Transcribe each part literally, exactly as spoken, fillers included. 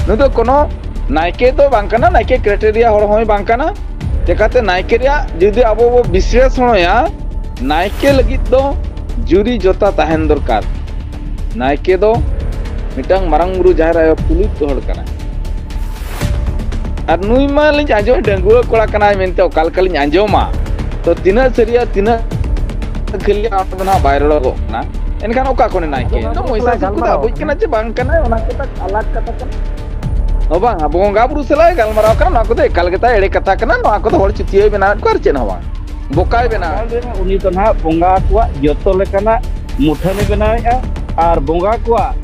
ᱱᱩᱭ ᱫᱚ ᱠᱳᱱᱳ ᱱᱟᱭᱠᱮ ᱫᱚ ᱵᱟᱝ ᱠᱟᱱᱟ, ᱱᱟᱭᱠᱮ ᱠᱨᱟᱭᱴᱮᱨᱤᱭᱟ ᱦᱚᱲ ᱦᱚᱸᱭ ᱵᱟᱝ ᱠᱟᱱᱟ᱾ ᱪᱮᱠᱟᱛᱮ ᱱᱟᱭᱠᱮ ᱨᱮᱭᱟᱜ ᱡᱩᱫᱤ ᱟᱵᱚ ᱵᱚ ᱵᱤᱥᱞᱮᱥᱚᱱᱚᱭᱟ, ᱱᱟᱭᱠᱮ ᱞᱟᱹᱜᱤᱫ ᱫᱚ ᱡᱩᱨᱤ ᱡᱚᱛᱟ ᱛᱟᱦᱮᱱ ᱫᱚᱨᱠᱟᱨ᱾ ᱱᱟᱭᱠᱮ ᱫᱚ ᱢᱤᱫᱴᱟᱝ ᱢᱟᱨᱟᱝ ᱵᱩᱨᱩ ᱡᱟᱦᱮᱨ ᱟᱭᱳ ᱛᱩᱞᱩᱡ ᱦᱚᱲ ᱠᱟᱱᱟᱭ᱾ ᱟᱨ ᱱᱩᱭ ᱢᱟ ᱞᱤᱧ ᱟᱸᱡᱚᱢ ᱰᱟᱺᱜᱩᱣᱟᱹ ᱠᱚᱲᱟ ᱠᱟᱱᱟᱭ ᱢᱮᱱᱛᱮ ᱚᱠᱟ ᱞᱮᱠᱟ ᱞᱤᱧ ᱟᱸᱡᱚᱢᱟ, ᱛᱚ ᱛᱤᱱᱟᱹᱜ ᱥᱟᱹᱨᱤᱭᱟ ᱛᱤᱱᱟᱹᱜ ᱠᱷᱟᱹᱞᱤᱭᱟ ᱚᱱᱟ ᱫᱚ ᱱᱟᱦᱟᱜ ᱵᱟᱭ ᱨᱚᱲᱚᱜᱚᱜ ᱠᱟᱱᱟ᱾ ᱮᱱᱠᱷᱟᱱ ᱚᱠᱟ ᱠᱷᱚᱱᱮ ᱱᱟᱭᱠᱮ? ᱟᱫᱚ ᱱᱚᱣᱟ ᱫᱚ ᱢᱚᱭᱥᱟ ᱠᱚ ᱥᱤᱠ ᱠᱚᱫᱚ ᱜᱟᱞᱢᱟᱨᱟᱣ ᱟᱵᱚᱭᱤᱡ ᱠᱟᱱᱟ ᱪᱮ ᱵᱟᱝ ᱠᱟᱱᱟ, ᱚᱱᱟ ᱠᱚᱫᱚ ᱟᱞᱟᱜᱽ ᱠᱟᱛᱷᱟ ᱠᱟᱱᱟ᱾ ᱦᱚᱸ ᱵᱟᱝ, ᱟᱵᱚ ᱵᱚᱸᱜᱟ ᱵᱩᱨᱩ ᱥᱟᱞᱟᱜ ᱮ ᱜᱟᱞᱢᱟᱨᱟᱣ ᱠᱟᱱᱟ, ᱱᱚᱣᱟ ᱠᱚᱫᱚ ᱮᱠᱟᱞ ᱜᱮᱛᱟᱭ ᱮᱲᱮ ᱠᱟᱛᱷᱟ ᱠᱟᱱᱟ, ᱱᱚᱣᱟ ᱠᱚᱫᱚ ᱦᱚᱲ ᱪᱤᱛᱤᱭᱟᱹᱣ ᱵᱮᱱᱟᱣᱮᱫ ᱠᱚᱣᱟ ᱟᱨ ᱪᱮᱫ ᱦᱚᱸ ᱵᱟᱝ, ᱵᱚᱠᱟᱭ ᱵᱮᱱᱟᱣᱮᱫ ᱠᱚᱣᱟ᱾ ᱩᱱᱤ ᱫᱚ ᱱᱟᱦᱟᱜ ᱵᱚᱸᱜᱟ ᱠᱚᱣᱟᱜ ᱡᱚᱛᱚ ᱞᱮᱠᱟᱱᱟᱜ ᱢᱩᱴᱷᱟᱹᱱᱮ ᱵᱮᱱᱟᱣᱮᱫᱼᱟ ᱟᱨ ᱵᱚᱸᱜᱟ ᱠᱚᱣᱟᱜ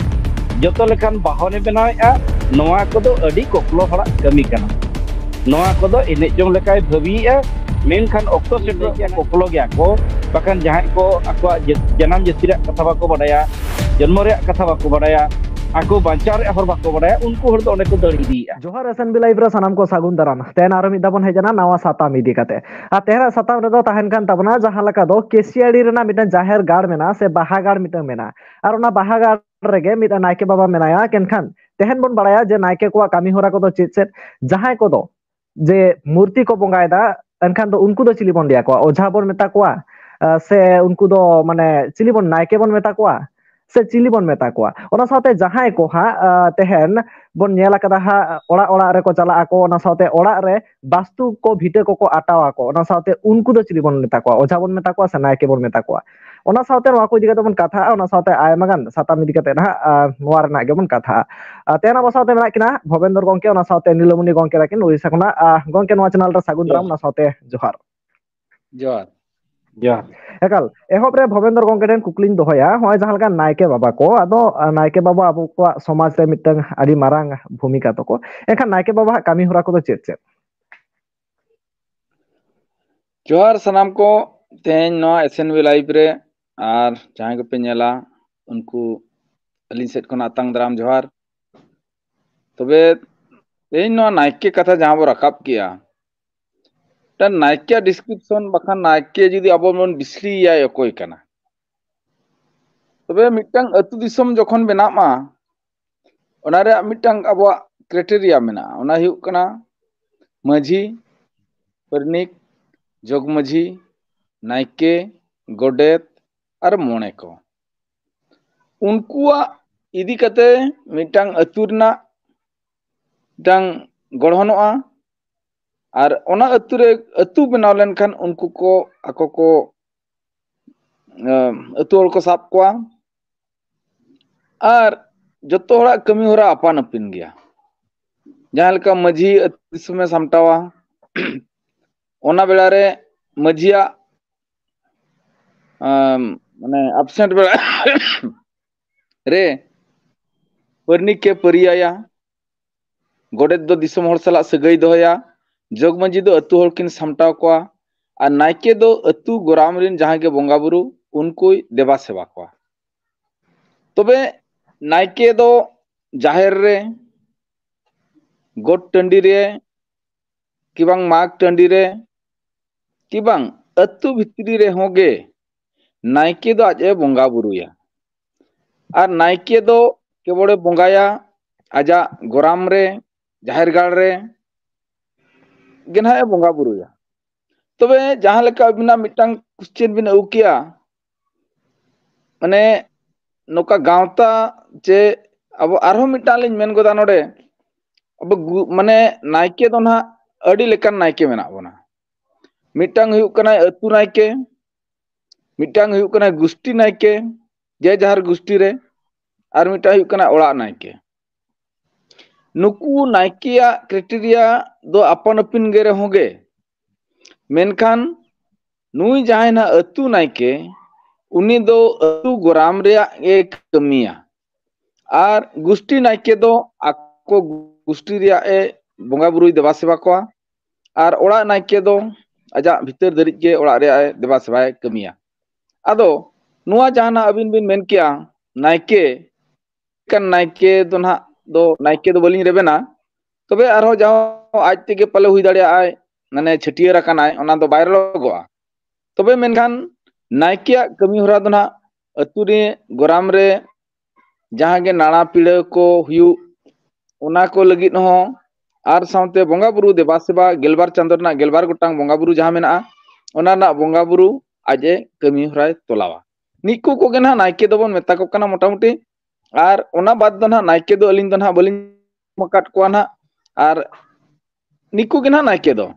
ᱡᱚᱛᱚ ᱞᱮᱠᱟᱱ ᱵᱟᱦᱚᱱᱮ ᱵᱮᱱᱟᱣᱮᱫᱼᱟ᱾ ᱱᱚᱣᱟ ᱠᱚᱫᱚ ᱟᱹᱰᱤ ᱠᱚᱯᱞᱚ ᱦᱚᱲᱟᱜ ᱠᱟᱹᱢᱤ ᱠᱟᱱᱟ᱾ ᱱᱚᱣᱟ ᱠᱚᱫᱚ ᱮᱱᱮᱡ ᱡᱚᱝ ᱞᱮᱠᱟᱭ ᱵᱷᱟᱹᱵᱤᱭᱮᱫᱼᱟ, ᱢᱮᱱᱠᱷᱟᱱ ᱚᱠᱛᱚ ᱥᱮᱴᱮᱨᱚᱜ ᱜᱮᱭᱟ, ᱠᱚᱯᱞᱚ ᱜᱮᱭᱟ ᱠᱚ᱾ ᱵᱟᱠᱷᱟᱱ ᱡᱟᱦᱟᱸᱭ ᱠᱚ ᱟᱠᱚᱣᱟᱜ ᱡᱟᱹ-, ᱡᱟᱱᱟᱢ ᱡᱟᱹᱛᱤ ᱨᱮᱭᱟᱜ ᱠᱟᱛᱷᱟ ᱵᱟᱠᱚ ᱵᱟᱰᱟᱭᱟ, ᱡᱚᱱᱢᱚ ᱨᱮᱭᱟᱜ ᱠᱟᱛᱷᱟ ᱵᱟᱠᱚ ᱵᱟᱰᱟᱭᱟ, ᱟᱠᱚ ᱵᱟᱧᱪᱟᱣ ᱨᱮᱭᱟᱜ ᱦᱚᱨ ᱵᱟᱠᱚ ᱵᱟᱰᱟᱭᱟ, ᱩᱱᱠᱩ ᱦᱚᱲ ᱫᱚ ᱚᱸᱰᱮ ᱠᱚ ᱫᱟᱹᱲ ᱤᱫᱤᱭᱮᱫᱼᱟ᱾ ᱡᱚᱦᱟᱨ S N B Live ᱨᱮ ᱥᱟᱱᱟᱢ ᱠᱚ ᱥᱟᱹᱜᱩᱱ ᱫᱟᱨᱟᱢ᱾ ᱛᱮᱦᱮᱧ ᱟᱨᱚ ᱢᱤᱫ ᱫᱷᱟᱣ ᱵᱚᱱ ᱦᱮᱡ ᱮᱱᱟ ᱱᱟᱣᱟ ᱥᱟᱛᱟᱢ ᱤᱫᱤ ᱠᱟᱛᱮ᱾ ᱟᱨ ᱛᱮᱦᱮᱧᱟᱜ ᱥᱟᱛᱟᱢ ᱨᱮᱫᱚ ᱛᱟᱦᱮᱱ ᱠᱟᱱ ᱛᱟᱵᱚᱱᱟ ᱡᱟᱦᱟᱸ ᱞᱮᱠᱟ ᱫᱚ ᱠᱮᱥᱤᱭᱟᱲᱤ ᱨᱮᱱᱟᱜ ᱢᱤᱫᱴᱟᱝ ᱡᱟᱦᱮᱨ ᱜᱟᱲ ᱢᱮᱱᱟᱜᱼᱟ ᱥᱮ ᱵᱟᱦᱟ ᱜᱟᱲ ᱢᱤᱫᱴᱟᱝ ᱢᱮᱱᱟᱜᱼᱟ᱾ ᱟᱨ ᱚᱱᱟ ᱵᱟᱦᱟ ᱜᱟᱲ ᱨᱮᱜᱮ ᱢᱤᱫᱴᱟᱝ ᱱᱟᱭᱠᱮ ᱵᱟᱵᱟ ᱢᱮᱱᱟᱭᱟ᱾ ᱮᱱᱠᱷᱟᱱ ᱛᱮᱦᱮᱧ ᱵᱚᱱ ᱵᱟᱲᱟᱭᱟ ᱡᱮ ᱱᱟᱭᱠᱮ ᱠᱚᱣᱟᱜ ᱠᱟᱹᱢᱤ ᱦᱚᱨᱟ ᱠᱚᱫᱚ ᱪᱮᱫ ᱪᱮᱫ, ᱡᱟᱦᱟᱸᱭ ᱠᱚᱫᱚ ᱡᱮ ᱢᱩᱨᱛᱤ ᱠᱚ ᱵᱚᱸᱜᱟᱭᱮᱫᱟ, ᱮᱱᱠᱷᱟᱱ ᱫᱚ ᱩᱱᱠᱩ ᱫᱚ ᱪᱤᱞᱤ ᱵᱚᱱ ᱞᱟᱹᱭ ᱟᱠᱚᱣᱟ? ᱚᱡᱷᱟ ᱵᱚᱱ ᱢᱮᱛᱟ ᱠᱚᱣᱟ, ᱟᱸ, ᱥᱮ ᱩᱱᱠᱩ ᱫᱚ ᱢᱟᱱᱮ ᱪᱤᱞᱤ ᱵᱚᱱ, ᱱᱟᱭᱠᱮ ᱵᱚᱱ ᱢᱮᱛᱟ ᱠᱚᱣᱟ, ᱥᱮ ᱪᱤᱞᱤ ᱵᱚᱱ ᱢᱮᱛᱟ ᱠᱚᱣᱟ? ᱚᱱᱟ ᱥᱟᱶᱛᱮ ᱡᱟᱦᱟᱸᱭ ᱠᱚ ᱦᱟᱸᱜ, ᱟᱸ, ᱛᱮᱦᱮᱧ ᱵᱚᱱ ᱧᱮᱞ ᱟᱠᱟᱫᱟ ᱦᱟᱸᱜ, ᱚᱲᱟᱜ ᱚᱲᱟᱜ ᱨᱮᱠᱚ ᱪᱟᱞᱟᱜ ᱟᱠᱚ, ᱚᱱᱟ ᱥᱟᱶᱛᱮ ᱚᱲᱟᱜ ᱨᱮ ᱵᱟᱥᱛᱩ ᱠᱚ ᱵᱷᱤᱴᱟᱹ ᱠᱚᱠᱚ ᱟᱴᱟᱣ ᱟᱠᱚ, ᱚᱱᱟ ᱥᱟᱶᱛᱮ ᱩᱱᱠᱩ ᱫᱚ ᱪᱤᱞᱤ ᱵᱚᱱ ᱢᱮᱛᱟ ᱠᱚᱣᱟ? ᱚᱡᱷᱟ ᱵᱚᱱ ᱢᱮᱛᱟ ᱠᱚᱣᱟ ᱥᱮ ᱱᱟᱭᱠᱮ ᱵᱚᱱ ᱢᱮᱛᱟ ᱠᱚᱣᱟ? ᱚᱱᱟ ᱥᱟᱶᱛᱮ ᱱᱚᱣᱟ ᱠᱚ ᱤᱫᱤ ᱠᱟᱛᱮ ᱵᱚᱱ ᱠᱟᱛᱷᱟᱜᱼᱟ, ᱚᱱᱟ ᱥᱟᱶᱛᱮ ᱟᱭᱢᱟ ᱜᱟᱱ ᱥᱟᱛᱟᱢ ᱤᱫᱤ ᱠᱟᱛᱮ ᱱᱟᱦᱟᱜ, ᱟᱸ, ᱱᱚᱣᱟ ᱨᱮᱱᱟᱜ ᱜᱮᱵᱚᱱ ᱠᱟᱛᱷᱟᱜᱼᱟ᱾ ᱟᱸ, ᱛᱮᱦᱮᱧ ᱟᱵᱚ ᱥᱟᱶᱛᱮ ᱢᱮᱱᱟᱜ ᱠᱤᱱᱟ ᱵᱷᱚᱵᱮᱱᱫᱨ ᱜᱚᱝᱠᱮ, ᱚᱱᱟ ᱥᱟᱶᱛᱮ ᱱᱤᱞᱚᱢᱚᱱᱤ ᱜᱚᱝᱠᱮ ᱛᱟᱹᱠᱤᱱ ᱩᱲᱤᱥᱥᱟ ᱠᱷᱚᱱᱟᱜ᱾ ᱟᱸ, ᱜᱚᱝᱠᱮ, ᱱᱚᱣᱟ ᱪᱮᱱᱮᱞ ᱨᱮ ᱥᱟᱹᱜᱩᱱ ᱫᱟᱨᱟᱢ, ᱚᱱᱟ ᱥᱟᱶᱛᱮ ᱡᱚᱦᱟᱨ᱾ ᱡᱚᱦᱟᱨ᱾ ᱡᱚᱦᱟᱨ᱾ ᱮᱠᱟᱞ, ᱮᱦᱚᱵ ᱨᱮ ᱵᱷᱚᱵᱮᱱᱫᱨ ᱜᱚᱝᱠᱮ ᱴᱷᱮᱱ ᱠᱩᱠᱞᱤᱧ ᱫᱚᱦᱚᱭᱟ, ᱱᱚᱜᱼᱚᱭ ᱡᱟᱦᱟᱸ ᱞᱮᱠᱟ ᱱᱟᱭᱠᱮ ᱵᱟᱵᱟ ᱠᱚ, ᱟᱫᱚ, ᱟᱸ, ᱱᱟᱭᱠᱮ ᱵᱟᱵᱟ ᱟᱵᱚ ᱠᱚᱣᱟᱜ ᱥᱚᱢᱟᱡᱽ ᱨᱮ ᱢᱤᱫᱴᱟᱝ ᱟᱹᱰᱤ ᱢᱟᱨᱟᱝ ᱵᱷᱩᱢᱤᱠᱟ ᱛᱟᱠᱚ, ᱮᱱᱠᱷᱟᱱ ᱱᱟᱭᱠᱮ ᱵᱟᱵᱟᱣᱟᱜ ᱠᱟᱹᱢᱤ ᱦᱚᱨᱟ ᱠᱚᱫᱚ ᱪᱮᱫ ᱪᱮᱫ? ᱡᱚᱦᱟᱨ ᱥᱟᱱᱟᱢ ᱠᱚ, ᱛᱮᱦᱮᱧ ᱱᱚᱣᱟ S N B Live ᱨᱮ ᱟᱨ ᱡᱟᱦᱟᱸᱭ ᱠᱚᱯᱮ ᱧᱮᱞᱟ, ᱩᱱᱠᱩ ᱟᱹᱞᱤᱧ ᱥᱮᱫ ᱠᱷᱚᱱ ᱟᱛᱟᱝ ᱫᱟᱨᱟᱢ ᱡᱚᱦᱟᱨ᱾ ᱛᱚᱵᱮ ᱛᱮᱦᱮᱧ ᱱᱚᱣᱟ ᱱᱟᱭᱠᱮ ᱠᱟᱛᱷᱟ ᱡᱟᱦᱟᱸ ᱵᱚ ᱨᱟᱠᱟᱵ ᱠᱮᱜᱼᱟ, ᱢᱤᱫᱴᱟᱝ ᱱᱟᱭᱠᱮᱭᱟᱜ description ᱵᱟᱠᱷᱟᱱ ᱱᱟᱭᱠᱮ ᱡᱩᱫᱤ ᱟᱵᱚ ᱵᱚᱱ ᱵᱤᱥᱞᱤᱭᱟᱭ ᱚᱠᱚᱭ ᱠᱟᱱᱟ, ᱛᱚᱵᱮ ᱢᱤᱫᱴᱟᱝ ᱟᱹᱛᱩ ᱫᱤᱥᱚᱢ ᱡᱚᱠᱷᱚᱱ ᱵᱮᱱᱟᱜ ᱢᱟ, ᱚᱱᱟ ᱨᱮᱭᱟᱜ ᱢᱤᱫᱴᱟᱝ ᱟᱵᱚᱣᱟᱜ ᱠᱨᱟᱭᱴᱮᱨᱤᱭᱟ ᱢᱮᱱᱟᱜᱼᱟ᱾ ᱚᱱᱟ ᱦᱩᱭᱩᱜ ᱠᱟᱱᱟ ᱢᱟᱹᱡᱷᱤ, ᱯᱟᱨᱟᱱᱤᱠ, ᱡᱚᱜᱽ ᱢᱟᱹᱡᱷᱤ, ᱱᱟᱭᱠᱮ, ᱜᱚᱰᱮᱛ ᱟᱨ ᱢᱚᱬᱮ ᱠᱚ᱾ ᱩᱱᱠᱩᱣᱟᱜ ᱤᱫᱤ ᱠᱟᱛᱮ ᱢᱤᱫᱴᱟᱝ ᱟᱹᱛᱩ ᱨᱮᱱᱟᱜ ᱢᱤᱫᱴᱟᱝ ᱜᱚᱲᱦᱚᱱᱚᱜᱼᱟ᱾ ᱟᱨ ᱚᱱᱟ ᱟᱹᱛᱩ ᱨᱮ, ᱟᱹᱛᱩ ᱵᱮᱱᱟᱣ ᱞᱮᱱᱠᱷᱟᱱ ᱩᱱᱠᱩ ᱠᱚ ᱟᱠᱚ ᱠᱚ, ᱮᱸ, ᱟᱹᱛᱩ ᱦᱚᱲ ᱠᱚ ᱥᱟᱵ ᱠᱚᱣᱟ᱾ ᱟᱨ ᱡᱚᱛᱚ ᱦᱚᱲᱟᱜ ᱠᱟᱹᱢᱤ ᱦᱚᱨᱟ ᱟᱯᱟᱱ ᱟᱹᱯᱤᱱ ᱜᱮᱭᱟ᱾ ᱡᱟᱦᱟᱸ ᱞᱮᱠᱟ ᱢᱟᱹᱡᱷᱤ ᱟᱹᱛᱩ ᱫᱤᱥᱚᱢᱮ ᱥᱟᱢᱴᱟᱣᱟ, ᱚᱱᱟ ᱵᱮᱲᱟ ᱨᱮ ᱢᱟᱹᱡᱷᱤᱭᱟᱜ, ᱟᱢ, ᱢᱟᱱᱮ, ᱟᱵᱥᱮᱱᱴ ᱵᱮᱲᱟ ᱨᱮ ᱯᱟᱹᱨᱱᱤᱠᱮ ᱯᱟᱹᱨᱤᱭᱟᱭᱟ, ᱜᱚᱰᱮᱛ ᱫᱚ ᱫᱤᱥᱚᱢ ᱦᱚᱲ ᱥᱟᱞᱟᱜ ᱥᱟᱹᱜᱟᱹᱭ ᱫᱚᱦᱚᱭᱟ, ᱡᱚᱜᱽ ᱢᱟᱹᱡᱷᱤ ᱫᱚ ᱟᱹᱛᱩ ᱦᱚᱲ ᱠᱤᱱ ᱥᱟᱢᱴᱟᱣ ᱠᱚᱣᱟ, ᱟᱨ ᱱᱟᱭᱠᱮ ᱫᱚ ᱟᱹᱛᱩ ᱜᱚᱨᱟᱢ ᱨᱮᱱ ᱡᱟᱦᱟᱸᱭ ᱜᱮ ᱵᱚᱸᱜᱟ ᱵᱩᱨᱩ, ᱩᱱᱠᱩᱭ ᱫᱮᱵᱟ ᱥᱮᱵᱟ ᱠᱚᱣᱟ᱾ ᱛᱚᱵᱮ ᱱᱟᱭᱠᱮ ᱫᱚ ᱡᱟᱦᱮᱨ ᱨᱮ, ᱜᱚᱴ ᱴᱟᱺᱰᱤ ᱨᱮ, ᱠᱤ ᱵᱟᱝ ᱢᱟᱜᱽ ᱴᱟᱺᱰᱤ ᱨᱮ, ᱠᱤ ᱵᱟᱝ ᱟᱹᱛᱩ ᱵᱷᱤᱛᱨᱤ ᱨᱮᱦᱚᱸ ᱜᱮ ᱱᱟᱭᱠᱮ ᱫᱚ ᱟᱡ ᱮ ᱵᱚᱸᱜᱟ ᱵᱩᱨᱩᱭᱟ᱾ ᱟᱨ ᱱᱟᱭᱠᱮ ᱫᱚ ᱠᱮᱵᱚᱞᱮ ᱵᱚᱸᱜᱟᱭᱟ ᱟᱡᱟᱜ ᱜᱚᱨᱟᱢ ᱨᱮ, ᱡᱟᱦᱮᱨ ᱜᱟᱲ ᱨᱮ ᱜᱮ ᱱᱟᱦᱟᱜ ᱮ ᱵᱚᱸᱜᱟ ᱵᱩᱨᱩᱭᱟ᱾ ᱛᱚᱵᱮ ᱡᱟᱦᱟᱸ ᱞᱮᱠᱟ ᱟᱹᱵᱤᱱᱟᱜ ᱢᱤᱫᱴᱟᱝ ᱠᱚᱥᱪᱮᱱ ᱵᱤᱱ ᱟᱹᱜᱩ ᱠᱮᱭᱟ, ᱢᱟᱱᱮ, ᱱᱚᱝᱠᱟ ᱜᱟᱶᱛᱟ ᱪᱮ ᱟᱵᱚ ᱟᱨᱦᱚᱸ ᱢᱤᱫᱴᱟᱝ ᱞᱤᱧ ᱢᱮᱱ ᱜᱚᱫᱟ ᱱᱚᱰᱮ, ᱟᱵᱚ ᱜᱩ-, ᱢᱟᱱᱮ, ᱱᱟᱭᱠᱮ ᱫᱚ ᱱᱟᱦᱟᱜ ᱟᱹᱰᱤ ᱞᱮᱠᱟᱱ ᱱᱟᱭᱠᱮ ᱢᱮᱱᱟᱜ ᱵᱚᱱᱟ᱾ ᱢᱤᱫᱴᱟᱝ ᱦᱩᱭᱩᱜ ᱠᱟᱱᱟᱭ ᱟᱹᱛᱩ ᱱᱟᱭᱠᱮ, ᱢᱤᱫᱴᱟᱝ ᱦᱩᱭᱩᱜ ᱠᱟᱱᱟᱭ ᱜᱩᱥᱴᱤ ᱱᱟᱭᱠᱮ, ᱡᱮ ᱡᱟᱦᱟᱨ ᱜᱩᱥᱴᱤ ᱨᱮ, ᱟᱨ ᱢᱤᱫᱴᱟᱝ ᱦᱩᱭᱩᱜ ᱠᱟᱱᱟ ᱚᱲᱟᱜ ᱱᱟᱭᱠᱮ᱾ ᱱᱩᱠᱩ ᱱᱟᱭᱠᱮᱭᱟᱜ ᱠᱨᱟᱭᱴᱮᱨᱤᱭᱟ ᱫᱚ ᱟᱯᱟᱱ ᱟᱹᱯᱤᱱ ᱜᱮ ᱨᱮᱦᱚᱸ ᱜᱮ, ᱢᱮᱱᱠᱷᱟᱱ ᱱᱩᱭ ᱡᱟᱦᱟᱸᱭ ᱱᱟᱦᱟᱜ ᱟᱹᱛᱩ ᱱᱟᱭᱠᱮ, ᱩᱱᱤ ᱫᱚ ᱟᱹᱛᱩ ᱜᱚᱨᱟᱢ ᱨᱮᱭᱟᱜ ᱮ ᱠᱟᱹᱢᱤᱭᱟ᱾ ᱟᱨ ᱜᱩᱥᱴᱤ ᱱᱟᱭᱠᱮ ᱫᱚ ᱟᱠᱚ ᱜᱩᱥᱴᱤ ᱨᱮᱭᱟᱜ ᱮ ᱵᱚᱸᱜᱟ ᱵᱩᱨᱩᱭ ᱫᱮᱵᱟ ᱥᱮᱵᱟ ᱠᱚᱣᱟ᱾ ᱟᱨ ᱚᱲᱟᱜ ᱱᱟᱭᱠᱮ ᱫᱚ ᱟᱡᱟᱜ ᱵᱷᱤᱛᱟᱹᱨ ᱫᱷᱟᱹᱨᱤᱡ ᱜᱮ ᱚᱲᱟᱜ ᱨᱮᱭᱟᱜ ᱮ ᱫᱮᱵᱟ ᱥᱮᱵᱟᱭ ᱠᱟᱹᱢᱤᱭᱟ᱾ ᱟᱫᱚ ᱱᱚᱣᱟ ᱡᱟᱦᱟᱱᱟᱜ ᱟᱹᱵᱤᱱ ᱵᱤᱱ ᱢᱮᱱ ᱠᱮᱭᱟ, ᱱᱟᱭᱠᱮ ᱠᱟᱱ ᱱᱟᱭᱠᱮ ᱫᱚ ᱱᱟᱦᱟᱜ ᱫᱚ ᱱᱟᱭᱠᱮ ᱫᱚ ᱵᱟᱹᱞᱤᱧ ᱨᱮᱵᱮᱱᱟ, ᱛᱚᱵᱮ ᱟᱨᱦᱚᱸ ᱡᱟᱦᱟᱸ ᱟᱡ ᱛᱮᱜᱮ ᱯᱟᱞᱮ ᱦᱩᱭ ᱫᱟᱲᱮᱭᱟᱜᱼᱟᱭ, ᱢᱟᱱᱮ ᱪᱷᱟᱹᱴᱭᱟᱹᱨ ᱟᱠᱟᱱᱟᱭ, ᱚᱱᱟ ᱫᱚ ᱵᱟᱭ ᱨᱚᱲᱚᱜᱚᱜᱼᱟ᱾ ᱛᱚᱵᱮ ᱢᱮᱱᱠᱷᱟᱱ ᱱᱟᱭᱠᱮᱭᱟᱜ ᱠᱟᱹᱢᱤ ᱦᱚᱨᱟ ᱫᱚ ᱱᱟᱦᱟᱜ ᱟᱹᱛᱩ ᱨᱮ, ᱜᱚᱨᱟᱢ ᱨᱮ ᱡᱟᱦᱟᱸ ᱜᱮ ᱱᱟᱲᱟ ᱯᱤᱲᱟᱹ ᱠᱚ ᱦᱩᱭᱩᱜ, ᱚᱱᱟ ᱠᱚ ᱞᱟᱹᱜᱤᱫ ᱦᱚᱸ, ᱟᱨ ᱥᱟᱶᱛᱮ ᱵᱚᱸᱜᱟ ᱵᱩᱨᱩ ᱫᱮᱵᱟ ᱥᱮᱵᱟ, ᱜᱮᱞᱵᱟᱨ ᱪᱟᱸᱫᱳ ᱨᱮᱱᱟᱜ ᱜᱮᱞᱵᱟᱨ ᱜᱚᱴᱟᱝ ᱵᱚᱸᱜᱟ ᱵᱩᱨᱩ ᱡᱟᱦᱟᱸ ᱢᱮᱱᱟᱜᱼᱟ, ᱚᱱᱟ ᱨᱮᱱᱟᱜ ᱵᱚᱸᱜᱟ ᱵᱩᱨᱩ ᱟᱡ ᱮ ᱠᱟᱹᱢᱤ ᱦᱚᱨᱟᱭ ᱛᱚᱞᱟᱣᱟ᱾ ᱱᱤᱠᱩ ᱠᱚᱜᱮ ᱱᱟᱦᱟᱜ ᱱᱟᱭᱠᱮ ᱫᱚᱵᱚᱱ ᱢᱮᱛᱟ ᱠᱚ ᱠᱟᱱᱟ ᱢᱚᱴᱟᱢᱩᱴᱤ᱾ ᱟᱨ ᱚᱱᱟ ᱵᱟᱫ ᱫᱚ ᱱᱟᱦᱟᱜ ᱱᱟᱭᱠᱮ ᱫᱚ ᱟᱹᱞᱤᱧ ᱫᱚ ᱱᱟᱦᱟᱜ ᱵᱟᱹᱞᱤᱧ ᱟᱠᱟᱫ ᱠᱚᱣᱟ ᱱᱟᱦᱟᱜ᱾ ᱟᱨ ᱱᱤᱠᱩ ᱜᱮ ᱱᱟᱦᱟᱜ ᱱᱟᱭᱠᱮ ᱫᱚ᱾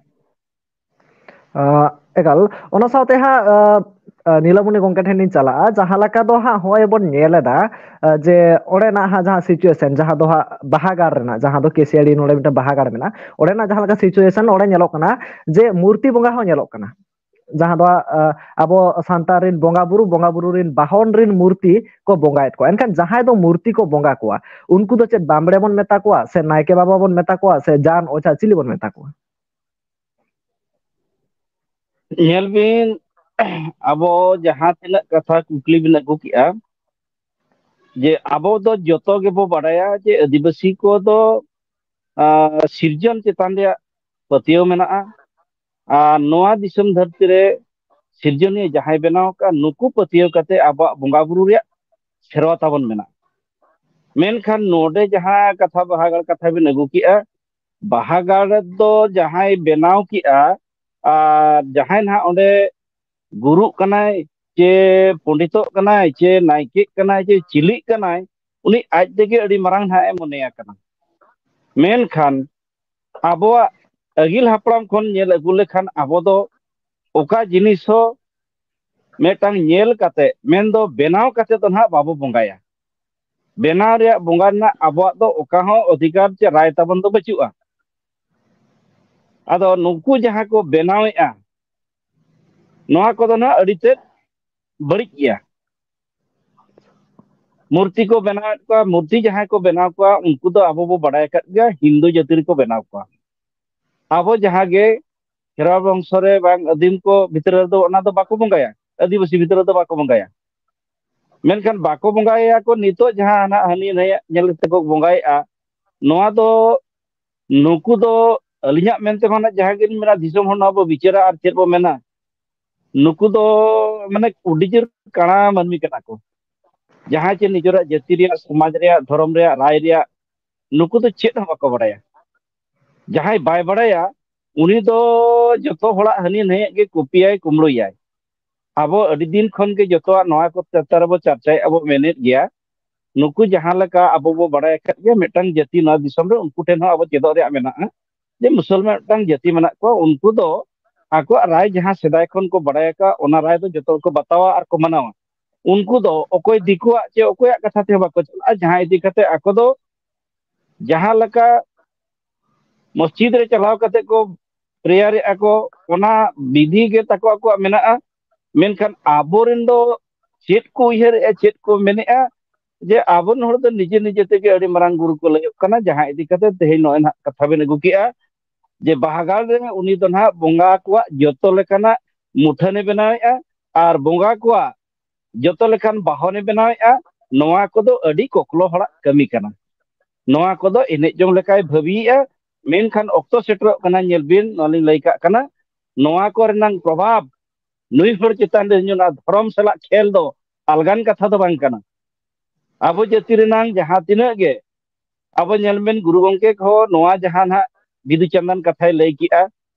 ᱟᱸ, ᱮᱠᱟᱞ, ᱚᱱᱟ ᱥᱟᱶᱛᱮ ᱦᱟᱸᱜ, ᱟᱸ, ᱟᱸ, ᱱᱤᱞᱟᱢᱚᱱᱤ ᱜᱚᱢᱠᱮ ᱴᱷᱮᱱ ᱞᱤᱧ ᱪᱟᱞᱟᱜᱼᱟ᱾ ᱡᱟᱦᱟᱸ ᱞᱮᱠᱟ ᱫᱚ ᱦᱟᱸᱜ ᱦᱚᱸᱜᱼᱚᱭ ᱵᱚᱱ ᱧᱮᱞ ᱮᱫᱟ, ᱟᱸ, ᱡᱮ ᱚᱸᱰᱮᱱᱟᱜ ᱦᱟᱸᱜ ᱡᱟᱦᱟᱸ situation, ᱡᱟᱦᱟᱸ ᱫᱚ ᱦᱟᱸᱜ ᱵᱟᱦᱟ ᱜᱟᱲ ᱨᱮᱱᱟᱜ, ᱡᱟᱦᱟᱸ ᱫᱚ ᱠᱮᱥᱤᱭᱟᱲᱤ ᱱᱚᱰᱮ ᱢᱤᱫᱴᱮᱱ ᱵᱟᱦᱟ ᱜᱟᱲ ᱢᱮᱱᱟᱜᱼᱟ, ᱚᱸᱰᱮᱱᱟᱜ ᱡᱟᱦᱟᱸ ᱞᱮᱠᱟ situation ᱚᱸᱰᱮ ᱧᱮᱞᱚᱜ ᱠᱟᱱᱟ ᱡᱮ ᱢᱩᱨᱛᱤ ᱵᱚᱸᱜᱟ ᱦᱚᱸ ᱧᱮᱞᱚᱜ ᱠᱟᱱᱟ, ᱡᱟᱦᱟᱸ ᱫᱚ ᱦᱟᱸᱜ, ᱟᱸ, ᱟᱵᱚ ᱥᱟᱱᱛᱟᱲ ᱨᱮᱱ ᱵᱚᱸᱜᱟ ᱵᱩᱨᱩ, ᱵᱚᱸᱜᱟ ᱵᱩᱨᱩ ᱨᱮᱱ ᱵᱟᱦᱚᱱ ᱨᱮᱱ ᱢᱩᱨᱛᱤ ᱠᱚ ᱵᱚᱸᱜᱟᱭᱮᱫ ᱠᱚᱣᱟ᱾ ᱮᱱᱠᱷᱟᱱ ᱡᱟᱦᱟᱸᱭ ᱫᱚ ᱢᱩᱨᱛᱤ ᱠᱚ ᱵᱚᱸᱜᱟ ᱠᱚᱣᱟ, ᱩᱱᱠᱩ ᱫᱚ ᱪᱮᱫ ᱵᱟᱢᱵᱲᱮ ᱵᱚᱱ ᱢᱮᱛᱟ ᱠᱚᱣᱟ, ᱥᱮ ᱱᱟᱭᱠᱮ ᱵᱟᱵᱟ ᱵᱚᱱ ᱢᱮᱛᱟ ᱠᱚᱣᱟ, ᱥᱮ ᱡᱟᱱ ᱚᱡᱷᱟ ᱪᱤᱞᱤ ᱵᱚᱱ ᱢᱮᱛᱟ ᱠᱚᱣᱟ? ᱧᱮᱞ ᱵᱤᱱ, ᱟᱵᱚ ᱡᱟᱦᱟᱸ ᱛᱤᱱᱟᱹᱜ ᱠᱟᱛᱷᱟ ᱠᱩᱠᱞᱤ ᱵᱤᱱ ᱟᱹᱜᱩ ᱠᱮᱜᱼᱟ, ᱡᱮ ᱟᱵᱚ ᱫᱚ ᱡᱚᱛᱚ ᱜᱮᱵᱚ ᱵᱟᱰᱟᱭᱟ ᱡᱮ ᱟᱹᱫᱤᱵᱟᱹᱥᱤ ᱠᱚᱫᱚ, ᱟᱸ, ᱥᱤᱨᱡᱚᱱ ᱪᱮᱛᱟᱱ ᱨᱮᱭᱟᱜ ᱯᱟᱹᱛᱭᱟᱹᱣ ᱢᱮᱱᱟᱜᱼᱟ᱾ ᱟᱨ ᱱᱚᱣᱟ ᱫᱤᱥᱚᱢ ᱫᱷᱟᱹᱨᱛᱤ ᱨᱮ ᱥᱤᱨᱡᱚᱱᱤᱭᱟᱹ ᱡᱟᱦᱟᱸᱭ ᱵᱮᱱᱟᱣ ᱟᱠᱟᱫ, ᱱᱩᱠᱩ ᱯᱟᱹᱛᱭᱟᱹᱣ ᱠᱟᱛᱮ ᱟᱵᱚᱣᱟᱜ ᱵᱚᱸᱜᱟ ᱵᱩᱨᱩ ᱨᱮᱭᱟᱜ ᱥᱮᱨᱣᱟ ᱛᱟᱵᱚᱱ ᱢᱮᱱᱟᱜᱼᱟ᱾ ᱢᱮᱱᱠᱷᱟᱱ ᱱᱚᱰᱮ ᱡᱟᱦᱟᱸ ᱠᱟᱛᱷᱟ, ᱵᱟᱦᱟ ᱜᱟᱲ ᱠᱟᱛᱷᱟ ᱵᱤᱱ ᱟᱹᱜᱩ ᱠᱮᱜᱼᱟ, ᱵᱟᱦᱟ ᱜᱟᱲ ᱫᱚ ᱡᱟᱦᱟᱸᱭ ᱵᱮᱱᱟᱣ ᱠᱮᱜᱼᱟ, ᱟᱨ ᱡᱟᱦᱟᱸᱭ ᱱᱟᱦᱟᱜ ᱚᱸᱰᱮ ᱜᱩᱨᱩᱜ ᱠᱟᱱᱟᱭ, ᱪᱮ ᱯᱚᱸᱰᱤᱛᱚᱜ ᱠᱟᱱᱟᱭ, ᱪᱮ ᱱᱟᱭᱠᱮᱜ ᱠᱟᱱᱟᱭ, ᱪᱮ ᱪᱤᱞᱤᱜ ᱠᱟᱱᱟᱭ, ᱩᱱᱤ ᱟᱡ ᱛᱮᱜᱮ ᱟᱹᱰᱤ ᱢᱟᱨᱟᱝ ᱱᱟᱦᱟᱜ ᱮ ᱢᱚᱱᱮᱭᱟ ᱠᱟᱱᱟ᱾ ᱢᱮᱱᱠᱷᱟᱱ ᱟᱵᱚᱣᱟᱜ ᱟᱹᱜᱤᱞ ᱦᱟᱯᱲᱟᱢ ᱠᱷᱚᱱ ᱧᱮᱞ ᱟᱹᱜᱩ ᱞᱮᱠᱷᱟᱱ, ᱟᱵᱚ ᱫᱚ ᱚᱠᱟ ᱡᱤᱱᱤᱥ ᱦᱚᱸ ᱢᱤᱫᱴᱟᱝ ᱧᱮᱞ ᱠᱟᱛᱮ, ᱢᱮᱱᱫᱚ ᱵᱮᱱᱟᱣ ᱠᱟᱛᱮ ᱫᱚ ᱱᱟᱦᱟᱜ ᱵᱟᱵᱚ ᱵᱚᱸᱜᱟᱭᱟ᱾ ᱵᱮᱱᱟᱣ ᱨᱮᱭᱟᱜ, ᱵᱚᱸᱜᱟ ᱨᱮᱱᱟᱜ ᱟᱵᱚᱣᱟᱜ ᱫᱚ ᱚᱠᱟ ᱦᱚᱸ ᱚᱫᱷᱤᱠᱟᱨ ᱪᱮ ᱨᱟᱭ ᱛᱟᱵᱚᱱ ᱫᱚ ᱵᱟᱹᱪᱩᱜᱼᱟ᱾ ᱟᱫᱚ ᱱᱩᱠᱩ ᱡᱟᱦᱟᱸ ᱠᱚ ᱵᱮᱱᱟᱣᱮᱫᱼᱟ, ᱱᱚᱣᱟ ᱠᱚᱫᱚ ᱱᱟᱦᱟᱜ ᱟᱹᱰᱤ ᱛᱮᱫ ᱵᱟᱹᱲᱤᱡ ᱜᱮᱭᱟ᱾ ᱢᱩᱨᱛᱤ ᱠᱚ ᱵᱮᱱᱟᱣᱮᱫ ᱠᱚᱣᱟ, ᱢᱩᱨᱛᱤ ᱡᱟᱦᱟᱸᱭ ᱠᱚ ᱵᱮᱱᱟᱣ ᱠᱚᱣᱟ, ᱩᱱᱠᱩ ᱫᱚ ᱟᱵᱚ ᱵᱚ ᱵᱟᱰᱟᱭ ᱟᱠᱟᱫ ᱜᱮᱭᱟ, ᱦᱤᱱᱫᱩ ᱡᱟᱹᱛᱤ ᱨᱮᱠᱚ ᱵᱮᱱᱟᱣ ᱠᱚᱣᱟ᱾ ᱟᱵᱚ ᱡᱟᱦᱟᱸ ᱜᱮ ᱠᱷᱮᱨᱣᱟᱲ ᱵᱚᱝᱥᱚ ᱨᱮ ᱵᱟᱝ ᱟᱹᱫᱤᱢ ᱠᱚ ᱵᱷᱤᱛᱨᱤ ᱨᱮᱫᱚ ᱚᱱᱟ ᱫᱚ ᱵᱟᱠᱚ ᱵᱚᱸᱜᱟᱭᱟ, ᱟᱹᱫᱤᱵᱟᱹᱥᱤ ᱵᱷᱤᱛᱨᱤ ᱨᱮᱫᱚ ᱵᱟᱠᱚ ᱵᱚᱸᱜᱟᱭᱟ᱾ ᱢᱮᱱᱠᱷᱟᱱ ᱵᱟᱠᱚ ᱵᱚᱸᱜᱟᱭᱟ ᱠᱚ ᱱᱤᱛᱚᱜ ᱡᱟᱦᱟᱸ ᱦᱟᱱᱟ ᱦᱟᱹᱱᱤ ᱱᱟᱹᱭᱟᱜ ᱧᱮᱞ ᱠᱟᱛᱮ ᱠᱚ ᱵᱚᱸᱜᱟᱭᱮᱫᱼᱟ, ᱱᱚᱣᱟ ᱫᱚ ᱱᱩᱠᱩ ᱫᱚ ᱟᱹᱞᱤᱧᱟᱜ ᱢᱮᱱᱛᱮ ᱢᱟ ᱱᱟᱜ ᱡᱟᱦᱟᱸ ᱜᱮᱞᱤᱧ ᱢᱮᱱᱟ, ᱫᱤᱥᱚᱢ ᱦᱚᱲ ᱱᱚᱣᱟ ᱵᱚ ᱵᱤᱪᱟᱹᱨᱟ ᱟᱨ ᱪᱮᱫ ᱵᱚ ᱢᱮᱱᱟ, ᱱᱩᱠᱩ ᱫᱚ ᱢᱟᱱᱮ ᱟᱹᱰᱤ ᱡᱳᱨ ᱠᱟᱬᱟ ᱢᱟᱹᱱᱢᱤ ᱠᱟᱱᱟ ᱠᱚ᱾ ᱡᱟᱦᱟᱸᱭ ᱪᱮ ᱱᱤᱡᱮᱨᱟᱜ ᱡᱟᱹᱛᱤ ᱨᱮᱭᱟᱜ, ᱥᱚᱢᱟᱡᱽ ᱨᱮᱭᱟᱜ, ᱫᱷᱚᱨᱚᱢ ᱨᱮᱭᱟᱜ, ᱨᱟᱭ ᱨᱮᱭᱟᱜ ᱱᱩᱠᱩ ᱫᱚ ᱪᱮᱫ ᱦᱚᱸ ᱵᱟᱠᱚ ᱵᱟᱲᱟᱭᱟ᱾ ᱡᱟᱦᱟᱸᱭ ᱵᱟᱭ ᱵᱟᱲᱟᱭᱟ, ᱩᱱᱤ ᱫᱚ ᱡᱚᱛᱚ ᱦᱚᱲᱟᱜ ᱦᱟᱹᱱᱤ ᱱᱟᱹᱭᱟᱜ ᱜᱮ ᱠᱚᱯᱤᱭᱟᱭ, ᱠᱩᱢᱵᱽᱲᱩᱭᱟᱭ᱾ ᱟᱵᱚ ᱟᱹᱰᱤ ᱫᱤᱱ ᱠᱷᱚᱱ ᱜᱮ ᱡᱚᱛᱚᱣᱟᱜ ᱱᱚᱣᱟ ᱠᱚ ᱪᱮᱛᱟᱱ ᱨᱮᱵᱚ ᱪᱟᱨᱪᱟᱭᱮᱫᱼᱟ, ᱵᱚ ᱢᱮᱱᱮᱫ ᱜᱮᱭᱟ᱾ ᱱᱩᱠᱩ ᱡᱟᱦᱟᱸ ᱞᱮᱠᱟ ᱟᱵᱚ ᱵᱚ ᱵᱟᱲᱟᱭ ᱟᱠᱟᱫ ᱜᱮᱭᱟ, ᱢᱤᱫᱴᱟᱝ ᱡᱟᱹᱛᱤ ᱱᱚᱣᱟ ᱫᱤᱥᱚᱢ ᱨᱮ, ᱩᱱᱠᱩ ᱴᱷᱮᱱ ᱦᱚᱸ ᱟᱵᱚ ᱪᱮᱫᱚᱜ ᱨᱮᱭᱟᱜ ᱢᱮᱱᱟᱜᱼᱟ᱾ ᱡᱮ ᱢᱩᱥᱚᱞᱢᱟᱱ ᱢᱤᱫᱴᱟᱝ ᱡᱟᱹᱛᱤ ᱢᱮᱱᱟᱜ ᱠᱚᱣᱟ, ᱩᱱᱠᱩ ᱫᱚ ᱟᱠᱚᱣᱟᱜ ᱨᱟᱭ ᱡᱟᱦᱟᱸ ᱥᱮᱫᱟᱭ ᱠᱷᱚᱱ ᱠᱚ ᱵᱟᱲᱟᱭ ᱟᱠᱟᱫ, ᱚᱱᱟ ᱨᱟᱭ ᱫᱚ ᱡᱚᱛᱚ ᱦᱚᱲ ᱠᱚ ᱵᱟᱛᱟᱣᱟ ᱟᱨ ᱠᱚ ᱢᱟᱱᱟᱣᱟ᱾ ᱩᱱᱠᱩ ᱫᱚ ᱚᱠᱚᱭ ᱫᱤᱠᱩᱣᱟᱜ ᱪᱮ ᱚᱠᱚᱭᱟᱜ ᱠᱟᱛᱷᱟ ᱛᱮᱦᱚᱸ ᱵᱟᱠᱚ ᱪᱟᱞᱟᱜᱼᱟ᱾ ᱡᱟᱦᱟᱸ ᱤᱫᱤ ᱠᱟᱛᱮ ᱟᱠᱚ ᱫᱚ ᱡᱟᱦᱟᱸ ᱞᱮᱠᱟ ᱢᱚᱥᱡᱤᱫ ᱨᱮ ᱪᱟᱞᱟᱣ ᱠᱟᱛᱮ ᱠᱚ ᱯᱨᱮᱭᱟᱨᱮᱜᱼᱟ ᱠᱚ, ᱚᱱᱟ ᱵᱤᱫᱷᱤ ᱜᱮ ᱛᱟᱠᱚ ᱟᱠᱚᱣᱟᱜ ᱢᱮᱱᱟᱜᱼᱟ᱾ ᱢᱮᱱᱠᱷᱟᱱ ᱟᱵᱚᱨᱮᱱ ᱫᱚ ᱪᱮᱫ ᱠᱚ ᱩᱭᱦᱟᱹᱨᱮᱜᱼᱟ, ᱪᱮᱫ ᱠᱚ ᱢᱮᱱᱮᱜᱼᱟ, ᱡᱮ ᱟᱵᱚᱨᱮᱱ ᱦᱚᱲ ᱫᱚ ᱱᱤᱡᱮ ᱱᱤᱡᱮ ᱛᱮᱜᱮ ᱟᱹᱰᱤ ᱢᱟᱨᱟᱝ ᱜᱩᱨᱩ ᱠᱚ ᱞᱟᱹᱭᱚᱜ ᱠᱟᱱᱟ, ᱡᱟᱦᱟᱸ ᱤᱫᱤ ᱠᱟᱛᱮ ᱛᱮᱦᱮᱧ ᱱᱚᱜᱼᱚᱭ ᱱᱟᱦᱟᱜ ᱠᱟᱛᱷᱟ ᱵᱮᱱ ᱟᱹᱜᱩ ᱠᱮᱜᱼᱟ, ᱡᱮ ᱵᱟᱦᱟᱜᱟᱲ ᱨᱮ ᱩᱱᱤ ᱫᱚ ᱱᱟᱦᱟᱜ ᱵᱚᱸᱜᱟ ᱠᱚᱣᱟᱜ ᱡᱚᱛᱚ ᱞᱮᱠᱟᱱᱟᱜ ᱢᱩᱴᱷᱟᱹᱱᱮ ᱵᱮᱱᱟᱣᱮᱜᱼᱟ ᱟᱨ ᱵᱚᱸᱜᱟ ᱠᱚᱣᱟᱜ ᱡᱚᱛᱚ ᱞᱮᱠᱟᱱ ᱵᱟᱦᱚᱱᱮ ᱵᱮᱱᱟᱣᱮᱜᱼᱟ᱾ ᱱᱚᱣᱟ ᱠᱚᱫᱚ ᱟᱹᱰᱤ ᱠᱚᱠᱞᱚ ᱦᱚᱲᱟᱜ ᱠᱟᱹᱢᱤ ᱠᱟᱱᱟ᱾ ᱱᱚᱣᱟ ᱠᱚᱫᱚ ᱮᱱᱮᱡ ᱡᱚᱝ ᱞᱮᱠᱟᱭ ᱵᱷᱟᱹᱵᱤᱭᱮᱜᱼᱟ, ᱢᱮᱱᱠᱷᱟᱱ ᱚᱠᱛᱚ ᱥᱮᱴᱮᱨᱚᱜ ᱠᱟᱱᱟ, ᱧᱮᱞ ᱵᱤᱱ, ᱱᱚᱣᱟ ᱞᱤᱧ ᱞᱟᱹᱭ ᱠᱟᱜ ᱠᱟᱱᱟ, ᱱᱚᱣᱟ ᱠᱚᱨᱮᱱᱟᱝ ᱯᱨᱚᱵᱷᱟᱵᱽ ᱱᱩᱭ ᱦᱚᱲ ᱪᱮᱛᱟᱱ ᱨᱮ ᱦᱤᱡᱩᱜᱼᱟ᱾ ᱫᱷᱚᱨᱚᱢ ᱥᱟᱞᱟᱜ ᱠᱷᱮᱞ ᱫᱚ ᱟᱞᱜᱟᱱ ᱠᱟᱛᱷᱟ ᱫᱚ ᱵᱟᱝ ᱠᱟᱱᱟ᱾ ᱟᱵᱚ ᱡᱟᱹᱛᱤ ᱨᱮᱱᱟᱝ ᱡᱟᱦᱟᱸ ᱛᱤᱱᱟᱹᱜ ᱜᱮ, ᱟᱵᱚ ᱧᱮᱞ ᱵᱮᱱ, ᱜᱩᱨᱩ ᱜᱚᱢᱠᱮ ᱠᱚᱦᱚᱸ ᱱᱚᱣᱟ ᱡᱟᱦᱟᱸ ᱱᱟᱦᱟᱜ ᱵᱤᱫᱩ ᱪᱟᱸᱫᱟᱱ ᱠᱟᱛᱷᱟᱭ ᱞᱟᱹᱭ ᱠᱮᱜᱼᱟ,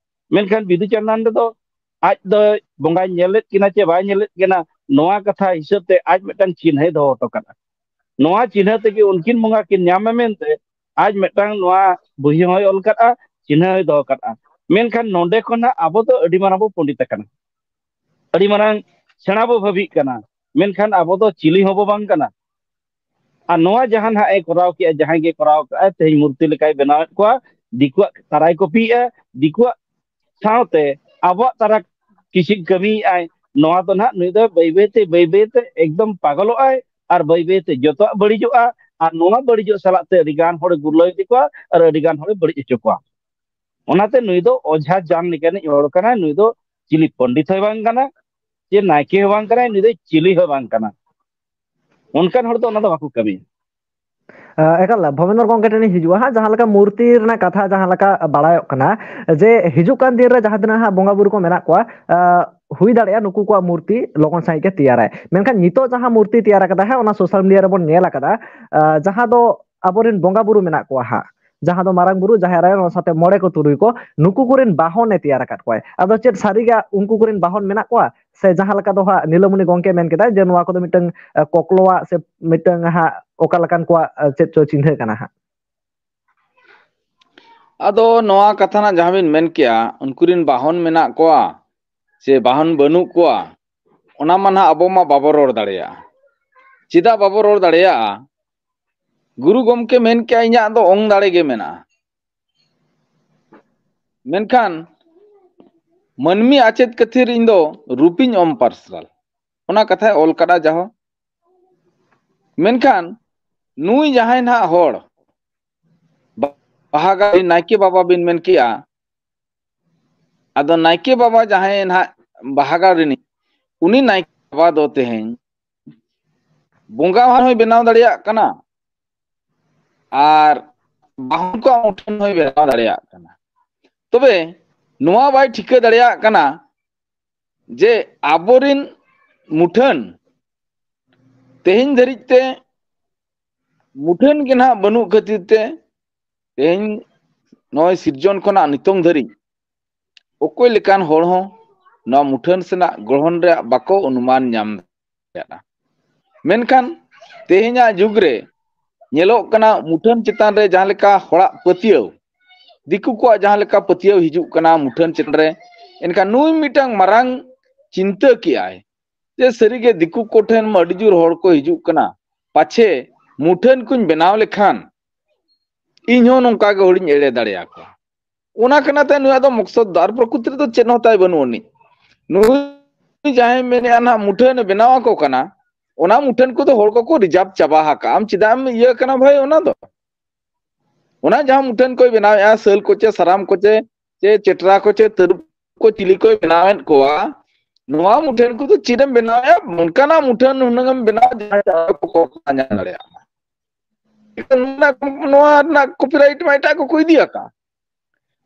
ᱢᱮᱱᱠᱷᱟᱱ ᱵᱤᱫᱩ ᱪᱟᱸᱫᱟᱱ ᱨᱮᱫᱚ ᱟᱡ ᱫᱚ ᱵᱚᱸᱜᱟᱭ ᱧᱮᱞᱮᱫ ᱠᱤᱱᱟ ᱪᱮ ᱵᱟᱭ ᱧᱮᱞᱮᱫ ᱠᱤᱱᱟ, ᱱᱚᱣᱟ ᱠᱟᱛᱷᱟ ᱦᱤᱥᱟᱹᱵ ᱛᱮ ᱟᱡ ᱢᱤᱫᱴᱟᱝ ᱪᱤᱱᱦᱟᱹᱭ ᱫᱚᱦᱚ ᱦᱚᱴᱚ ᱠᱟᱜᱼᱟ᱾ ᱱᱚᱣᱟ ᱪᱤᱱᱦᱟᱹ ᱛᱮᱜᱮ ᱩᱱᱠᱤᱱ ᱵᱚᱸᱜᱟ ᱠᱤᱱ ᱧᱟᱢᱟ ᱢᱮᱱᱛᱮ ᱟᱡ ᱢᱤᱫᱴᱟᱝ ᱱᱚᱣᱟ ᱵᱩᱦᱤ ᱦᱚᱸᱭ ᱚᱞ ᱠᱟᱜᱼᱟ, ᱪᱤᱱᱦᱟᱹ ᱦᱚᱸᱭ ᱫᱚᱦᱚ ᱠᱟᱜᱼᱟ᱾ ᱢᱮᱱᱠᱷᱟᱱ ᱱᱚᱰᱮ ᱠᱷᱚᱱᱟᱜ ᱟᱵᱚ ᱫᱚ ᱟᱹᱰᱤ ᱢᱟᱨᱟᱝ ᱵᱚ ᱯᱚᱸᱰᱤᱛ ᱟᱠᱟᱱᱟ, ᱟᱹᱰᱤ ᱢᱟᱨᱟᱝ ᱥᱮᱬᱟ ᱵᱚ ᱵᱷᱟᱹᱵᱤᱜ ᱠᱟᱱᱟ, ᱢᱮᱱᱠᱷᱟᱱ ᱟᱵᱚ ᱫᱚ ᱪᱤᱞᱤ ᱦᱚᱸᱵᱚ ᱵᱟᱝ ᱠᱟᱱᱟ᱾ ᱟᱨ ᱱᱚᱣᱟ ᱡᱟᱦᱟᱸ ᱱᱟᱦᱟᱜ ᱮ ᱠᱚᱨᱟᱣ ᱠᱮᱜᱼᱟ, ᱡᱟᱦᱟᱸᱭ ᱜᱮ ᱠᱚᱨᱟᱣ ᱠᱟᱜᱼᱟᱭ, ᱛᱮᱦᱮᱧ ᱢᱩᱨᱛᱤ ᱞᱮᱠᱟᱭ ᱵᱮᱱᱟᱣᱮᱫ ᱠᱚᱣᱟ, ᱫᱤᱠᱩᱣᱟᱜ ᱛᱟᱨᱟᱭ ᱠᱚᱯᱤᱭᱮᱜᱼᱟ, ᱫᱤᱠᱩᱣᱟᱜ ᱥᱟᱶᱛᱮ ᱟᱵᱚᱣᱟᱜ ᱛᱟᱨᱟ ᱠᱤᱪᱷᱩ ᱠᱟᱹᱢᱤᱭᱮᱜᱼᱟᱭ᱾ ᱱᱚᱣᱟ ᱫᱚ ᱱᱟᱦᱟᱜ ᱱᱩᱭ ᱫᱚ ᱵᱟᱹᱭ ᱵᱟᱹᱭ ᱛᱮ, ᱵᱟᱹᱭ ᱵᱟᱹᱭ ᱛᱮ ᱮᱠᱫᱚᱢ ᱯᱟᱜᱚᱞᱚᱜ ᱟᱭ ᱟᱨ ᱵᱟᱹᱭ ᱵᱟᱹᱭ ᱛᱮ ᱡᱚᱛᱚᱣᱟᱜ ᱵᱟᱹᱲᱤᱡᱚᱜᱼᱟ᱾ ᱟᱨ ᱱᱚᱣᱟ ᱵᱟᱹᱲᱤᱡᱚᱜ ᱥᱟᱞᱟᱜ ᱛᱮ ᱟᱹᱰᱤ ᱜᱟᱱ ᱦᱚᱲᱮ ᱜᱩᱨᱞᱟᱹᱣ ᱤᱫᱤ ᱠᱚᱣᱟ ᱟᱨ ᱟᱹᱰᱤ ᱜᱟᱱ ᱦᱚᱲᱮ ᱵᱟᱹᱲᱤᱡ ᱦᱚᱪᱚ ᱠᱚᱣᱟ᱾ ᱚᱱᱟᱛᱮ ᱱᱩᱭ ᱫᱚ ᱚᱡᱷᱟ ᱡᱟᱱ ᱞᱮᱠᱟᱱᱤᱡ ᱦᱚᱲ ᱠᱟᱱᱟᱭ᱾ ᱱᱩᱭ ᱫᱚ ᱪᱤᱞᱤ ᱯᱚᱱᱰᱤᱛ ᱦᱚᱸᱭ ᱵᱟᱝ ᱠᱟᱱᱟ, ᱪᱮ ᱱᱟᱭᱠᱮ ᱦᱚᱸ ᱵᱟᱝ ᱠᱟᱱᱟᱭ, ᱱᱩᱭ ᱫᱚ ᱪᱤᱞᱤ ᱦᱚᱸ ᱵᱟᱝ ᱠᱟᱱᱟ᱾ ᱚᱱᱠᱟᱱ ᱦᱚᱲ ᱫᱚ ᱚᱱᱟ ᱫᱚ ᱵᱟᱠᱚ ᱠᱟᱹᱢᱤᱭᱟ᱾ ᱮᱠᱟᱞ ᱵᱷᱚᱵᱮᱱᱫᱨ ᱜᱚᱝᱠᱮ ᱴᱷᱮᱱ ᱤᱧ ᱦᱤᱡᱩᱜᱼᱟ ᱦᱟᱸᱜ, ᱡᱟᱦᱟᱸ ᱞᱮᱠᱟ ᱢᱩᱨᱛᱤ ᱨᱮᱱᱟᱜ ᱠᱟᱛᱷᱟ ᱡᱟᱦᱟᱸ ᱞᱮᱠᱟ ᱵᱟᱲᱟᱭᱚᱜ ᱠᱟᱱᱟ, ᱡᱮ ᱦᱤᱡᱩᱜ ᱠᱟᱱ ᱫᱤᱱ ᱨᱮ ᱡᱟᱦᱟᱸ ᱛᱤᱱᱟᱹᱜ ᱦᱟᱸᱜ ᱵᱚᱸᱜᱟ ᱵᱩᱨᱩ ᱠᱚ ᱢᱮᱱᱟᱜ ᱠᱚᱣᱟ, ᱦᱩᱭ ᱫᱟᱲᱮᱭᱟᱜᱼᱟ ᱱᱩᱠᱩ ᱠᱚᱣᱟᱜ ᱢᱩᱨᱛᱤ ᱞᱚᱜᱚᱱ ᱥᱟᱺᱦᱤᱡ ᱜᱮ ᱛᱮᱭᱟᱨᱟᱭ᱾ ᱢᱮᱱᱠᱷᱟᱱ ᱱᱤᱛᱚᱜ ᱡᱟᱦᱟᱸ ᱢᱩᱨᱛᱤ ᱛᱮᱭᱟᱨ ᱟᱠᱟᱫᱟ ᱦᱟᱸᱜ, ᱚᱱᱟ ᱥᱳᱥᱟᱞ ᱢᱤᱰᱤᱭᱟ ᱨᱮᱵᱚᱱ ᱧᱮᱞ ᱟᱠᱟᱫᱟ, ᱡᱟᱦᱟᱸ ᱫᱚ ᱟᱵᱚᱨᱮᱱ ᱵᱚᱸᱜᱟ ᱵᱩᱨᱩ ᱢᱮᱱᱟᱜ ᱠᱚᱣᱟ ᱦᱟᱸᱜ, ᱡᱟᱦᱟᱸ ᱫᱚ ᱢᱟᱨᱟᱝ ᱵᱩᱨᱩ, ᱡᱟᱦᱮᱨ ᱟᱭᱳ, ᱚᱱᱟ ᱥᱟᱶᱛᱮ ᱢᱚᱬᱮ ᱠᱚ ᱛᱩᱨᱩᱭ ᱠᱚ, ᱱᱩᱠᱩ ᱠᱚᱨᱮᱱ ᱵᱟᱦᱚᱱᱮ ᱛᱮᱭᱟᱨ ᱟᱠᱟᱫ ᱠᱚᱣᱟᱭ᱾ ᱟᱫᱚ ᱪᱮᱫ ᱥᱟᱹᱨᱤᱜᱮ ᱩᱱᱠᱩ ᱠᱚᱨᱮᱱ ᱵᱟᱦᱚᱱ ᱢᱮᱱᱟᱜ ᱠᱚᱣᱟ? ᱥᱮ ᱡᱟᱦᱟᱸ ᱞᱮᱠᱟ ᱫᱚ ᱦᱟᱸᱜ ᱱᱤᱞᱟᱢᱚᱱᱤ ᱜᱚᱢᱠᱮ ᱢᱮᱱ ᱠᱮᱫᱟᱭ ᱡᱮ ᱱᱚᱣᱟ ᱠᱚᱫᱚ ᱢᱤᱫᱴᱟᱝ, ᱮ, ᱠᱚᱠᱞᱚᱣᱟᱜ ᱥᱮ ᱢᱤᱫᱴᱟᱝ ᱦᱟᱸᱜ ᱚᱠᱟ ᱞᱮᱠᱟᱱ ᱠᱚᱣᱟᱜ, ᱮ, ᱪᱮᱫ ᱪᱚ ᱪᱤᱱᱦᱟᱹ ᱠᱟᱱᱟ ᱦᱟᱸᱜ? ᱟᱫᱚ ᱱᱚᱣᱟ ᱠᱟᱛᱷᱟ ᱱᱟᱜ ᱡᱟᱦᱟᱸ ᱵᱤᱱ ᱢᱮᱱ ᱠᱮᱜᱼᱟ, ᱩᱱᱠᱩ ᱨᱮᱱ ᱵᱟᱦᱚᱱ ᱢᱮᱱᱟᱜ ᱠᱚᱣᱟ ᱥᱮ ᱵᱟᱦᱚᱱ ᱵᱟᱹᱱᱩᱜ ᱠᱚᱣᱟ, ᱚᱱᱟ ᱢᱟ ᱱᱟᱦᱟᱜ ᱟᱵᱚ ᱢᱟ ᱵᱟᱵᱚ ᱨᱚᱲ ᱫᱟᱲᱮᱭᱟᱜᱼᱟ᱾ ᱪᱮᱫᱟᱜ ᱵᱟᱵᱚ ᱨᱚᱲ ᱫᱟᱲᱮᱭᱟᱜᱼᱟ? ᱜᱩᱨᱩ ᱜᱚᱢᱠᱮ ᱢᱮᱱ ᱠᱮᱜᱼᱟ, "ᱤᱧᱟᱹᱜ ᱫᱚ ᱚᱝ ᱫᱟᱲᱮ ᱜᱮ ᱢᱮᱱᱟᱜᱼᱟ, ᱢᱮᱱᱠᱷᱟᱱ ᱢᱟᱹᱱᱢᱤ ᱟᱪᱮᱫ ᱠᱷᱟᱹᱛᱤᱨ ᱤᱧ ᱫᱚ ᱨᱩᱯᱤᱧ ᱚᱢ ᱯᱟᱨᱥᱟᱞ", ᱚᱱᱟ ᱠᱟᱛᱷᱟᱭ ᱚᱞ ᱠᱟᱫᱟ ᱡᱟᱦᱚ᱾ ᱢᱮᱱᱠᱷᱟᱱ ᱱᱩᱭ ᱡᱟᱦᱟᱸᱭ ᱱᱟᱦᱟᱜ ᱦᱚᱲ ᱵᱟᱦᱟ ᱜᱟᱲ ᱱᱟᱭᱠᱮ ᱵᱟᱵᱟ ᱵᱤᱱ ᱢᱮᱱ ᱠᱮᱜᱼᱟ, ᱟᱫᱚ ᱱᱟᱭᱠᱮ ᱵᱟᱵᱟ ᱡᱟᱦᱟᱸᱭ ᱱᱟᱦᱟᱜ ᱵᱟᱦᱟ ᱜᱟᱲ ᱨᱤᱱᱤᱡ, ᱩᱱᱤ ᱱᱟᱭᱠᱮ ᱵᱟᱵᱟ ᱫᱚ ᱛᱮᱦᱮᱧ ᱵᱚᱸᱜᱟ ᱦᱚᱸᱭ ᱵᱮᱱᱟᱣ ᱫᱟᱲᱮᱭᱟᱜ ᱠᱟᱱᱟ ᱟᱨ ᱵᱟᱦᱚᱱ ᱠᱚᱣᱟᱜ ᱢᱩᱴᱷᱟᱹᱱ ᱦᱚᱸᱭ ᱵᱮᱱᱟᱣ ᱫᱟᱲᱮᱭᱟᱜ ᱠᱟᱱᱟ᱾ ᱛᱚᱵᱮ ᱱᱚᱣᱟ ᱵᱟᱭ ᱴᱷᱤᱠᱟᱹ ᱫᱟᱲᱮᱭᱟᱜ ᱠᱟᱱᱟ ᱡᱮ ᱟᱵᱚᱨᱤᱱ ᱢᱩᱴᱷᱟᱹᱱ ᱛᱮᱦᱮᱧ ᱫᱷᱟᱹᱨᱤᱡ ᱛᱮ ᱢᱩᱴᱷᱟᱹᱱ ᱜᱮ ᱱᱟᱦᱟᱜ ᱵᱟᱹᱱᱩᱜ ᱠᱷᱟᱹᱛᱤᱨ ᱛᱮ ᱛᱮᱦᱮᱧ ᱱᱚᱜᱼᱚᱭ ᱥᱤᱨᱡᱚᱱ ᱠᱷᱚᱱᱟᱜ ᱱᱤᱛᱚᱝ ᱫᱷᱟᱹᱨᱤᱡ ᱚᱠᱚᱭ ᱞᱮᱠᱟᱱ ᱦᱚᱲ ᱦᱚᱸ ᱱᱚᱣᱟ ᱢᱩᱴᱷᱟᱹᱱ ᱥᱮᱱᱟᱜ ᱜᱚᱲᱦᱚᱱ ᱨᱮᱭᱟᱜ ᱵᱟᱠᱚ ᱚᱱᱩᱢᱟᱱ ᱧᱟᱢ ᱫᱟᱲᱮᱭᱟᱜᱼᱟ᱾ ᱢᱮᱱᱠᱷᱟᱱ ᱛᱮᱦᱮᱧᱟᱜ ᱡᱩᱜᱽ ᱨᱮ ᱧᱮᱞᱚᱜ ᱠᱟᱱᱟ, ᱢᱩᱴᱷᱟᱹᱱ ᱪᱮᱛᱟᱱ ᱨᱮ ᱡᱟᱦᱟᱸ ᱞᱮᱠᱟ ᱦᱚᱲᱟᱜ ᱯᱟᱹᱛᱭᱟᱹᱣ, ᱫᱤᱠᱩ ᱠᱚᱣᱟᱜ ᱡᱟᱦᱟᱸ ᱞᱮᱠᱟ ᱯᱟᱹᱛᱭᱟᱹᱣ ᱦᱤᱡᱩᱜ ᱠᱟᱱᱟ ᱢᱩᱴᱷᱟᱹᱱ ᱪᱮᱛᱟᱱ ᱨᱮ, ᱮᱱᱠᱷᱟᱱ ᱱᱩᱭ ᱢᱤᱫᱴᱟᱝ ᱢᱟᱨᱟᱝ ᱪᱤᱱᱛᱟᱹ ᱠᱮᱜᱼᱟᱭ ᱡᱮ ᱥᱟᱹᱨᱤᱜᱮ ᱫᱤᱠᱩ ᱠᱚᱴᱷᱮᱱ ᱢᱟ ᱟᱹᱰᱤ ᱡᱳᱨ ᱦᱚᱲ ᱠᱚ ᱦᱤᱡᱩᱜ ᱠᱟᱱᱟ, ᱯᱟᱪᱷᱮ ᱢᱩᱴᱷᱟᱹᱱ ᱠᱚᱧ ᱵᱮᱱᱟᱣ ᱞᱮᱠᱷᱟᱱ ᱤᱧ ᱦᱚᱸ ᱱᱚᱝᱠᱟ ᱜᱮ ᱦᱚᱲᱤᱧ ᱮᱲᱮ ᱫᱟᱲᱮᱭᱟᱠᱚᱣᱟ᱾ ᱚᱱᱟ ᱠᱟᱱᱟ ᱛᱮ ᱱᱩᱭᱟᱜ ᱫᱚ ᱢᱚᱠᱥᱚᱫ ᱫᱚ, ᱟᱨ ᱯᱨᱚᱠᱨᱤᱛᱤ ᱨᱮᱫᱚ ᱪᱮᱫ ᱦᱚᱸ ᱛᱟᱭ ᱵᱟᱹᱱᱩᱜ ᱟᱹᱱᱤᱡ᱾ ᱱᱩᱭ ᱡᱟᱦᱟᱸᱭ ᱢᱮᱱᱮᱜᱼᱟ ᱱᱟᱦᱟᱜ ᱢᱩᱴᱷᱟᱹᱱ ᱮ ᱵᱮᱱᱟᱣ ᱟᱠᱚ ᱠᱟᱱᱟ, ᱚᱱᱟ ᱢᱩᱴᱷᱟᱹᱱ ᱠᱚᱫᱚ ᱦᱚᱲ ᱠᱚᱠᱚ ᱨᱤᱡᱟᱨᱵᱷ ᱪᱟᱵᱟ ᱟᱠᱟᱜᱼᱟ᱾ ᱟᱢ ᱪᱮᱫᱟᱜ ᱮᱢ ᱤᱭᱟᱹ ᱠᱟᱱᱟ ᱵᱷᱟᱹᱭ? ᱚᱱᱟ ᱫᱚ, ᱚᱱᱟ ᱡᱟᱦᱟᱸ ᱢᱩᱴᱷᱟᱹᱱ ᱠᱚᱭ ᱵᱮᱱᱟᱣᱮᱜᱼᱟ, ᱥᱟᱹᱞ ᱠᱚᱪᱮ ᱥᱟᱨᱟᱢ ᱠᱚᱪᱮ ᱪᱮ ᱪᱮᱴᱨᱟ ᱠᱚᱪᱮ ᱛᱟᱹᱨᱩᱵ ᱠᱚ ᱪᱤᱞᱤ ᱠᱚᱭ ᱵᱮᱱᱟᱣᱮᱫ ᱠᱚᱣᱟ, ᱱᱚᱣᱟ ᱢᱩᱴᱷᱟᱹᱱ ᱠᱚᱫᱚ ᱪᱮᱫ ᱮᱢ ᱵᱮᱱᱟᱣᱮᱜᱼᱟ? ᱚᱱᱠᱟᱱᱟᱜ ᱢᱩᱴᱷᱟᱹᱱ ᱦᱩᱱᱟᱹᱝ ᱮᱢ ᱵᱮᱱᱟᱣᱟ ᱡᱟᱦᱟᱸ ᱪᱟᱞᱟᱣ ᱠᱚᱠᱚ ᱧᱟᱢ ᱫᱟᱲᱮᱭᱟᱜ ᱢᱟ᱾ ᱱᱚᱣᱟ, ᱱᱚᱣᱟ ᱨᱮᱱᱟᱜ ᱠᱚᱯᱤᱨᱟᱭᱤᱴ ᱢᱟ ᱮᱴᱟᱜ ᱠᱚᱠᱚ ᱤᱫᱤ ᱟᱠᱟᱫ᱾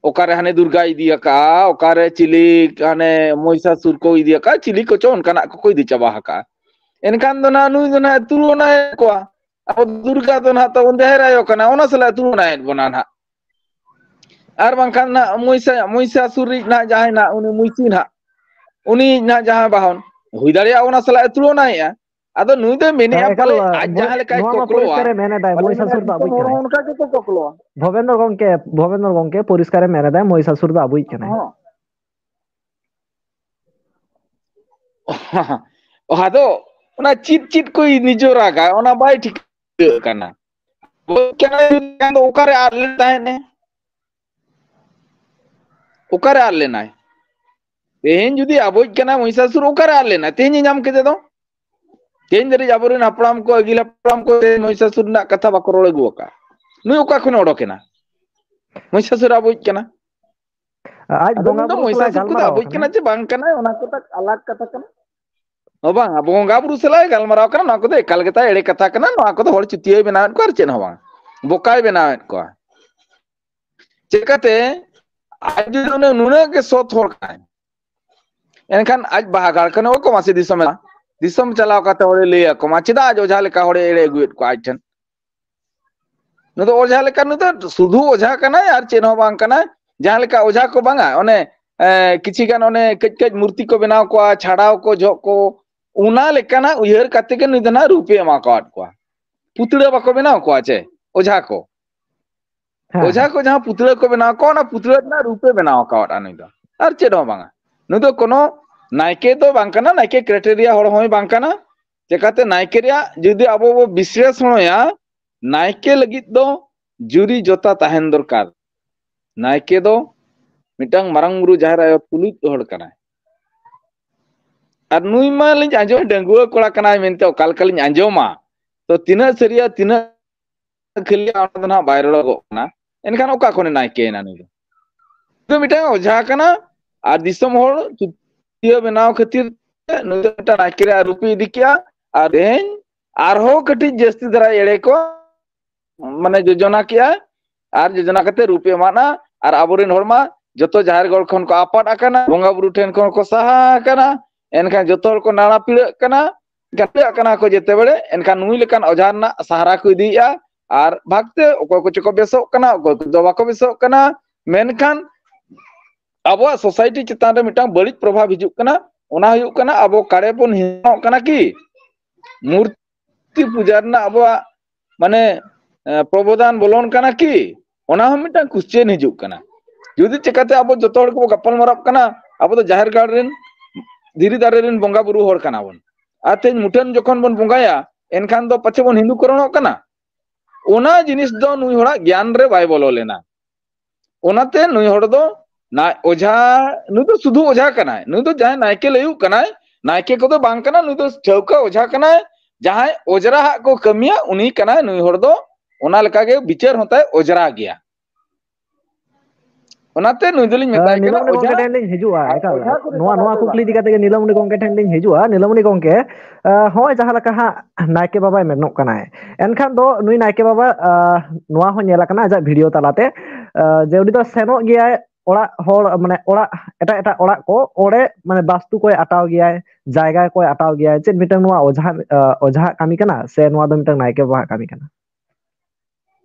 ᱚᱠᱟᱨᱮ ᱦᱟᱱᱮ ᱫᱩᱨᱜᱟ ᱤᱫᱤ ᱟᱠᱟᱫᱼᱟ, ᱚᱠᱟᱨᱮ ᱪᱤᱞᱤ ᱦᱟᱱᱮ ᱢᱚᱦᱤᱥᱟᱥᱩᱨ ᱠᱚ ᱤᱫᱤ ᱟᱠᱟᱫᱼᱟ, ᱪᱤᱞᱤ ᱠᱚᱪᱚ ᱚᱱᱠᱟᱱᱟᱜ ᱠᱚᱠᱚ ᱤᱫᱤ ᱪᱟᱵᱟ ᱟᱠᱟᱫᱼᱟ᱾ ᱮᱱᱠᱷᱟᱱ ᱫᱚ ᱱᱟᱦᱟᱜ ᱱᱩᱭ ᱫᱚ ᱱᱟᱦᱟᱜ ᱛᱩᱞᱚᱱᱟᱭᱮᱫ ᱠᱚᱣᱟ᱾ ᱟᱵᱚ ᱫᱩᱨᱜᱟ ᱫᱚ ᱱᱟᱦᱟᱜ ᱛᱟᱵᱚᱱ ᱡᱟᱦᱮᱨ ᱟᱭᱳ ᱠᱟᱱᱟ, ᱚᱱᱟ ᱥᱟᱞᱟᱜ ᱮ ᱛᱩᱞᱚᱱᱟᱭᱮᱫ ᱵᱚᱱᱟ ᱱᱟᱦᱟᱜ᱾ ᱟᱨ ᱵᱟᱝᱠᱷᱟᱱ ᱱᱟᱦᱟᱜ ᱢᱚᱭᱥᱟ-, ᱢᱚᱭᱥᱟᱥᱩᱨᱤᱡ ᱱᱟᱦᱟᱜ ᱡᱟᱦᱟᱸᱭ ᱱᱟᱦᱟᱜ ᱩᱱᱤ ᱢᱩᱭᱥᱤ ᱱᱟᱦᱟᱜ, ᱩᱱᱤ ᱱᱟᱦᱟᱜ ᱡᱟᱦᱟᱸ ᱵᱟᱦᱚᱱ, ᱦᱩᱭ ᱫᱟᱲᱮᱭᱟᱜᱼᱟ ᱚᱱᱟ ᱥᱟᱞᱟᱜ ᱮ ᱛᱩᱞᱚᱱᱟᱭᱮᱫᱼᱟ᱾ ᱟᱫᱚ ᱱᱩᱭ ᱫᱚᱭ ᱢᱮᱱᱮᱫᱼᱟ ᱦᱮᱸ, ᱮᱠᱟᱞ, ᱯᱟᱞᱮ ᱟᱡ ᱵᱚᱭ-, ᱡᱟᱦᱟᱸ ᱞᱮᱠᱟᱭ ᱱᱚᱣᱟ ᱢᱟ ᱠᱚᱠᱞᱚᱣᱟ, ᱯᱚᱨᱤᱥᱠᱟᱨᱮ ᱢᱮᱱ ᱮᱫᱟᱭ, ᱯᱟᱞᱮ ᱢᱚᱭᱥᱟᱥᱩᱨ ᱫᱚ ᱟᱵᱚᱭᱤᱡ ᱦᱚᱲ ᱠᱟᱱᱟᱭ᱾ ᱦᱚᱸ ᱚᱱᱠᱟ ᱜᱮᱠᱚ ᱠᱚᱠᱞᱚᱣᱟ᱾ ᱵᱷᱚᱵᱮᱱᱫᱨᱚ ᱜᱚᱢᱠᱮ, ᱵᱷᱚᱵᱮᱱᱫᱨᱚ ᱜᱚᱢᱠᱮ ᱯᱚᱨᱤᱥᱠᱟᱨᱮ ᱢᱮᱱ ᱮᱫᱟᱭ, ᱢᱚᱭᱥᱟᱥᱩᱨ ᱫᱚ ᱟᱵᱚᱭᱤᱡ ᱠᱟᱱᱟᱭ᱾ ᱦᱚᱸ᱾ ᱚ, ᱟᱫᱚ ᱚᱱᱟ ᱪᱮᱫ ᱪᱮᱫ ᱠᱚ ᱱᱤᱡᱚᱨᱟᱜᱟ, ᱚᱱᱟ ᱵᱟᱭ ᱴᱷᱤᱠᱟᱹᱜ ᱠᱟᱱᱟ᱾ ᱟᱵᱚᱭᱤᱡ ᱠᱟᱱᱟᱭ ᱡᱩᱫᱤ ᱠᱷᱟᱱ ᱫᱚ ᱚᱠᱟᱨᱮ ᱟᱫ ᱞᱮᱱ ᱛᱟᱦᱮᱸᱫ ᱮ? ᱚᱠᱟᱨᱮ ᱟᱫ ᱞᱮᱱᱟᱭ? ᱛᱮᱦᱮᱧ ᱡᱩᱫᱤ ᱟᱵᱚᱭᱤᱡ ᱠᱟᱱᱟᱭ ᱢᱚᱦᱤᱥᱟᱥᱩᱨ, ᱚᱠᱟᱨᱮ ᱟᱫ ᱞᱮᱱᱟᱭ? ᱛᱮᱦᱮᱧ ᱮ ᱧᱟᱢ ᱠᱮᱫᱮ ᱫᱚ᱾ ᱛᱮᱦᱮᱧ ᱫᱷᱟᱹᱨᱤᱡ ᱟᱵᱚᱨᱮᱱ ᱦᱟᱯᱲᱟᱢ ᱠᱚ, ᱟᱹᱜᱤᱞ ᱦᱟᱯᱲᱟᱢ ᱠᱚ ᱛᱮᱦᱮᱧ ᱢᱚᱦᱤᱥᱟᱥᱩᱨ ᱨᱮᱱᱟᱜ ᱠᱟᱛᱷᱟ ᱵᱟᱠᱚ ᱨᱚᱲ ᱟᱹᱜᱩ ᱟᱠᱟᱫ᱾ ᱱᱩᱭ ᱚᱠᱟ ᱠᱷᱚᱱᱮ ᱚᱰᱚᱠᱮᱱᱟ? ᱢᱚᱦᱤᱥᱟᱥᱩᱨ ᱟᱵᱚᱭᱤᱡ ᱠᱟᱱᱟ᱾ ᱟᱡ ᱟᱫᱚ ᱵᱚᱸᱜᱟ ᱱᱩᱭ ᱫᱚ ᱵᱩᱨᱩ ᱥᱟᱞᱟᱜ ᱢᱚᱦᱤᱥᱟᱥᱩᱨ ᱠᱚᱫᱚ ᱜᱟᱞᱢᱟᱨᱟᱣ ᱟᱵᱚᱭᱤᱡ ᱠᱟᱱᱟ᱾ ᱠᱟᱱᱟ ᱪᱮ ᱵᱟᱝ ᱠᱟᱱᱟ, ᱚᱱᱟ ᱠᱚᱫᱚ ᱟᱞᱟᱜᱽ ᱠᱟᱛᱷᱟ ᱠᱟᱱᱟ᱾ ᱚ ᱵᱟᱝ, ᱟᱵᱚ ᱵᱚᱸᱜᱟ ᱵᱩᱨᱩ ᱥᱟᱞᱟᱜ ᱮ ᱜᱟᱞᱢᱟᱨᱟᱣ ᱠᱟᱱᱟ, ᱱᱚᱣᱟ ᱠᱚᱫᱚ ᱮᱠᱟᱞ ᱜᱮᱛᱟᱭ ᱮᱲᱮ ᱠᱟᱛᱷᱟ ᱠᱟᱱᱟ, ᱱᱚᱣᱟ ᱠᱚᱫᱚ ᱦᱚᱲ ᱪᱩᱛᱤᱭᱟᱹᱭ ᱵᱮᱱᱟᱣᱮᱫ ᱠᱚᱣᱟ ᱟᱨ ᱪᱮᱫ ᱦᱚᱸ ᱵᱟᱝ, ᱵᱚᱠᱟᱭ ᱵᱮᱱᱟᱣᱮᱫ ᱠᱚᱣᱟ᱾ ᱪᱮᱠᱟᱛᱮ? ᱟᱡ ᱡᱩᱫᱤ ᱩᱱᱟᱹᱜ, ᱱᱩᱱᱟᱹᱜ ᱜᱮ ᱥᱚᱛ ᱦᱚᱲ ᱠᱟᱱᱟᱭ, ᱮᱱᱠᱷᱟᱱ ᱟᱡ ᱵᱟᱦᱟ ᱜᱟᱲ ᱠᱷᱚᱱ ᱚᱠᱚ ᱢᱟᱥᱮ ᱫᱤᱥᱚᱢ ᱮ, ᱫᱤᱥᱚᱢ ᱪᱟᱞᱟᱣ ᱠᱟᱛᱮ ᱦᱚᱲᱮ ᱞᱟᱹᱭ ᱟᱠᱚ ᱢᱟ, ᱪᱮᱫᱟᱜ ᱟᱡ ᱚᱡᱷᱟ ᱞᱮᱠᱟ ᱦᱚᱲᱮ ᱮᱲᱮ ᱟᱹᱜᱩᱭᱮᱫ ᱠᱚᱣᱟ ᱟᱡ ᱴᱷᱮᱱ? ᱱᱩᱭ ᱫᱚ ᱚᱡᱷᱟ ᱞᱮᱠᱟ, ᱱᱩᱭ ᱫᱚ ᱥᱩᱫᱷᱩ ᱚᱡᱷᱟ ᱠᱟᱱᱟᱭ ᱟᱨ ᱪᱮᱫ ᱦᱚᱸ ᱵᱟᱝ ᱠᱟᱱᱟᱭ᱾ ᱡᱟᱦᱟᱸ ᱞᱮᱠᱟ ᱚᱡᱷᱟ ᱠᱚ ᱵᱟᱝᱟ, ᱚᱱᱮ, ᱮ, ᱠᱤᱪᱷᱤ ᱜᱟᱱ ᱚᱱᱮ ᱠᱟᱹᱡ ᱠᱟᱹᱡ ᱢᱩᱨᱛᱤ ᱠᱚ ᱵᱮᱱᱟᱣ ᱠᱚᱣᱟ, ᱪᱷᱟᱰᱟᱣ ᱠᱚ, ᱡᱚᱜ ᱠᱚ, ᱚᱱᱟ ᱞᱮᱠᱟᱱᱟᱜ ᱩᱭᱦᱟᱹᱨ ᱠᱟᱛᱮ ᱜᱮ ᱱᱩᱭ ᱫᱚ ᱱᱟᱦᱟᱜ ᱨᱩᱯᱮ ᱮᱢᱟ ᱠᱟᱣᱟᱫ ᱠᱚᱣᱟ, ᱯᱩᱛᱲᱟᱹ ᱵᱟᱠᱚ ᱵᱮᱱᱟᱣ ᱠᱚᱣᱟ ᱪᱮ ᱚᱡᱷᱟ ᱠᱚ? ᱦᱮᱸ, ᱚᱡᱷᱟ ᱦᱮᱸ᱾ ᱠᱚ ᱡᱟᱦᱟᱸ ᱯᱩᱛᱲᱟᱹ ᱠᱚ ᱵᱮᱱᱟᱣ ᱠᱚᱣᱟ, ᱚᱱᱟ ᱯᱩᱛᱲᱟᱹ ᱨᱮᱱᱟᱜ ᱨᱩᱯᱮ ᱵᱮᱱᱟᱣ ᱟᱠᱟᱣᱟᱫᱼᱟ ᱱᱩᱭ ᱫᱚ, ᱟᱨ ᱪᱮᱫ ᱦᱚᱸ ᱵᱟᱝᱟ᱾ ᱱᱩᱭ ᱫᱚ ᱠᱳᱱᱳ ᱱᱟᱭᱠᱮ ᱫᱚ ᱵᱟᱝ ᱠᱟᱱᱟ, ᱱᱟᱭᱠᱮ ᱠᱨᱟᱭᱴᱮᱨᱤᱭᱟ ᱦᱚᱲ ᱦᱚᱸᱭ ᱵᱟᱝ ᱠᱟᱱᱟ᱾ ᱪᱮᱠᱟᱛᱮ ᱱᱟᱭᱠᱮ ᱨᱮᱭᱟᱜ ᱡᱩᱫᱤ ᱟᱵᱚ ᱵᱚ ᱵᱤᱥᱞᱮᱥᱚᱬᱚᱭᱟ, ᱱᱟᱭᱠᱮ ᱞᱟᱹᱜᱤᱫ ᱫᱚ ᱡᱩᱨᱤ ᱡᱚᱛᱟ ᱛᱟᱦᱮᱱ ᱫᱚᱨᱠᱟᱨ᱾ ᱱᱟᱭᱠᱮ ᱫᱚ ᱢᱤᱫᱴᱟᱝ ᱢᱟᱨᱟᱝ ᱵᱩᱨᱩ ᱡᱟᱦᱮᱨ ᱟᱭᱳ ᱛᱩᱞᱩᱡ ᱦᱚᱲ ᱠᱟᱱᱟᱭ᱾ ᱟᱨ ᱱᱩᱭ ᱢᱟ ᱞᱤᱧ ᱟᱸᱡᱚᱢ, ᱰᱟᱺᱜᱩᱣᱟᱹ ᱠᱚᱲᱟ ᱠᱟᱱᱟᱭ ᱢᱮᱱᱛᱮ ᱚᱠᱟ ᱞᱮᱠᱟᱞᱤᱧ ᱟᱸᱡᱚᱢᱟ, ᱛᱚ ᱛᱤᱱᱟᱹᱜ ᱥᱟᱹᱨᱤᱭᱟ, ᱛᱤᱱᱟᱹᱜ ᱠᱷᱟᱹᱞᱤᱭᱟ, ᱚᱱᱟ ᱫᱚ ᱱᱟᱦᱟᱜ ᱵᱟᱭ ᱨᱚᱲᱚᱜᱚᱜ ᱠᱟᱱᱟ᱾ ᱮᱱᱠᱷᱟᱱ ᱚᱠᱟ ᱠᱷᱚᱱᱮ ᱱᱟᱭᱠᱮᱭᱮᱱᱟ ᱱᱩᱭ ᱫᱚ? ᱱᱩᱭ ᱫᱚ ᱢᱤᱫᱴᱟᱝ ᱚᱡᱷᱟ ᱠᱟᱱᱟ, ᱟᱨ ᱫᱤᱥᱚᱢ ᱦᱚᱲ ᱪᱩᱛᱤᱭᱟᱹ ᱵᱮᱱᱟᱣ ᱠᱷᱟᱹᱛᱤᱨ ᱛᱮ ᱱᱩᱭ ᱫᱚ ᱢᱤᱫᱴᱟᱝ ᱱᱟᱭᱠᱮ ᱨᱮᱭᱟᱜ ᱨᱩᱯ ᱮ ᱤᱫᱤ ᱠᱮᱜᱼᱟ᱾ ᱟᱨ ᱛᱮᱦᱮᱧ ᱟᱨᱦᱚᱸ ᱠᱟᱹᱴᱤᱡ ᱡᱟᱹᱥᱛᱤ ᱫᱷᱟᱨᱟ ᱮᱲᱮ ᱠᱚ, ᱢᱟᱱᱮ, ᱡᱳᱡᱚᱱᱟ ᱠᱮᱜᱼᱟ, ᱟᱨ ᱡᱳᱡᱚᱱᱟ ᱠᱟᱛᱮ ᱨᱩᱯ ᱮ ᱮᱢᱟᱫᱼᱟ, ᱟᱨ ᱟᱵᱚᱨᱮᱱ ᱦᱚᱲ ᱢᱟ ᱡᱚᱛᱚ ᱡᱟᱦᱮᱨ ᱜᱚᱲ ᱠᱷᱚᱱ ᱠᱚ ᱟᱯᱟᱫ ᱟᱠᱟᱱᱟ, ᱵᱚᱸᱜᱟ ᱵᱩᱨᱩ ᱴᱷᱮᱱ ᱠᱷᱚᱱ ᱠᱚ ᱥᱟᱦᱟ ᱟᱠᱟᱱᱟ᱾ ᱮᱱᱠᱷᱟᱱ ᱡᱚᱛᱚ ᱦᱚᱲ ᱠᱚ ᱱᱟᱲᱟ ᱯᱤᱲᱟᱹᱜ ᱠᱟᱱᱟ᱾ ᱜᱟᱛᱮᱜ ᱠᱟᱱᱟ ᱠᱚ ᱡᱮᱛᱮ ᱵᱮᱲᱮ, ᱮᱱᱠᱷᱟᱱ ᱱᱩᱭ ᱞᱮᱠᱟᱱ ᱚᱡᱷᱟ ᱨᱮᱱᱟᱜ ᱥᱟᱦᱟᱨᱟ ᱠᱚ ᱤᱫᱤᱭᱮᱫᱼᱟ᱾ ᱟᱨ ᱵᱷᱟᱜᱽᱛᱮ ᱚᱠᱚᱭ ᱠᱚᱪᱚ ᱠᱚ ᱵᱮᱥᱚᱜ ᱠᱟᱱᱟ, ᱚᱠᱚᱭ ᱠᱚᱫᱚ ᱵᱟᱠᱚ ᱵᱮᱥᱚᱜ ᱠᱟᱱᱟ, ᱢᱮᱱᱠᱷᱟᱱ ᱟᱵᱚᱣᱟᱜ ᱥᱳᱥᱟᱭᱴᱤ ᱪᱮᱛᱟᱱ ᱨᱮ ᱢᱤᱫᱴᱟᱝ ᱵᱟᱹᱲᱤᱡ ᱯᱨᱚᱵᱷᱟᱵᱽ ᱦᱤᱡᱩᱜ ᱠᱟᱱᱟ᱾ ᱚᱱᱟ ᱦᱩᱭᱩᱜ ᱠᱟᱱᱟ, ᱟᱵᱚ ᱠᱟᱲᱮ ᱵᱚᱱ ᱦᱤᱱᱟᱹᱜ ᱠᱟᱱᱟ ᱠᱤ? ᱢᱩᱨᱛᱤ ᱯᱩᱡᱟ ᱨᱮᱱᱟᱜ ᱟᱵᱚᱣᱟᱜ ᱢᱟᱱᱮ, ᱮ, ᱯᱨᱚᱵᱚᱫᱟᱱ ᱵᱚᱞᱚᱱ ᱠᱟᱱᱟ ᱠᱤ? ᱚᱱᱟ ᱦᱚᱸ ᱢᱤᱫᱴᱟᱝ ᱠᱩᱥᱪᱮᱱ ᱦᱤᱡᱩᱜ ᱠᱟᱱᱟ᱾ ᱡᱩᱫᱤ ᱪᱤᱠᱟᱹᱛᱮ ᱟᱵᱚ ᱡᱚᱛᱚ ᱦᱚᱲ ᱠᱚᱵᱚ ᱜᱟᱯᱟᱞ ᱢᱟᱨᱟᱜ ᱠᱟᱱᱟ, ᱟᱵᱚ ᱫᱚ ᱡᱟᱦᱮᱨ ᱜᱟᱲ ᱨᱮᱱ, ᱫᱷᱤᱨᱤ ᱫᱟᱨᱮ ᱨᱮᱱ ᱵᱚᱸᱜᱟ ᱵᱩᱨᱩ ᱦᱚᱲ ᱠᱟᱱᱟ ᱵᱚᱱ, ᱟᱨ ᱛᱮᱦᱮᱧ ᱢᱩᱴᱷᱟᱹᱱ ᱡᱚᱠᱷᱚᱱ ᱵᱚᱱ ᱵᱚᱸᱜᱟᱭᱟ, ᱮᱱᱠᱷᱟᱱ ᱫᱚ ᱯᱟᱪᱷᱮ ᱵᱚᱱ ᱦᱤᱱᱫᱩ ᱠᱚᱨᱚᱱᱚᱜ ᱠᱟᱱᱟ᱾ ᱚᱱᱟ ᱡᱤᱱᱤᱥ ᱫᱚ ᱱᱩᱭ ᱦᱚᱲᱟᱜ ᱜᱮᱭᱟᱱ ᱨᱮ ᱵᱟᱭ ᱵᱚᱞᱚ ᱞᱮᱱᱟ᱾ ᱚᱱᱟᱛᱮ ᱱᱩᱭ ᱦᱚᱲ ᱫᱚ ᱱᱟ-, ᱚᱡᱷᱟ, ᱱᱩᱭ ᱫᱚ ᱥᱩᱫᱷᱩ ᱚᱡᱷᱟ ᱠᱟᱱᱟᱭ᱾ ᱱᱩᱭ ᱫᱚ ᱡᱟᱦᱟᱸᱭ ᱱᱟᱭᱠᱮ ᱞᱟᱹᱭᱩᱜ ᱠᱟᱱᱟᱭ, ᱱᱟᱭᱠᱮ ᱠᱚᱫᱚ ᱵᱟᱝ ᱠᱟᱱᱟ, ᱱᱩᱭ ᱫᱚ ᱴᱷᱟᱹᱣᱠᱟᱹ ᱚᱡᱷᱟ ᱠᱟᱱᱟᱭ᱾ ᱡᱟᱦᱟᱸᱭ ᱚᱡᱽᱨᱟ ᱦᱟᱜ ᱠᱚ ᱠᱟᱹᱢᱤᱭᱟ, ᱩᱱᱤ ᱠᱟᱱᱟᱭ ᱱᱩᱭ ᱦᱚᱲ ᱫᱚ᱾ ᱚᱱᱟ ᱞᱮᱠᱟᱜᱮ ᱵᱤᱪᱟᱹᱨ ᱦᱚᱸᱛᱟᱭ ᱚᱡᱽᱨᱟ ᱜᱮᱭᱟ᱾ ᱚᱱᱟᱛᱮ ᱱᱩᱭ ᱫᱚᱞᱤᱧ ᱢᱮᱛᱟᱭ ᱠᱟᱱᱟ, ᱱᱤᱞᱚᱢᱚᱱᱤ ᱚᱡᱷᱟ, ᱜᱚᱢᱠᱮ ᱴᱷᱮᱱ ᱞᱤᱧ ᱦᱤᱡᱩᱜᱼᱟ᱾ ᱟᱨ ᱮᱠᱟᱞ, ᱚᱡᱷᱟ ᱠᱚ ᱱᱚᱣᱟ, ᱱᱚᱣᱟ ᱠᱩᱠᱞᱤ ᱤᱫᱤ ᱠᱟᱛᱮ ᱜᱮ ᱱᱤᱞᱚᱢᱚᱱᱤ ᱜᱚᱢᱠᱮ ᱴᱷᱮᱱ ᱞᱤᱧ ᱦᱤᱡᱩᱜᱼᱟ᱾ ᱱᱤᱞᱚᱢᱚᱱᱤ ᱜᱚᱢᱠᱮ, ᱟᱸ, ᱦᱚᱸᱜᱼᱚᱭ ᱡᱟᱦᱟᱸ ᱞᱮᱠᱟ ᱦᱟᱸᱜ ᱱᱟᱭᱠᱮ ᱵᱟᱵᱟᱭ ᱢᱮᱱᱚᱜ ᱠᱟᱱᱟᱭ, ᱮᱱᱠᱷᱟᱱ ᱫᱚ ᱱᱩᱭ ᱱᱟᱭᱠᱮ ᱵᱟᱵᱟ, ᱟᱸ, ᱱᱚᱣᱟ ᱦᱚᱸ ᱧᱮᱞ ᱟᱠᱟᱱᱟ ᱟᱡᱟᱜ ᱵᱷᱤᱰᱤᱭᱳ ᱛᱟᱞᱟᱛᱮ, ᱟᱸ, ᱡᱮ ᱩᱱᱤ ᱫᱚ ᱥᱮᱱᱚᱜ ᱜᱮᱭᱟᱭ ᱚᱲᱟᱜ ᱦᱚᱲ, ᱢᱟᱱᱮ ᱚᱲᱟᱜ, ᱮᱴᱟᱜ ᱮᱴᱟᱜ ᱚᱲᱟᱜ ᱠᱚ, ᱚᱸᱰᱮ ᱢᱟᱱᱮ ᱵᱟᱥᱛᱩ ᱠᱚᱭ ᱟᱴᱟᱣ ᱜᱮᱭᱟᱭ, ᱡᱟᱭᱜᱟ ᱠᱚᱭ ᱟᱴᱟᱣ ᱜᱮᱭᱟᱭ᱾ ᱪᱮᱫ ᱢᱤᱫᱴᱟᱝ ᱱᱚᱣᱟ ᱚᱡᱷᱟ, ᱟᱸ, ᱚᱡᱷᱟᱣᱟᱜ ᱠᱟᱹᱢᱤ ᱠᱟᱱᱟ, ᱥᱮ ᱱᱚᱣᱟ ᱫᱚ ᱢᱤᱫᱴᱟᱝ ᱱᱟᱭᱠᱮ ᱵᱟᱵᱟᱣᱟᱜ ᱠᱟᱹᱢᱤ ᱠᱟᱱᱟ?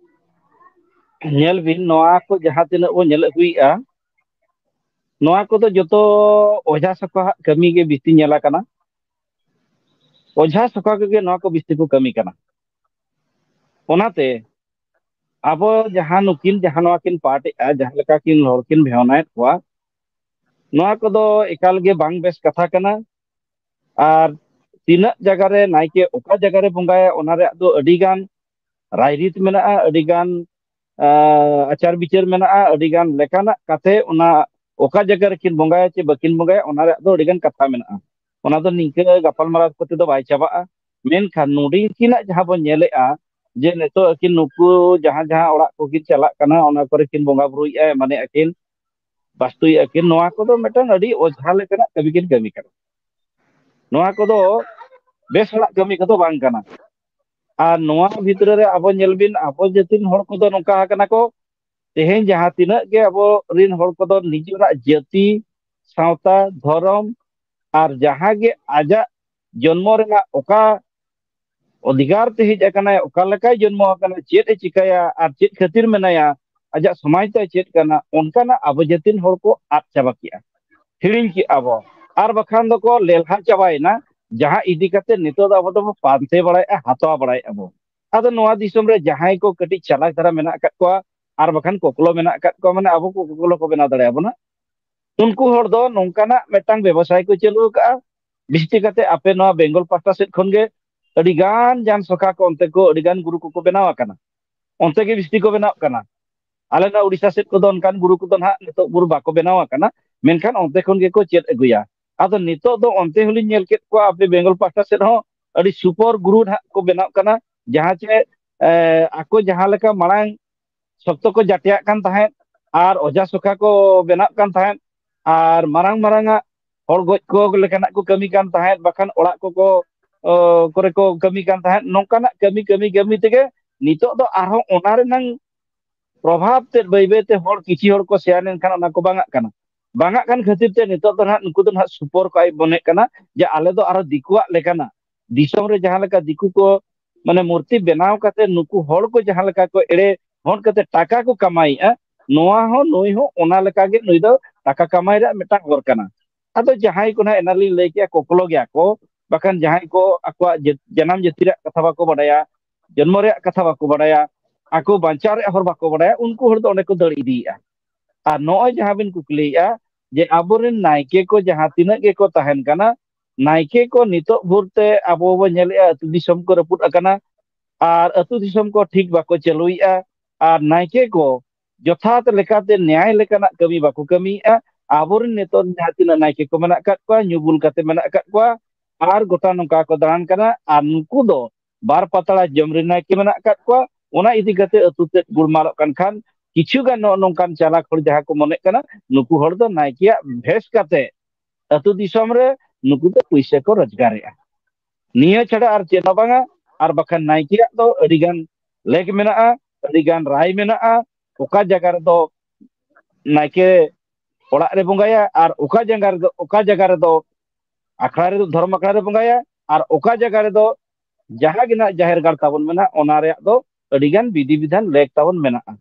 ᱧᱮᱞ ᱵᱤᱱ, ᱱᱚᱣᱟ ᱠᱚ ᱡᱟᱦᱟᱸ ᱛᱤᱱᱟᱹᱜ ᱵᱚᱱ ᱧᱮᱞ ᱟᱹᱜᱩᱭᱮᱫᱼᱟ, ᱱᱚᱣᱟ ᱠᱚᱫᱚ ᱡᱚᱛᱚ ᱚᱡᱷᱟ ᱥᱟᱠᱷᱟᱣᱟᱜ ᱠᱟᱹᱢᱤ ᱜᱮ ᱵᱮᱥᱤ ᱧᱮᱞ ᱟᱠᱟᱱᱟ᱾ ᱚᱡᱷᱟ ᱥᱟᱠᱷᱟ ᱠᱚᱜᱮ ᱱᱚᱣᱟ ᱠᱚ ᱵᱮᱥᱤ ᱠᱚ ᱠᱟᱹᱢᱤ ᱠᱟᱱᱟ᱾ ᱚᱱᱟᱛᱮ ᱟᱵᱚ ᱡᱟᱦᱟᱸ ᱱᱩᱠᱤᱱ ᱡᱟᱦᱟᱸ ᱱᱚᱣᱟ ᱠᱤᱱ ᱯᱟᱴᱷ ᱮᱫᱼᱟ, ᱡᱟᱦᱟᱸ ᱞᱮᱠᱟ ᱠᱤᱱ ᱦᱚᱲ ᱠᱤᱱ ᱵᱷᱮᱣᱱᱟᱭᱮᱫ ᱠᱚᱣᱟ, ᱱᱚᱣᱟ ᱠᱚᱫᱚ ᱮᱠᱟᱞ ᱜᱮ ᱵᱟᱝ ᱵᱮᱥ ᱠᱟᱛᱷᱟ ᱠᱟᱱᱟ᱾ ᱟᱨ ᱛᱤᱱᱟᱹᱜ ᱡᱟᱭᱜᱟ ᱨᱮ ᱱᱟᱭᱠᱮ ᱚᱠᱟ ᱡᱟᱭᱜᱟ ᱨᱮ ᱵᱚᱸᱜᱟᱭᱟ, ᱚᱱᱟ ᱨᱮᱭᱟᱜ ᱫᱚ ᱟᱹᱰᱤ ᱜᱟᱱ ᱨᱟᱭᱨᱤᱛ ᱢᱮᱱᱟᱜᱼᱟ, ᱟᱹᱰᱤ ᱜᱟᱱ, ᱟᱸ, ᱟᱪᱟᱨ ᱵᱤᱪᱟᱹᱨ ᱢᱮᱱᱟᱜᱼᱟ, ᱟᱹᱰᱤ ᱜᱟᱱ ᱞᱮᱠᱟᱱᱟᱜ ᱠᱟᱛᱮ ᱚᱱᱟ ᱚᱠᱟ ᱡᱟᱭᱜᱟ ᱨᱮᱠᱤᱱ ᱵᱚᱸᱜᱟᱭᱟ ᱪᱮ ᱵᱟᱹᱠᱤᱱ ᱵᱚᱸᱜᱟᱭᱟ, ᱚᱱᱟ ᱨᱮᱭᱟᱜ ᱫᱚ ᱟᱹᱰᱤ ᱜᱟᱱ ᱠᱟᱛᱷᱟ ᱢᱮᱱᱟᱜᱼᱟ᱾ ᱚᱱᱟ ᱫᱚ ᱱᱤᱝᱠᱟᱹ ᱜᱟᱯᱟᱞᱢᱟᱨᱟᱣ ᱠᱚᱛᱮ ᱫᱚ ᱵᱟᱭ ᱪᱟᱵᱟᱜᱼᱟ᱾ ᱢᱮᱱᱠᱷᱟᱱ ᱱᱚᱰᱮ ᱠᱤᱱᱟᱜ ᱡᱟᱦᱟᱸ ᱵᱚᱱ ᱧᱮᱞᱮᱫᱼᱟ, ᱡᱮ ᱱᱤᱛᱚᱜ ᱟᱹᱠᱤᱱ ᱱᱩᱠᱩ ᱡᱟᱦᱟᱸ ᱡᱟᱦᱟᱸ ᱚᱲᱟᱜ ᱠᱚᱠᱤᱱ ᱪᱟᱞᱟᱜ ᱠᱟᱱᱟ, ᱚᱱᱟ ᱠᱚᱨᱮ ᱠᱤᱱ ᱵᱚᱸᱜᱟ ᱵᱩᱨᱩᱭᱮᱫᱼᱟ, ᱮᱢᱟᱱᱮᱫᱼᱟ ᱠᱤᱱ, ᱵᱟᱥᱛᱩᱭᱮᱫᱼᱟ ᱠᱤᱱ, ᱱᱚᱣᱟ ᱠᱚᱫᱚ ᱢᱤᱫᱴᱟᱝ ᱟᱹᱰᱤ ᱚᱡᱷᱟ ᱞᱮᱠᱟᱱᱟᱜ ᱠᱟᱹᱢᱤ ᱠᱤᱱ ᱠᱟᱹᱢᱤ ᱠᱟᱱᱟ᱾ ᱱᱚᱣᱟ ᱠᱚᱫᱚ ᱵᱮᱥ ᱦᱚᱲᱟᱜ ᱠᱟᱹᱢᱤ ᱠᱚᱫᱚ ᱵᱟᱝ ᱠᱟᱱᱟ᱾ ᱟᱨ ᱱᱚᱣᱟ ᱵᱷᱤᱛᱨᱤ ᱨᱮ ᱟᱵᱚ ᱧᱮᱞ ᱵᱤᱱ, ᱟᱵᱚ ᱡᱟᱹᱛᱤᱱ ᱦᱚᱲ ᱠᱚᱫᱚ ᱱᱚᱝᱠᱟ ᱟᱠᱟᱱᱟ ᱠᱚ, ᱛᱮᱦᱮᱧ ᱡᱟᱦᱟᱸ ᱛᱤᱱᱟᱹᱜ ᱜᱮ ᱟᱵᱚ ᱨᱤᱱ ᱦᱚᱲ ᱠᱚᱫᱚ ᱱᱤᱡᱮᱨᱟᱜ ᱡᱟᱹᱛᱤ, ᱥᱟᱶᱛᱟ, ᱫᱷᱚᱨᱚᱢ ᱟᱨ ᱡᱟᱦᱟᱸ ᱜᱮ ᱟᱡᱟᱜ ᱡᱚᱱᱢᱚ ᱨᱮᱱᱟᱜ ᱚᱠᱟ ᱚᱫᱷᱤᱠᱟᱨ ᱛᱮ ᱦᱮᱡ ᱟᱠᱟᱱᱟᱭ, ᱚᱠᱟ ᱞᱮᱠᱟᱭ ᱡᱚᱱᱢᱚ ᱟᱠᱟᱱᱟ, ᱪᱮᱫ ᱮ ᱪᱤᱠᱟᱹᱭᱟ ᱟᱨ ᱪᱮᱫ ᱠᱷᱟᱹᱛᱤᱨ ᱢᱮᱱᱟᱭᱟ, ᱟᱡᱟᱜ ᱥᱚᱢᱟᱡᱽ ᱛᱟᱭ ᱪᱮᱫ ᱠᱟᱱᱟ, ᱚᱱᱠᱟᱱᱟᱜ ᱟᱵᱚ ᱡᱟᱹᱛᱤ ᱨᱮᱱ ᱦᱚᱲ ᱠᱚ ᱟᱫ ᱪᱟᱵᱟ ᱠᱮᱜᱼᱟ, ᱦᱤᱲᱤᱧ ᱠᱮᱜᱼᱟ ᱵᱚ, ᱟᱨ ᱵᱟᱠᱷᱟᱱ ᱫᱚᱠᱚ ᱞᱮᱞᱦᱟ ᱪᱟᱵᱟᱭᱮᱱᱟ, ᱡᱟᱦᱟᱸ ᱤᱫᱤ ᱠᱟᱛᱮ ᱱᱤᱛᱚᱜ ᱫᱚ ᱟᱵᱚ ᱫᱚᱵᱚ ᱯᱟᱱᱛᱮ ᱵᱟᱲᱟᱭᱮᱫᱼᱟ, ᱦᱟᱛᱟᱣ ᱵᱟᱲᱟᱭᱮᱫᱼᱟ ᱵᱚ᱾ ᱟᱫᱚ ᱱᱚᱣᱟ ᱫᱤᱥᱚᱢ ᱨᱮ ᱡᱟᱦᱟᱸᱭ ᱠᱚ ᱠᱟᱹᱴᱤᱡ ᱪᱟᱞᱟᱠ ᱫᱷᱟᱨᱟ ᱢᱮᱱᱟᱜ ᱟᱠᱟᱫ ᱠᱚᱣᱟ ᱟᱨ ᱵᱟᱠᱷᱟᱱ ᱠᱚᱠᱞᱚ ᱢᱮᱱᱟᱜ ᱟᱠᱟᱫ ᱠᱚᱣᱟ, ᱢᱟᱱᱮ ᱟᱵᱚ ᱠᱚ ᱠᱚᱠᱞᱚ ᱠᱚ ᱵᱮᱱᱟᱣ ᱫᱟᱲᱮᱭᱟᱵᱚᱱᱟ, ᱩᱱᱠᱩ ᱦᱚᱲ ᱫᱚ ᱱᱚᱝᱠᱟᱱᱟᱜ ᱢᱤᱫᱴᱟᱝ ᱵᱮᱵᱚᱥᱟᱭ ᱠᱚ ᱪᱟᱹᱞᱩ ᱟᱠᱟᱫᱼᱟ᱾ ᱵᱤᱥᱮᱥ ᱠᱟᱛᱮ ᱟᱯᱮ ᱱᱚᱣᱟ ᱵᱮᱝᱜᱚᱞ ᱯᱟᱦᱴᱟ ᱥᱮᱫ ᱠᱷᱚᱱ ᱜᱮ ᱟᱹᱰᱤ ᱜᱟᱱ ᱡᱟᱱ ᱥᱚᱠᱷᱟ ᱠᱚ ᱚᱱᱛᱮ ᱠᱚ ᱟᱹᱰᱤ ᱜᱟᱱ ᱜᱩᱨᱩ ᱠᱚᱠᱚ ᱵᱮᱱᱟᱣ ᱟᱠᱟᱱᱟ, ᱚᱱᱛᱮ ᱜᱮ ᱵᱤᱥᱛᱤ ᱠᱚ ᱵᱮᱱᱟᱣ ᱠᱟᱱᱟ᱾ ᱟᱞᱮ ᱱᱚᱣᱟ ᱩᱲᱤᱥᱥᱟ ᱥᱮᱫ ᱠᱚᱫᱚ ᱚᱱᱠᱟᱱ ᱜᱩᱨᱩ ᱠᱚᱫᱚ ᱱᱟᱦᱟᱜ ᱱᱤᱛᱚᱜ ᱜᱩᱨᱩ ᱵᱟᱠᱚ ᱵᱮᱱᱟᱣ ᱟᱠᱟᱱᱟ, ᱢᱮᱱᱠᱷᱟᱱ ᱚᱱᱛᱮ ᱠᱷᱚᱱ ᱜᱮᱠᱚ ᱪᱮᱫ ᱟᱹᱜᱩᱭᱟ᱾ ᱟᱫᱚ ᱱᱤᱛᱚᱜ ᱫᱚ ᱚᱱᱛᱮ ᱦᱚᱸᱞᱤᱧ ᱧᱮᱞ ᱠᱮᱫ ᱠᱚᱣᱟ, ᱟᱯᱮ ᱵᱮᱝᱜᱚᱞ ᱯᱟᱦᱴᱟ ᱥᱮᱫ ᱦᱚᱸ ᱟᱹᱰᱤ ᱥᱩᱯᱚᱨ ᱜᱩᱨᱩ ᱱᱟᱦᱟᱜ ᱠᱚ ᱵᱮᱱᱟᱣ ᱠᱟᱱᱟ, ᱡᱟᱦᱟᱸ ᱪᱮ ᱮ, ᱟᱠᱚ ᱡᱟᱦᱟᱸ ᱞᱮᱠᱟ ᱢᱟᱲᱟᱝ ᱥᱚᱠᱛᱚ ᱠᱚ ᱡᱟᱴᱮᱭᱟᱜ ᱠᱟᱱ ᱛᱟᱦᱮᱸᱫ ᱟᱨ ᱚᱡᱷᱟ ᱥᱚᱠᱷᱟ ᱠᱚ ᱵᱮᱱᱟᱜ ᱠᱟᱱ ᱛᱟᱦᱮᱸᱫ ᱟᱨ ᱢᱟᱨᱟᱝ ᱢᱟᱨᱟᱝ ᱟᱜ ᱦᱚᱲ ᱜᱚᱡ ᱠᱚ ᱞᱮᱠᱟᱱᱟᱜ ᱠᱚ ᱠᱟᱹᱢᱤ ᱠᱟᱱ ᱛᱟᱦᱮᱸᱫ, ᱵᱟᱠᱷᱟᱱ ᱚᱲᱟᱜ ᱠᱚᱠᱚ, ᱚ, ᱠᱚᱨᱮ ᱠᱚ ᱠᱟᱹᱢᱤ ᱠᱟᱱ ᱛᱟᱦᱮᱸᱫ᱾ ᱱᱚᱝᱠᱟᱱᱟᱜ ᱠᱟᱹᱢᱤ, ᱠᱟᱹᱢᱤ, ᱠᱟᱹᱢᱤ ᱛᱮᱜᱮ ᱱᱤᱛᱚᱜ ᱫᱚ ᱟᱨᱦᱚᱸ ᱚᱱᱟ ᱨᱮᱱᱟᱝ ᱯᱨᱚᱵᱷᱟᱵᱽ ᱛᱮᱫ ᱵᱟᱹᱭ ᱵᱟᱹᱭ ᱛᱮ ᱦᱚᱲ ᱠᱤᱪᱷᱤ ᱦᱚᱲ ᱠᱚ ᱥᱮᱭᱟ ᱞᱮᱱᱠᱷᱟᱱ ᱚᱱᱟ ᱠᱚ ᱵᱟᱝᱟᱜ ᱠᱟᱱᱟ᱾ ᱵᱟᱝᱟᱜ ᱠᱟᱱ ᱠᱷᱟᱹᱛᱤᱨ ᱛᱮ ᱱᱤᱛᱚᱜ ᱫᱚ ᱱᱟᱦᱟᱜ ᱱᱩᱠᱩ ᱫᱚ ᱱᱟᱦᱟᱜ ᱥᱩᱯᱚᱨ ᱠᱚ ᱟᱡ ᱢᱚᱱᱮᱜ ᱠᱟᱱᱟ ᱡᱮ ᱟᱞᱮ ᱫᱚ ᱟᱨᱦᱚᱸ ᱫᱤᱠᱩᱣᱟᱜ ᱞᱮᱠᱟᱱᱟᱜ ᱫᱤᱥᱚᱢ ᱨᱮ ᱡᱟᱦᱟᱸ ᱞᱮᱠᱟ ᱫᱤᱠᱩ ᱠᱚ ᱢᱟᱱᱮ ᱢᱩᱨᱛᱤ ᱵᱮᱱᱟᱣ ᱠᱟᱛᱮ ᱱᱩᱠᱩ ᱦᱚᱲ ᱠᱚ ᱡᱟᱦᱟᱸ ᱞᱮᱠᱟ ᱠᱚ ᱮᱲᱮ ᱦᱚᱲ ᱠᱟᱛᱮ ᱴᱟᱠᱟ ᱠᱚ ᱠᱟᱢᱟᱭᱮᱫᱼᱟ, ᱱᱚᱣᱟ ᱦᱚᱸ ᱱᱩᱭ ᱦᱚᱸ ᱚᱱᱟ ᱞᱮᱠᱟ ᱜᱮ ᱱᱩᱭ ᱫᱚ ᱴᱟᱠᱟ ᱠᱟᱢᱟᱭ ᱨᱮᱭᱟᱜ ᱢᱤᱫᱴᱟᱝ ᱦᱚᱨ ᱠᱟᱱᱟ᱾ ᱟᱫᱚ ᱡᱟᱦᱟᱸᱭ ᱠᱚ ᱱᱟᱦᱟᱜ ᱮᱱᱟᱞᱤᱧ ᱞᱟᱹᱭ ᱠᱮᱜᱼᱟ ᱠᱚᱠᱞᱚ ᱜᱮᱭᱟ ᱠᱚ, ᱵᱟᱠᱷᱟᱱ ᱡᱟᱦᱟᱸᱭ ᱠᱚ ᱟᱠᱚᱣᱟᱜ ᱡᱟᱹ-, ᱡᱟᱱᱟᱢ ᱡᱟᱹᱛᱤ ᱨᱮᱭᱟᱜ ᱠᱟᱛᱷᱟ ᱵᱟᱠᱚ ᱵᱟᱰᱟᱭᱟ, ᱡᱚᱱᱢᱚ ᱨᱮᱭᱟᱜ ᱠᱟᱛᱷᱟ ᱵᱟᱠᱚ ᱵᱟᱰᱟᱭᱟ, ᱟᱠᱚ ᱵᱟᱧᱪᱟᱣ ᱨᱮᱭᱟᱜ ᱦᱚᱨ ᱵᱟᱠᱚ ᱵᱟᱰᱟᱭᱟ, ᱩᱱᱠᱩ ᱦᱚᱲ ᱫᱚ ᱚᱸᱰᱮ ᱠᱚ ᱫᱟᱹᱲ ᱤᱫᱤᱭᱮᱫᱼᱟ᱾ ᱟᱨ ᱱᱚᱜᱼᱚᱭ ᱡᱟᱦᱟᱸ ᱵᱤᱱ ᱠᱩᱠᱞᱤᱭᱮᱫᱼᱟ ᱡᱮ ᱟᱵᱚᱨᱮᱱ ᱱᱟᱭᱠᱮ ᱠᱚ ᱡᱟᱦᱟᱸ ᱛᱤᱱᱟᱹᱜ ᱜᱮᱠᱚ ᱛᱟᱦᱮᱱ ᱠᱟᱱᱟ, ᱱᱟᱭᱠᱮ ᱠᱚ ᱱᱤᱛᱚᱜ ᱵᱷᱳᱨ ᱛᱮ ᱟᱵᱚ ᱵᱚᱱ ᱧᱮᱞᱮᱫᱼᱟ ᱟᱹᱛᱩ ᱫᱤᱥᱚᱢ ᱠᱚ ᱨᱟᱹᱯᱩᱫ ᱟᱠᱟᱱᱟ ᱟᱨ ᱟᱹᱛᱩ ᱫᱤᱥᱚᱢ ᱠᱚ ᱴᱷᱤᱠ ᱵᱟᱠᱚ ᱪᱟᱹᱞᱩᱭᱮᱫᱼᱟ ᱟᱨ ᱱᱟᱭᱠᱮ ᱠᱚ ᱡᱚᱛᱷᱟᱛ ᱞᱮᱠᱟᱛᱮ ᱱᱮᱭᱟᱭ ᱞᱮᱠᱟᱱᱟᱜ ᱠᱟᱹᱢᱤ ᱵᱟᱠᱚ ᱠᱟᱹᱢᱤᱭᱮᱫᱼᱟ᱾ ᱟᱵᱚᱨᱮᱱ ᱱᱤᱛᱚᱜ ᱡᱟᱦᱟᱸ ᱛᱤᱱᱟᱹᱜ ᱱᱟᱭᱠᱮ ᱠᱚ ᱢᱮᱱᱟᱜ ᱟᱠᱟᱫ ᱠᱚᱣᱟ, ᱧᱩ ᱵᱩᱞ ᱠᱟᱛᱮ ᱢᱮᱱᱟᱜ ᱟᱠᱟᱫ ᱠᱚᱣᱟ ᱟᱨ ᱜᱚᱴᱟ ᱱᱚᱝᱠᱟ ᱠᱚ ᱫᱟᱬᱟᱱ ᱠᱟᱱᱟ᱾ ᱟᱨ ᱱᱩᱠᱩ ᱫᱚ ᱵᱟᱨ ᱯᱟᱛᱲᱟ ᱡᱚᱢ ᱨᱮ ᱱᱟᱭᱠᱮ ᱢᱮᱱᱟᱜ ᱟᱠᱟᱫ ᱠᱚᱣᱟ᱾ ᱚᱱᱟ ᱤᱫᱤ ᱠᱟᱛᱮ ᱟᱹᱛᱩ ᱛᱮᱫ ᱜᱩᱲᱢᱟᱞᱚᱜ ᱠᱟᱱ ᱠᱷᱟᱱ ᱠᱤᱪᱷᱩ ᱜᱟᱱ ᱱᱚᱜᱼᱚ ᱱᱚᱝᱠᱟᱱ ᱪᱟᱞᱟᱠ ᱦᱚᱲ ᱡᱟᱦᱟᱸ ᱠᱚ ᱢᱚᱱᱮᱜ ᱠᱟᱱᱟ, ᱱᱩᱠᱩ ᱦᱚᱲ ᱫᱚ ᱱᱟᱭᱠᱮᱭᱟᱜ ᱵᱷᱮᱥ ᱠᱟᱛᱮ ᱟᱹᱛᱩ ᱫᱤᱥᱚᱢ ᱨᱮ ᱱᱩᱠᱩ ᱫᱚ ᱯᱩᱭᱥᱟᱹ ᱠᱚ ᱨᱳᱡᱽᱜᱟᱨᱮᱜᱼᱟ᱾ ᱱᱤᱭᱟᱹ ᱪᱷᱟᱰᱟ ᱟᱨ ᱪᱮᱫ ᱦᱚᱸ ᱵᱟᱝᱟ᱾ ᱟᱨ ᱵᱟᱠᱷᱟᱱ ᱱᱟᱭᱠᱮᱭᱟᱜ ᱫᱚ ᱟᱹᱰᱤᱜᱟᱱ ᱞᱮᱠ ᱢᱮᱱᱟᱜᱼᱟ, ᱟᱹᱰᱤᱜᱟᱱ ᱨᱟᱭ ᱢᱮᱱᱟᱜᱼᱟ, ᱚᱠᱟ ᱡᱟᱭᱜᱟ ᱨᱮᱫᱚ ᱱᱟᱭᱠᱮ ᱚᱲᱟᱜ ᱨᱮ ᱵᱚᱸᱜᱟᱭᱟ ᱟᱨ ᱚᱠᱟ ᱡᱟᱭᱜᱟ ᱨᱮᱫᱚ, ᱚᱠᱟ ᱡᱟᱭᱜᱟ ᱨᱮᱫᱚ ᱟᱠᱷᱲᱟ ᱨᱮᱫᱚ, ᱫᱷᱚᱨᱚᱢ ᱟᱠᱷᱲᱟ ᱨᱮ ᱵᱚᱸᱜᱟᱭᱟ, ᱟᱨ ᱚᱠᱟ ᱡᱟᱭᱜᱟ ᱨᱮᱫᱚ ᱡᱟᱦᱟᱸ ᱜᱮ ᱱᱟᱜ ᱡᱟᱦᱮᱨ ᱜᱟᱲ ᱛᱟᱵᱚᱱ ᱢᱮᱱᱟᱜ, ᱚᱱᱟ ᱨᱮᱭᱟᱜ ᱫᱚ ᱟᱹᱰᱤ ᱜᱟᱱ ᱵᱤᱫᱷᱤ ᱵᱤᱫᱷᱟᱱ ᱞᱮᱠ ᱛᱟᱵᱚᱱ ᱢᱮᱱᱟᱜᱼᱟ᱾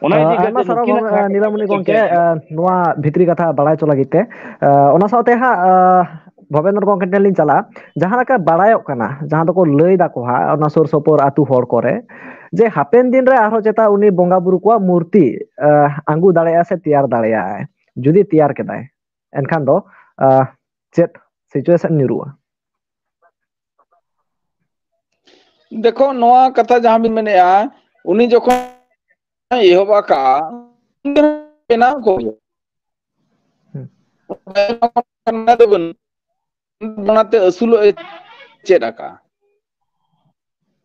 ᱚᱱᱟ ᱤᱫᱤ ᱟᱭᱢᱟ ᱠᱟᱛᱮ ᱥᱟᱨᱦᱟᱣ ᱱᱩᱠᱤᱱᱟᱜ ᱜᱚᱝ-, ᱡᱟᱦᱟᱸ ᱱᱤᱞᱟᱢᱚᱱᱤ ᱜᱚᱝᱠᱮ, ᱱᱚᱣᱟ ᱵᱷᱤᱛᱨᱤ ᱠᱟᱛᱷᱟ ᱵᱟᱲᱟᱭ ᱦᱚᱪᱚ ᱞᱟᱹᱜᱤᱫ ᱛᱮ᱾ ᱱᱚᱣᱟ ᱥᱟᱶᱛᱮ ᱦᱟᱸᱜ, ᱵᱷᱚᱵᱮᱱᱫᱨᱚ ᱜᱚᱝᱠᱮ ᱴᱷᱮᱱ ᱞᱤᱧ ᱪᱟᱞᱟᱜᱼᱟ᱾ ᱡᱟᱦᱟᱸ ᱞᱮᱠᱟ ᱵᱟᱲᱟᱭᱚᱜ ᱠᱟᱱᱟ, ᱡᱟᱦᱟᱸ ᱫᱚᱠᱚ ᱞᱟᱹᱭ ᱫᱟᱠᱚ ᱦᱟᱸᱜ, ᱚᱱᱟ ᱥᱩᱨ ᱥᱩᱯᱩᱨ ᱟᱹᱛᱩ ᱦᱚᱲ ᱠᱚᱨᱮ, ᱡᱮ ᱦᱟᱯᱮᱱ ᱫᱤᱱ ᱨᱮ ᱟᱨᱦᱚᱸ ᱪᱮᱛᱟ ᱩᱱᱤ ᱵᱚᱸᱜᱟ ᱵᱩᱨᱩ ᱠᱚᱣᱟᱜ ᱢᱩᱨᱛᱤ, ᱟᱸ, ᱟᱹᱜᱩ ᱫᱟᱲᱮᱭᱟᱜᱼᱟᱭ ᱥᱮ ᱛᱮᱭᱟᱨ ᱫᱟᱲᱮᱭᱟᱜᱼᱟᱭ᱾ ᱡᱩᱫᱤ ᱛᱮᱭᱟᱨ ᱠᱮᱫᱟᱭ, ᱮᱱᱠᱷᱟᱱ ᱫᱚ, ᱟᱸ, ᱪᱮᱫ situation ᱧᱩᱨᱩᱜᱼᱟ? ᱫᱮᱠᱷᱚ, ᱱᱚᱣᱟ ᱠᱟᱛᱷᱟ ᱡᱟᱦᱟᱸ ᱵᱤᱱ ᱢᱮᱱᱮᱫᱼᱟ, ᱩᱱᱤ ᱡᱚᱠᱷᱚᱱ ᱮᱦᱚᱵ ᱟᱠᱟᱫᱼᱟ, ᱩᱱᱤ ᱵᱮᱱᱟᱣ ᱠᱚ ᱦᱩᱭᱩᱜᱼᱟ᱾ ᱦᱩᱸ᱾ ᱚᱱᱟᱛᱮ ᱟᱹᱥᱩᱞᱚᱜ ᱮ ᱪᱮᱫ ᱟᱠᱟᱫᱼᱟ᱾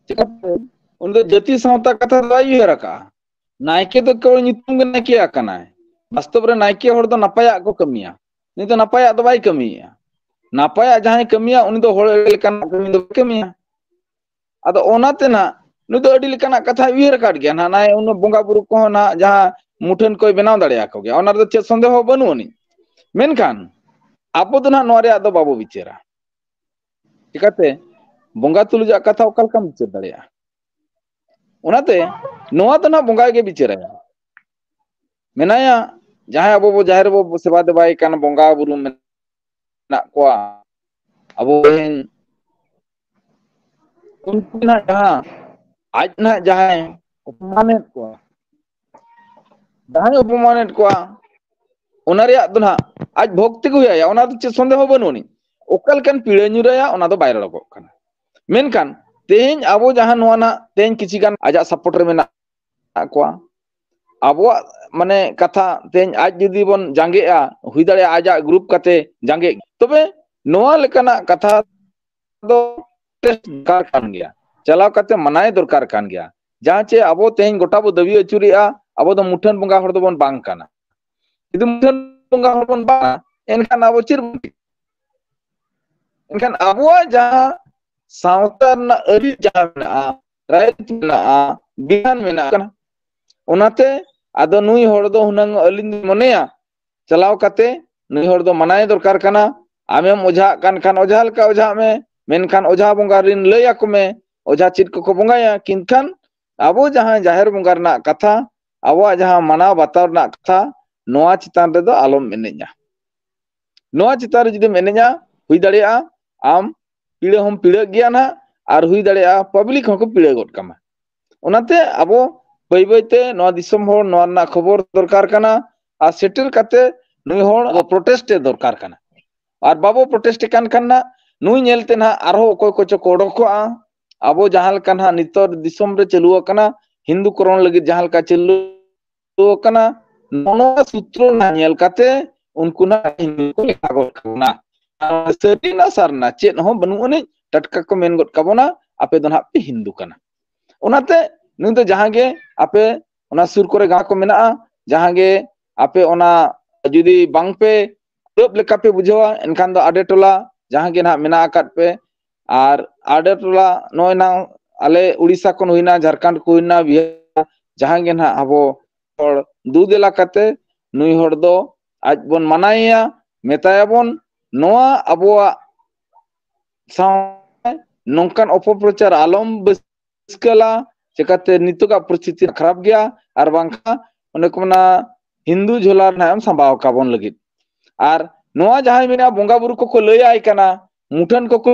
ᱪᱮᱠᱟᱛᱮ? ᱩᱱᱤ ᱫᱚ ᱡᱟᱹᱛᱤ ᱥᱟᱶᱛᱟ ᱠᱟᱛᱷᱟ ᱫᱚ ᱵᱟᱭ ᱩᱭᱦᱟᱹᱨ ᱟᱠᱟᱫᱼᱟ᱾ ᱱᱟᱭᱠᱮ ᱫᱚ ᱠᱮᱣᱚᱞ ᱧᱩᱛᱩᱢ ᱜᱮ ᱱᱟᱭᱠᱮ ᱟᱠᱟᱱᱟᱭ᱾ ᱵᱟᱥᱛᱚᱵ ᱨᱮ ᱱᱟᱭᱠᱮ ᱦᱚᱲ ᱫᱚ ᱱᱟᱯᱟᱭᱟᱜ ᱠᱚ ᱠᱟᱹᱢᱤᱭᱟ᱾ ᱱᱩᱭ ᱫᱚ ᱱᱟᱯᱟᱭᱟᱜ ᱫᱚ ᱵᱟᱭ ᱠᱟᱹᱢᱤᱭᱮᱫᱼᱟ᱾ ᱱᱟᱯᱟᱭᱟᱜ ᱡᱟᱦᱟᱸᱭ ᱠᱟᱹᱢᱤᱭᱟ, ᱩᱱᱤ ᱫᱚ ᱦᱚᱲ ᱮᱲᱮ ᱞᱮᱠᱟᱱᱟᱜ ᱠᱟᱹᱢᱤ ᱫᱚ ᱵᱟᱭ ᱠᱟᱹᱢᱤᱭᱟ᱾ ᱟᱫᱚ ᱚᱱᱟᱛᱮ ᱱᱟᱜ ᱱᱩᱭ ᱫᱚ ᱟᱹᱰᱤ ᱞᱮᱠᱟᱱᱟᱜ ᱠᱟᱛᱷᱟᱭ ᱩᱭᱦᱟᱹᱨ ᱟᱠᱟᱫ ᱜᱮᱭᱟ᱾ ᱱᱟᱜ ᱱᱟᱭ ᱩᱱᱟᱹᱜ ᱵᱚᱸᱜᱟ ᱵᱩᱨᱩ ᱠᱚᱦᱚᱸ ᱱᱟᱜ ᱡᱟᱦᱟᱸ ᱢᱩᱴᱷᱟᱹᱱ ᱠᱚᱭ ᱵᱮᱱᱟᱣ ᱫᱟᱲᱮᱭᱟᱠᱚ ᱜᱮᱭᱟ, ᱚᱱᱟ ᱨᱮᱫᱚ ᱪᱮᱫ ᱥᱚᱱᱫᱮᱦᱚ ᱵᱟᱹᱱᱩᱜ ᱟᱹᱱᱤᱡ᱾ ᱢᱮᱱᱠᱷᱟᱱ ᱟᱵᱚ ᱫᱚ ᱱᱟᱜ ᱱᱚᱣᱟ ᱨᱮᱭᱟᱜ ᱫᱚ ᱵᱟᱵᱚ ᱵᱤᱪᱟᱹᱨᱟ᱾ ᱪᱤᱠᱟᱛᱮ? ᱵᱚᱸᱜᱟ ᱛᱩᱞᱩᱡᱟᱜ ᱠᱟᱛᱷᱟ ᱚᱠᱟ ᱞᱮᱠᱟᱢ ᱵᱤᱪᱟᱹᱨ ᱫᱟᱲᱮᱭᱟᱜᱼᱟ? ᱚᱱᱟᱛᱮ ᱱᱚᱣᱟ ᱫᱚ ᱱᱟᱜ ᱵᱚᱸᱜᱟ ᱜᱮ ᱵᱤᱪᱟᱹᱨᱟᱭᱟ᱾ ᱢᱮᱱᱟᱭᱟ, ᱡᱟᱦᱟᱸᱭ ᱟᱵᱚ ᱵᱚ ᱡᱟᱦᱮᱨ ᱨᱮᱵᱚ ᱥᱮᱵᱟ ᱫᱮᱵᱟᱭ ᱠᱟᱱ ᱵᱚᱸᱜᱟ ᱵᱩᱨᱩ ᱢᱮᱱᱟᱜ ᱠᱚᱣᱟ, ᱟᱵᱚ ᱨᱮᱱ ᱩᱱᱠᱩ ᱱᱟᱜ ᱡᱟᱦᱟᱸ, ᱟᱡ ᱱᱟᱜ ᱡᱟᱦᱟᱸᱭ ᱚᱯᱚᱢᱟᱱᱮᱫ ᱠᱚᱣᱟ, ᱡᱟᱦᱟᱸᱭ ᱚᱯᱚᱢᱟᱱᱮᱫ ᱠᱚᱣᱟ, ᱚᱱᱟ ᱨᱮᱭᱟᱜ ᱫᱚ ᱱᱟᱜ ᱟᱡ ᱵᱷᱚᱠᱛᱤ ᱜᱮ ᱦᱩᱭ ᱟᱭᱟ, ᱚᱱᱟ ᱫᱚ ᱪᱮᱫ ᱥᱚᱱᱫᱮᱦᱚ ᱵᱟᱹᱱᱩᱜ ᱟᱹᱱᱤᱡ᱾ ᱚᱠᱟ ᱞᱮᱠᱟᱱ ᱯᱤᱲᱟᱹ ᱧᱩᱨ ᱟᱭᱟ, ᱚᱱᱟ ᱫᱚ ᱵᱟᱭ ᱨᱚᱲᱚᱜᱚᱜ ᱠᱟᱱᱟ᱾ ᱢᱮᱱᱠᱷᱟᱱ ᱛᱮᱦᱮᱧ ᱟᱵᱚ ᱡᱟᱦᱟᱸ ᱱᱚᱣᱟ ᱱᱟᱜ ᱛᱮᱦᱮᱧ ᱠᱤᱪᱷᱤ ᱜᱟᱱ ᱟᱡᱟᱜ support ᱨᱮ ᱢᱮᱱᱟᱜ ᱠᱚᱣᱟ, ᱟᱵᱚᱣᱟᱜ ᱢᱟᱱᱮ ᱠᱟᱛᱷᱟ ᱛᱮᱦᱮᱧ ᱟᱡ ᱡᱩᱫᱤ ᱵᱚᱱ ᱡᱟᱸᱜᱮᱜᱼᱟ, ᱦᱩᱭ ᱫᱟᱲᱮᱭᱟᱜᱼᱟ ᱟᱡᱟᱜ group ᱠᱟᱛᱮ ᱡᱟᱸᱜᱮᱜ, ᱛᱚᱵᱮ ᱱᱚᱣᱟ ᱞᱮᱠᱟᱱᱟᱜ ᱠᱟᱛᱷᱟ ᱫᱚ ᱫᱚᱨᱠᱟᱨ ᱠᱟᱱ ᱜᱮᱭᱟ, ᱪᱟᱞᱟᱣ ᱠᱟᱛᱮ ᱢᱟᱱᱟᱭ ᱫᱚᱨᱠᱟᱨ ᱠᱟᱱ ᱜᱮᱭᱟ᱾ ᱡᱟᱦᱟᱸ ᱪᱮ ᱟᱵᱚ ᱛᱮᱦᱮᱧ ᱜᱚᱴᱟ ᱵᱚ ᱫᱟᱹᱵᱤ ᱟᱹᱪᱩᱨᱮᱜᱼᱟ, ᱟᱵᱚ ᱫᱚ ᱢᱩᱴᱷᱟᱹᱱ ᱵᱚᱸᱜᱟ ᱦᱚᱲ ᱫᱚᱵᱚᱱ ᱵᱟᱝ ᱠᱟᱱᱟ᱾ ᱡᱩᱫᱤ ᱢᱩᱴᱷᱟᱹᱱ ᱵᱚᱸᱜᱟ ᱦᱚᱲ ᱵᱚᱱ ᱵᱟᱝᱟ, ᱮᱱᱠᱷᱟᱱ ᱟᱵᱚ ᱪᱮᱫ ᱵᱚᱱ ᱪᱤᱠᱟᱹᱭᱟ? ᱮᱱᱠᱷᱟᱱ ᱟᱵᱚᱣᱟᱜ ᱡᱟᱦᱟᱸ ᱥᱟᱶᱛᱟ ᱨᱮᱱᱟᱜ ᱟᱹᱨᱤ ᱡᱟᱦᱟᱸ ᱢᱮᱱᱟᱜᱼᱟ, ᱨᱟᱭᱨᱤᱛ ᱢᱮᱱᱟᱜᱼᱟ, ᱵᱤᱫᱷᱟᱱ ᱢᱮᱱᱟᱜᱼᱟ, ᱚᱱᱟᱛᱮ ᱟᱫᱚ ᱱᱩᱭ ᱦᱚᱲ ᱫᱚ ᱦᱩᱱᱟᱹᱝ ᱟᱹᱞᱤᱧ ᱞᱤᱧ ᱢᱚᱱᱮᱭᱟ, ᱪᱟᱞᱟᱣ ᱠᱟᱛᱮ ᱱᱩᱭ ᱦᱚᱲ ᱫᱚ ᱢᱟᱱᱟᱭ ᱫᱚᱨᱠᱟᱨ ᱠᱟᱱᱟ᱾ ᱟᱢᱮᱢ ᱚᱡᱷᱟᱜ ᱠᱟᱱ ᱠᱷᱟᱱ ᱚᱡᱷᱟ ᱞᱮᱠᱟ ᱚᱡᱷᱟᱜ ᱢᱮ, ᱢᱮᱱᱠᱷᱟᱱ ᱚᱡᱷᱟ ᱵᱚᱸᱜᱟ ᱨᱤᱱ ᱞᱟᱹᱭ ᱟᱠᱚ ᱢᱮ ᱚᱡᱷᱟ ᱪᱮᱫ ᱠᱚᱠᱚ ᱵᱚᱸᱜᱟᱭᱟ᱾ ᱠᱤᱱᱠᱷᱟᱱ ᱟᱵᱚ ᱡᱟᱦᱟᱸ ᱡᱟᱦᱮᱨ ᱵᱚᱸᱜᱟ ᱨᱮᱱᱟᱜ ᱠᱟᱛᱷᱟ, ᱟᱵᱚᱣᱟᱜ ᱡᱟᱦᱟᱸ ᱢᱟᱱᱟᱣ ᱵᱟᱛᱟᱣ ᱨᱮᱱᱟᱜ ᱠᱟᱛᱷᱟ, ᱱᱚᱣᱟ ᱪᱮᱛᱟᱱ ᱨᱮᱫᱚ ᱟᱞᱚᱢ ᱮᱱᱮᱡᱼᱟ᱾ ᱱᱚᱣᱟ ᱪᱮᱛᱟᱱ ᱨᱮ ᱡᱩᱫᱤᱢ ᱮᱱᱮᱡᱼᱟ, ᱦᱩᱭ ᱫᱟᱲᱮᱭᱟᱜᱼᱟ ᱟᱢ ᱯᱤᱲᱟᱹ ᱦᱚᱸᱢ ᱯᱤᱲᱟᱹᱜ ᱜᱮᱭᱟ ᱱᱟᱦᱟᱜ, ᱟᱨ ᱦᱩᱭ ᱫᱟᱲᱮᱭᱟᱜᱼᱟ ᱯᱟᱵᱽᱞᱤᱠ ᱦᱚᱸᱠᱚ ᱯᱤᱲᱟᱹ ᱜᱚᱫ ᱠᱟᱢᱟ᱾ ᱚᱱᱟᱛᱮ ᱟᱵᱚ ᱵᱟᱹᱭ ᱵᱟᱹᱭᱛᱮ ᱱᱚᱣᱟ ᱫᱤᱥᱚᱢ ᱦᱚᱲ ᱱᱚᱣᱟ ᱨᱮᱱᱟᱜ ᱠᱷᱚᱵᱚᱨ ᱫᱚᱨᱠᱟᱨ ᱠᱟᱱᱟ, ᱟᱨ ᱥᱮᱴᱮᱨ ᱠᱟᱛᱮ ᱱᱩᱭ ᱦᱚᱲ ᱟᱵᱚ ᱯᱨᱚᱴᱮᱥᱴ ᱮ ᱫᱚᱨᱠᱟᱨ ᱠᱟᱱᱟ᱾ ᱟᱨ ᱵᱟᱵᱚ ᱯᱨᱚᱴᱮᱥᱴ ᱠᱟᱱ ᱠᱷᱟᱱ ᱱᱟᱜ ᱱᱩᱭ ᱧᱮᱞᱛᱮ ᱱᱟᱜ ᱟᱨᱦᱚᱸ ᱚᱠᱚᱭ ᱠᱚᱪᱚ ᱠᱚ ᱚᱰᱚᱠᱚᱜᱼᱟ᱾ ᱟᱵᱚ ᱡᱟᱦᱟᱸ ᱞᱮᱠᱟ ᱱᱟᱜ ᱱᱤᱛᱚᱜ ᱫᱤᱥᱚᱢ ᱨᱮ ᱪᱟᱹᱞᱩ ᱟᱠᱟᱱᱟ, ᱦᱤᱱᱫᱩ ᱠᱚᱨᱚᱱ ᱞᱟᱹᱜᱤᱫ ᱡᱟᱦᱟᱸ ᱞᱮᱠᱟ ᱪᱟᱹᱞᱩ ᱟᱠᱟᱱᱟ, ᱱᱚᱣᱟ ᱥᱩᱛᱨᱚ ᱱᱟᱜ ᱧᱮᱞ ᱠᱟᱛᱮ ᱩᱱᱠᱩ ᱱᱟᱜ ᱦᱤᱱᱫᱩ ᱠᱚ ᱞᱮᱠᱷᱟ ᱜᱚᱫ ᱠᱟᱵᱚᱱᱟ᱾ ᱟᱨ ᱥᱟᱹᱨᱤᱱᱟ ᱥᱟᱨᱱᱟ ᱪᱮᱫ ᱦᱚᱸ ᱵᱟᱹᱱᱩᱜ ᱟᱹᱱᱤᱡ, ᱴᱟᱴᱠᱟ ᱠᱚ ᱢᱮᱱ ᱜᱚᱫ ᱠᱟᱵᱚᱱᱟ, "ᱟᱯᱮ ᱫᱚ ᱱᱟᱜ ᱯᱮ ᱦᱤᱱᱫᱩ ᱠᱟᱱᱟ᱾" ᱚᱱᱟᱛᱮ ᱱᱩᱭ ᱫᱚ ᱡᱟᱦᱟᱸ ᱜᱮ ᱟᱯᱮ ᱚᱱᱟ ᱥᱩᱨ ᱠᱚᱨᱮ ᱜᱟᱶ ᱠᱚ ᱢᱮᱱᱟᱜᱼᱟ, ᱡᱟᱦᱟᱸ ᱜᱮ ᱟᱯᱮ ᱚᱱᱟ ᱡᱩᱫᱤ ᱵᱟᱝ ᱯᱮ ᱫᱟᱹᱵ ᱞᱮᱠᱟ ᱯᱮ ᱵᱩᱡᱷᱟᱹᱣᱟ, ᱮᱱᱠᱷᱟᱱ ᱫᱚ ᱟᱰᱮ ᱴᱚᱞᱟ ᱡᱟᱦᱟᱸ ᱜᱮ ᱱᱟᱦᱟᱜ ᱢᱮᱱᱟᱜ ᱟᱠᱟᱫ ᱯᱮ, ᱟᱨ ᱟᱰᱮ ᱴᱚᱞᱟ ᱱᱚᱜᱼᱚᱭ ᱱᱟᱝ ᱟᱞᱮ ᱩᱲᱤᱥᱥᱟ ᱠᱷᱚᱱ ᱦᱩᱭᱱᱟ, ᱡᱷᱟᱲᱠᱷᱚᱸᱰ ᱠᱚ ᱦᱩᱭᱱᱟ, ᱵᱤᱦᱟᱨ, ᱡᱟᱦᱟᱸ ᱜᱮ ᱱᱟᱦᱟᱜ ᱟᱵᱚ ᱦᱚᱲ ᱫᱩ ᱫᱮᱞᱟ ᱠᱟᱛᱮ ᱱᱩᱭ ᱦᱚᱲ ᱫᱚ ᱟᱡ ᱵᱚᱱ ᱢᱟᱱᱟᱭᱮᱭᱟ, ᱢᱮᱛᱟᱭᱟᱵᱚᱱ, ᱱᱚᱣᱟ ᱟᱵᱚᱣᱟᱜ ᱥᱟᱶ ᱱᱚᱝᱠᱟᱱ ᱚᱯᱚᱯᱨᱚᱪᱟᱨ ᱟᱞᱚᱢ ᱵᱟᱹᱥᱠᱟᱹᱞᱟ, ᱪᱮᱠᱟᱛᱮ ᱱᱤᱛᱚᱜᱟᱜ ᱯᱚᱨᱤᱥᱛᱷᱤᱛᱤ ᱠᱷᱟᱨᱟᱯ ᱜᱮᱭᱟ, ᱟᱨ ᱵᱟᱝᱠᱷᱟᱱ ᱚᱱᱮ ᱠᱚ ᱢᱮᱱᱟ ᱦᱤᱱᱫᱩ ᱡᱷᱚᱞᱟ ᱨᱮᱱᱟᱜ ᱮᱢ ᱥᱟᱸᱵᱟᱣ ᱠᱟᱵᱚᱱ ᱞᱟᱹᱜᱤᱫ᱾ ᱟᱨ ᱱᱚᱣᱟ ᱡᱟᱦᱟᱸᱭ ᱢᱮᱱᱟ ᱵᱚᱸᱜᱟ ᱵᱩᱨᱩ ᱠᱚᱠᱚ ᱞᱟᱹᱭᱟᱭ ᱠᱟᱱᱟ, ᱢᱩᱴᱷᱟᱹᱱ ᱠᱚᱠᱚ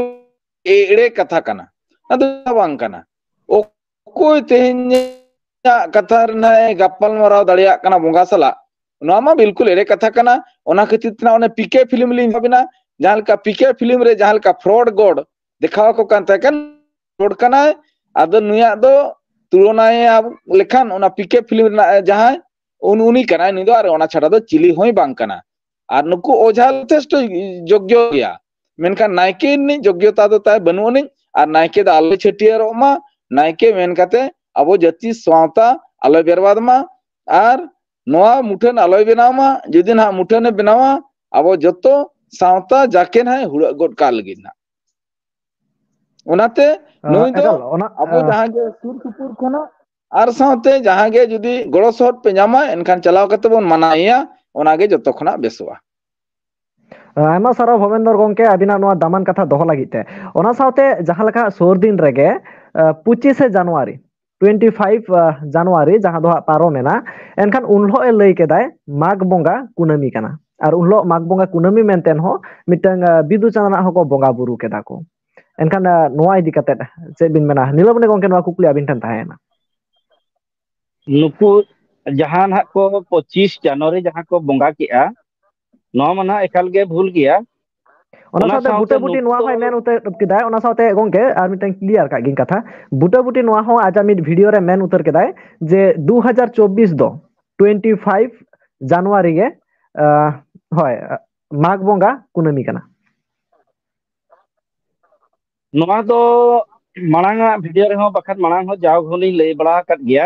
ᱮᱲᱮ ᱠᱟᱛᱷᱟ ᱠᱟᱱᱟ, ᱚᱱᱟ ᱫᱚ ᱵᱟᱝ ᱠᱟᱱᱟ᱾ ᱚᱠᱚᱭ ᱛᱮᱦᱮᱧᱟᱜ ᱠᱟᱛᱷᱟ ᱨᱮᱱᱟᱜ ᱮ ᱜᱟᱯᱟᱞ ᱢᱟᱨᱟᱣ ᱫᱟᱲᱮᱭᱟᱜ ᱠᱟᱱᱟ ᱵᱚᱸᱜᱟ ᱥᱟᱞᱟᱜ, ᱱᱚᱣᱟ ᱢᱟ ᱵᱤᱞᱠᱩᱞ ᱮᱲᱮ ᱠᱟᱛᱷᱟ ᱠᱟᱱᱟ᱾ ᱚᱱᱟ ᱠᱷᱟᱹᱛᱤᱨ ᱛᱮ ᱚᱱᱮ ᱯᱤᱠᱮ ᱯᱷᱤᱞᱢ ᱞᱤᱧ ᱵᱷᱟᱵᱤᱱᱟ, ᱡᱟᱦᱟᱸ ᱞᱮᱠᱟ ᱯᱤᱠᱮ ᱯᱷᱤᱞᱢ ᱨᱮ ᱡᱟᱦᱟᱸ ᱞᱮᱠᱟ ᱯᱷᱨᱚᱰ ᱜᱚᱰ ᱫᱮᱠᱷᱟᱣ ᱟᱠᱚ ᱠᱟᱱ ᱛᱟᱦᱮᱸ ᱠᱟᱱ, ᱨᱚᱲ ᱠᱟᱱᱟᱭ᱾ ᱟᱫᱚ ᱱᱩᱭᱟᱜ ᱫᱚ ᱛᱩᱞᱚᱱᱟᱭᱟ ᱞᱮᱠᱷᱟᱱ ᱚᱱᱟ ᱯᱤᱠᱮ ᱯᱷᱤᱞᱢ ᱨᱮᱱᱟᱜ ᱡᱟᱦᱟᱸᱭ, ᱩᱱ-, ᱩᱱᱤ ᱠᱟᱱᱟᱭ ᱱᱩᱭ ᱫᱚ, ᱟᱨ ᱚᱱᱟ ᱪᱷᱟᱰᱟ ᱫᱚ ᱪᱤᱞᱤ ᱦᱚᱸᱭ ᱵᱟᱝ ᱠᱟᱱᱟ᱾ ᱟᱨ ᱱᱩᱠᱩ ᱚᱡᱷᱟ ᱡᱚᱛᱷᱮᱥᱴᱚ ᱡᱳᱜᱽᱭᱚ ᱜᱮᱭᱟ, ᱢᱮᱱᱠᱷᱟᱱ ᱱᱟᱭᱠᱮ ᱨᱤᱱᱤᱡ ᱡᱳᱜᱽᱭᱚᱛᱟ ᱫᱚ ᱛᱟᱭ ᱵᱟᱹᱱᱩᱜ ᱟᱹᱱᱤᱡ, ᱟᱨ ᱱᱟᱭᱠᱮ ᱫᱚ ᱟᱞᱚᱭ ᱪᱷᱟᱹᱴᱭᱟᱹᱨᱚᱜ ᱢᱟ, ᱱᱟᱭᱠᱮ ᱢᱮᱱ ᱠᱟᱛᱮ ᱟᱵᱚ ᱡᱟᱹᱛᱤ ᱥᱟᱶᱛᱟ ᱟᱞᱚᱭ ᱵᱮᱨᱵᱟᱫ ᱢᱟ, ᱟᱨ ᱱᱚᱣᱟ ᱢᱩᱴᱷᱟᱹᱱ ᱟᱞᱚᱭ ᱵᱮᱱᱟᱣ ᱢᱟ᱾ ᱡᱩᱫᱤ ᱱᱟᱦᱟᱜ ᱢᱩᱴᱷᱟᱹᱱᱮ ᱵᱮᱱᱟᱣᱟ, ᱟᱵᱚ ᱡᱚᱛᱚ ᱥᱟᱶᱛᱟ ᱡᱟᱠᱮ ᱱᱟᱦᱟᱜ ᱦᱩᱲᱟᱹᱜ ᱜᱚᱫ ᱠᱟᱜ ᱞᱟᱹᱜᱤᱫ ᱱᱟᱦᱟᱜ᱾ ᱚᱱᱟᱛᱮ ᱟᱸ, ᱱᱩᱭ ᱫᱚ ᱮᱠᱟᱞ, ᱚᱱᱟ, ᱟᱵᱚ ᱟᱸ, ᱡᱟᱦᱟᱸ ᱜᱮ ᱥᱩᱨ ᱥᱩᱯᱩᱨ ᱠᱷᱚᱱᱟᱜ ᱟᱨ ᱥᱟᱶᱛᱮ ᱡᱟᱦᱟᱸ ᱜᱮ ᱡᱩᱫᱤ ᱜᱚᱲᱚ ᱥᱚᱦᱚᱫ ᱯᱮ ᱧᱟᱢᱟ, ᱮᱱᱠᱷᱟᱱ ᱪᱟᱞᱟᱣ ᱠᱟᱛᱮ ᱵᱚᱱ ᱢᱟᱱᱟᱣᱮᱭᱟ, ᱚᱱᱟ ᱜᱮ ᱡᱚᱛᱚ ᱠᱷᱚᱱᱟᱜ ᱵᱮᱥᱚᱜᱼᱟ᱾ ᱟᱭᱢᱟ ᱥᱟᱨᱦᱟᱣ ᱵᱷᱚᱵᱮᱱᱫᱚᱨ ᱜᱚᱝᱠᱮ, ᱟᱹᱵᱤᱱᱟᱜ ᱱᱚᱣᱟ ᱫᱟᱢᱟᱱ ᱠᱟᱛᱷᱟ ᱫᱚᱦᱚ ᱞᱟᱹᱜᱤᱫ ᱛᱮ᱾ ᱚᱱᱟ ᱥᱟᱶᱛᱮ ᱡᱟᱦᱟᱸ ᱞᱮᱠᱟ ᱥᱩᱨ ᱫᱤᱱ ᱨᱮᱜᱮ, ᱟᱸ, ᱯᱚᱸᱪᱤᱥᱮ ᱡᱟᱱᱩᱣᱟᱨᱤ, ᱴᱩᱭᱮᱱᱴᱤ ᱯᱷᱟᱭᱤᱵᱷ, ᱟᱸ, ᱡᱟᱱᱩᱣᱟᱨᱤ, ᱡᱟᱦᱟᱸ ᱫᱚ ᱦᱟᱸᱜ ᱯᱟᱨᱚᱢᱮᱱᱟ, ᱮᱱᱠᱷᱟᱱ ᱩᱱ ᱦᱤᱞᱳᱜ ᱮ ᱞᱟᱹᱭ ᱠᱮᱫᱟᱭ ᱢᱟᱜᱽ ᱵᱚᱸᱜᱟ ᱠᱩᱱᱟᱹᱢᱤ ᱠᱟᱱᱟ᱾ ᱟᱨ ᱩᱱ ᱦᱤᱞᱳᱜ ᱢᱟᱜᱽ ᱵᱚᱸᱜᱟ ᱠᱩᱱᱟᱹᱢᱤ ᱢᱮᱱᱛᱮ ᱦᱚᱸ ᱢᱤᱫᱴᱟᱝ, ᱟᱸ, ᱵᱤᱫᱩ ᱪᱟᱸᱫᱟᱱᱟᱜ ᱦᱚᱸᱠᱚ ᱵᱚᱸᱜᱟ ᱵᱩᱨᱩ ᱠᱮᱫᱟ ᱠᱚ᱾ ᱮᱱᱠᱷᱟᱱ, ᱟᱸ, ᱱᱚᱣᱟ ᱤᱫᱤ ᱠᱟᱛᱮᱫ ᱪᱮᱫ ᱵᱤᱱ ᱢᱮᱱᱟ? ᱱᱤᱞᱟᱢᱚᱱᱤ ᱜᱚᱝᱠᱮ, ᱱᱚᱣᱟ ᱠᱩᱠᱞᱤ ᱟᱹᱵᱤᱱ ᱴᱷᱮᱱ ᱛᱟᱦᱮᱸᱭᱮᱱᱟ᱾ ᱱᱩᱠᱩ ᱡᱟᱦᱟᱸ ᱱᱟᱦᱟᱜ ᱠᱚ ᱯᱚᱸᱪᱤᱥ ᱡᱟᱱᱩᱣᱟᱨᱤ ᱡᱟᱦᱟᱸ ᱠᱚ ᱵᱚᱸᱜᱟ ᱠᱮᱜᱼᱟ, ᱱᱚᱣᱟ ᱢᱟ ᱱᱟᱦᱟᱜ ᱮᱠᱟᱞ ᱜᱮ ᱵᱷᱩᱞ ᱜᱮᱭᱟ᱾ ᱚᱱᱟ ᱚᱱᱟ ᱥᱟᱶᱛᱮ ᱥᱟᱶᱛᱮ ᱵᱩᱴᱟᱹ ᱵᱩᱴᱤ ᱱᱚᱣᱟ ᱱᱩᱠᱩ ᱦᱚᱸᱭ ᱢᱮᱱ ᱩᱛᱟᱹᱨ ᱠᱮᱫᱟᱭ᱾ ᱚᱱᱟ ᱥᱟᱶᱛᱮ ᱜᱚᱝᱠᱮ, ᱟᱨ ᱢᱤᱫᱴᱟᱝ ᱠᱞᱤᱭᱟᱨ ᱠᱟᱜ ᱜᱤᱧ ᱠᱟᱛᱷᱟ, ᱵᱩᱴᱟᱹ ᱵᱩᱴᱤ ᱱᱚᱣᱟ ᱦᱚᱸ ᱟᱡᱟᱜ ᱢᱤᱫ ᱵᱷᱤᱰᱤᱭᱳ ᱨᱮ ᱢᱮᱱ ᱩᱛᱟᱹᱨ ᱠᱮᱫᱟᱭ ᱡᱮ ᱫᱩ ᱦᱟᱡᱟᱨ ᱪᱚᱵᱵᱤᱥ ᱫᱚ ᱴᱩᱭᱮᱱᱴᱤ ᱯᱷᱟᱭᱤᱵᱷ ᱡᱟᱱᱩᱣᱟᱨᱤ ᱜᱮ, ᱟᱸ, ᱦᱳᱭ, ᱢᱟᱜᱽ ᱵᱚᱸᱜᱟ ᱠᱩᱱᱟᱹᱢᱤ ᱠᱟᱱᱟ᱾ ᱱᱚᱣᱟ ᱫᱚ ᱢᱟᱲᱟᱝ ᱟᱜ ᱵᱷᱤᱰᱤᱭᱳ ᱨᱮᱦᱚᱸ, ᱵᱟᱠᱷᱟᱱ ᱢᱟᱲᱟᱝ ᱦᱚᱸ ᱡᱟᱣ ᱦᱚᱸᱞᱤᱧ ᱞᱟᱹᱭ ᱵᱟᱲᱟ ᱟᱠᱟᱫ ᱜᱮᱭᱟ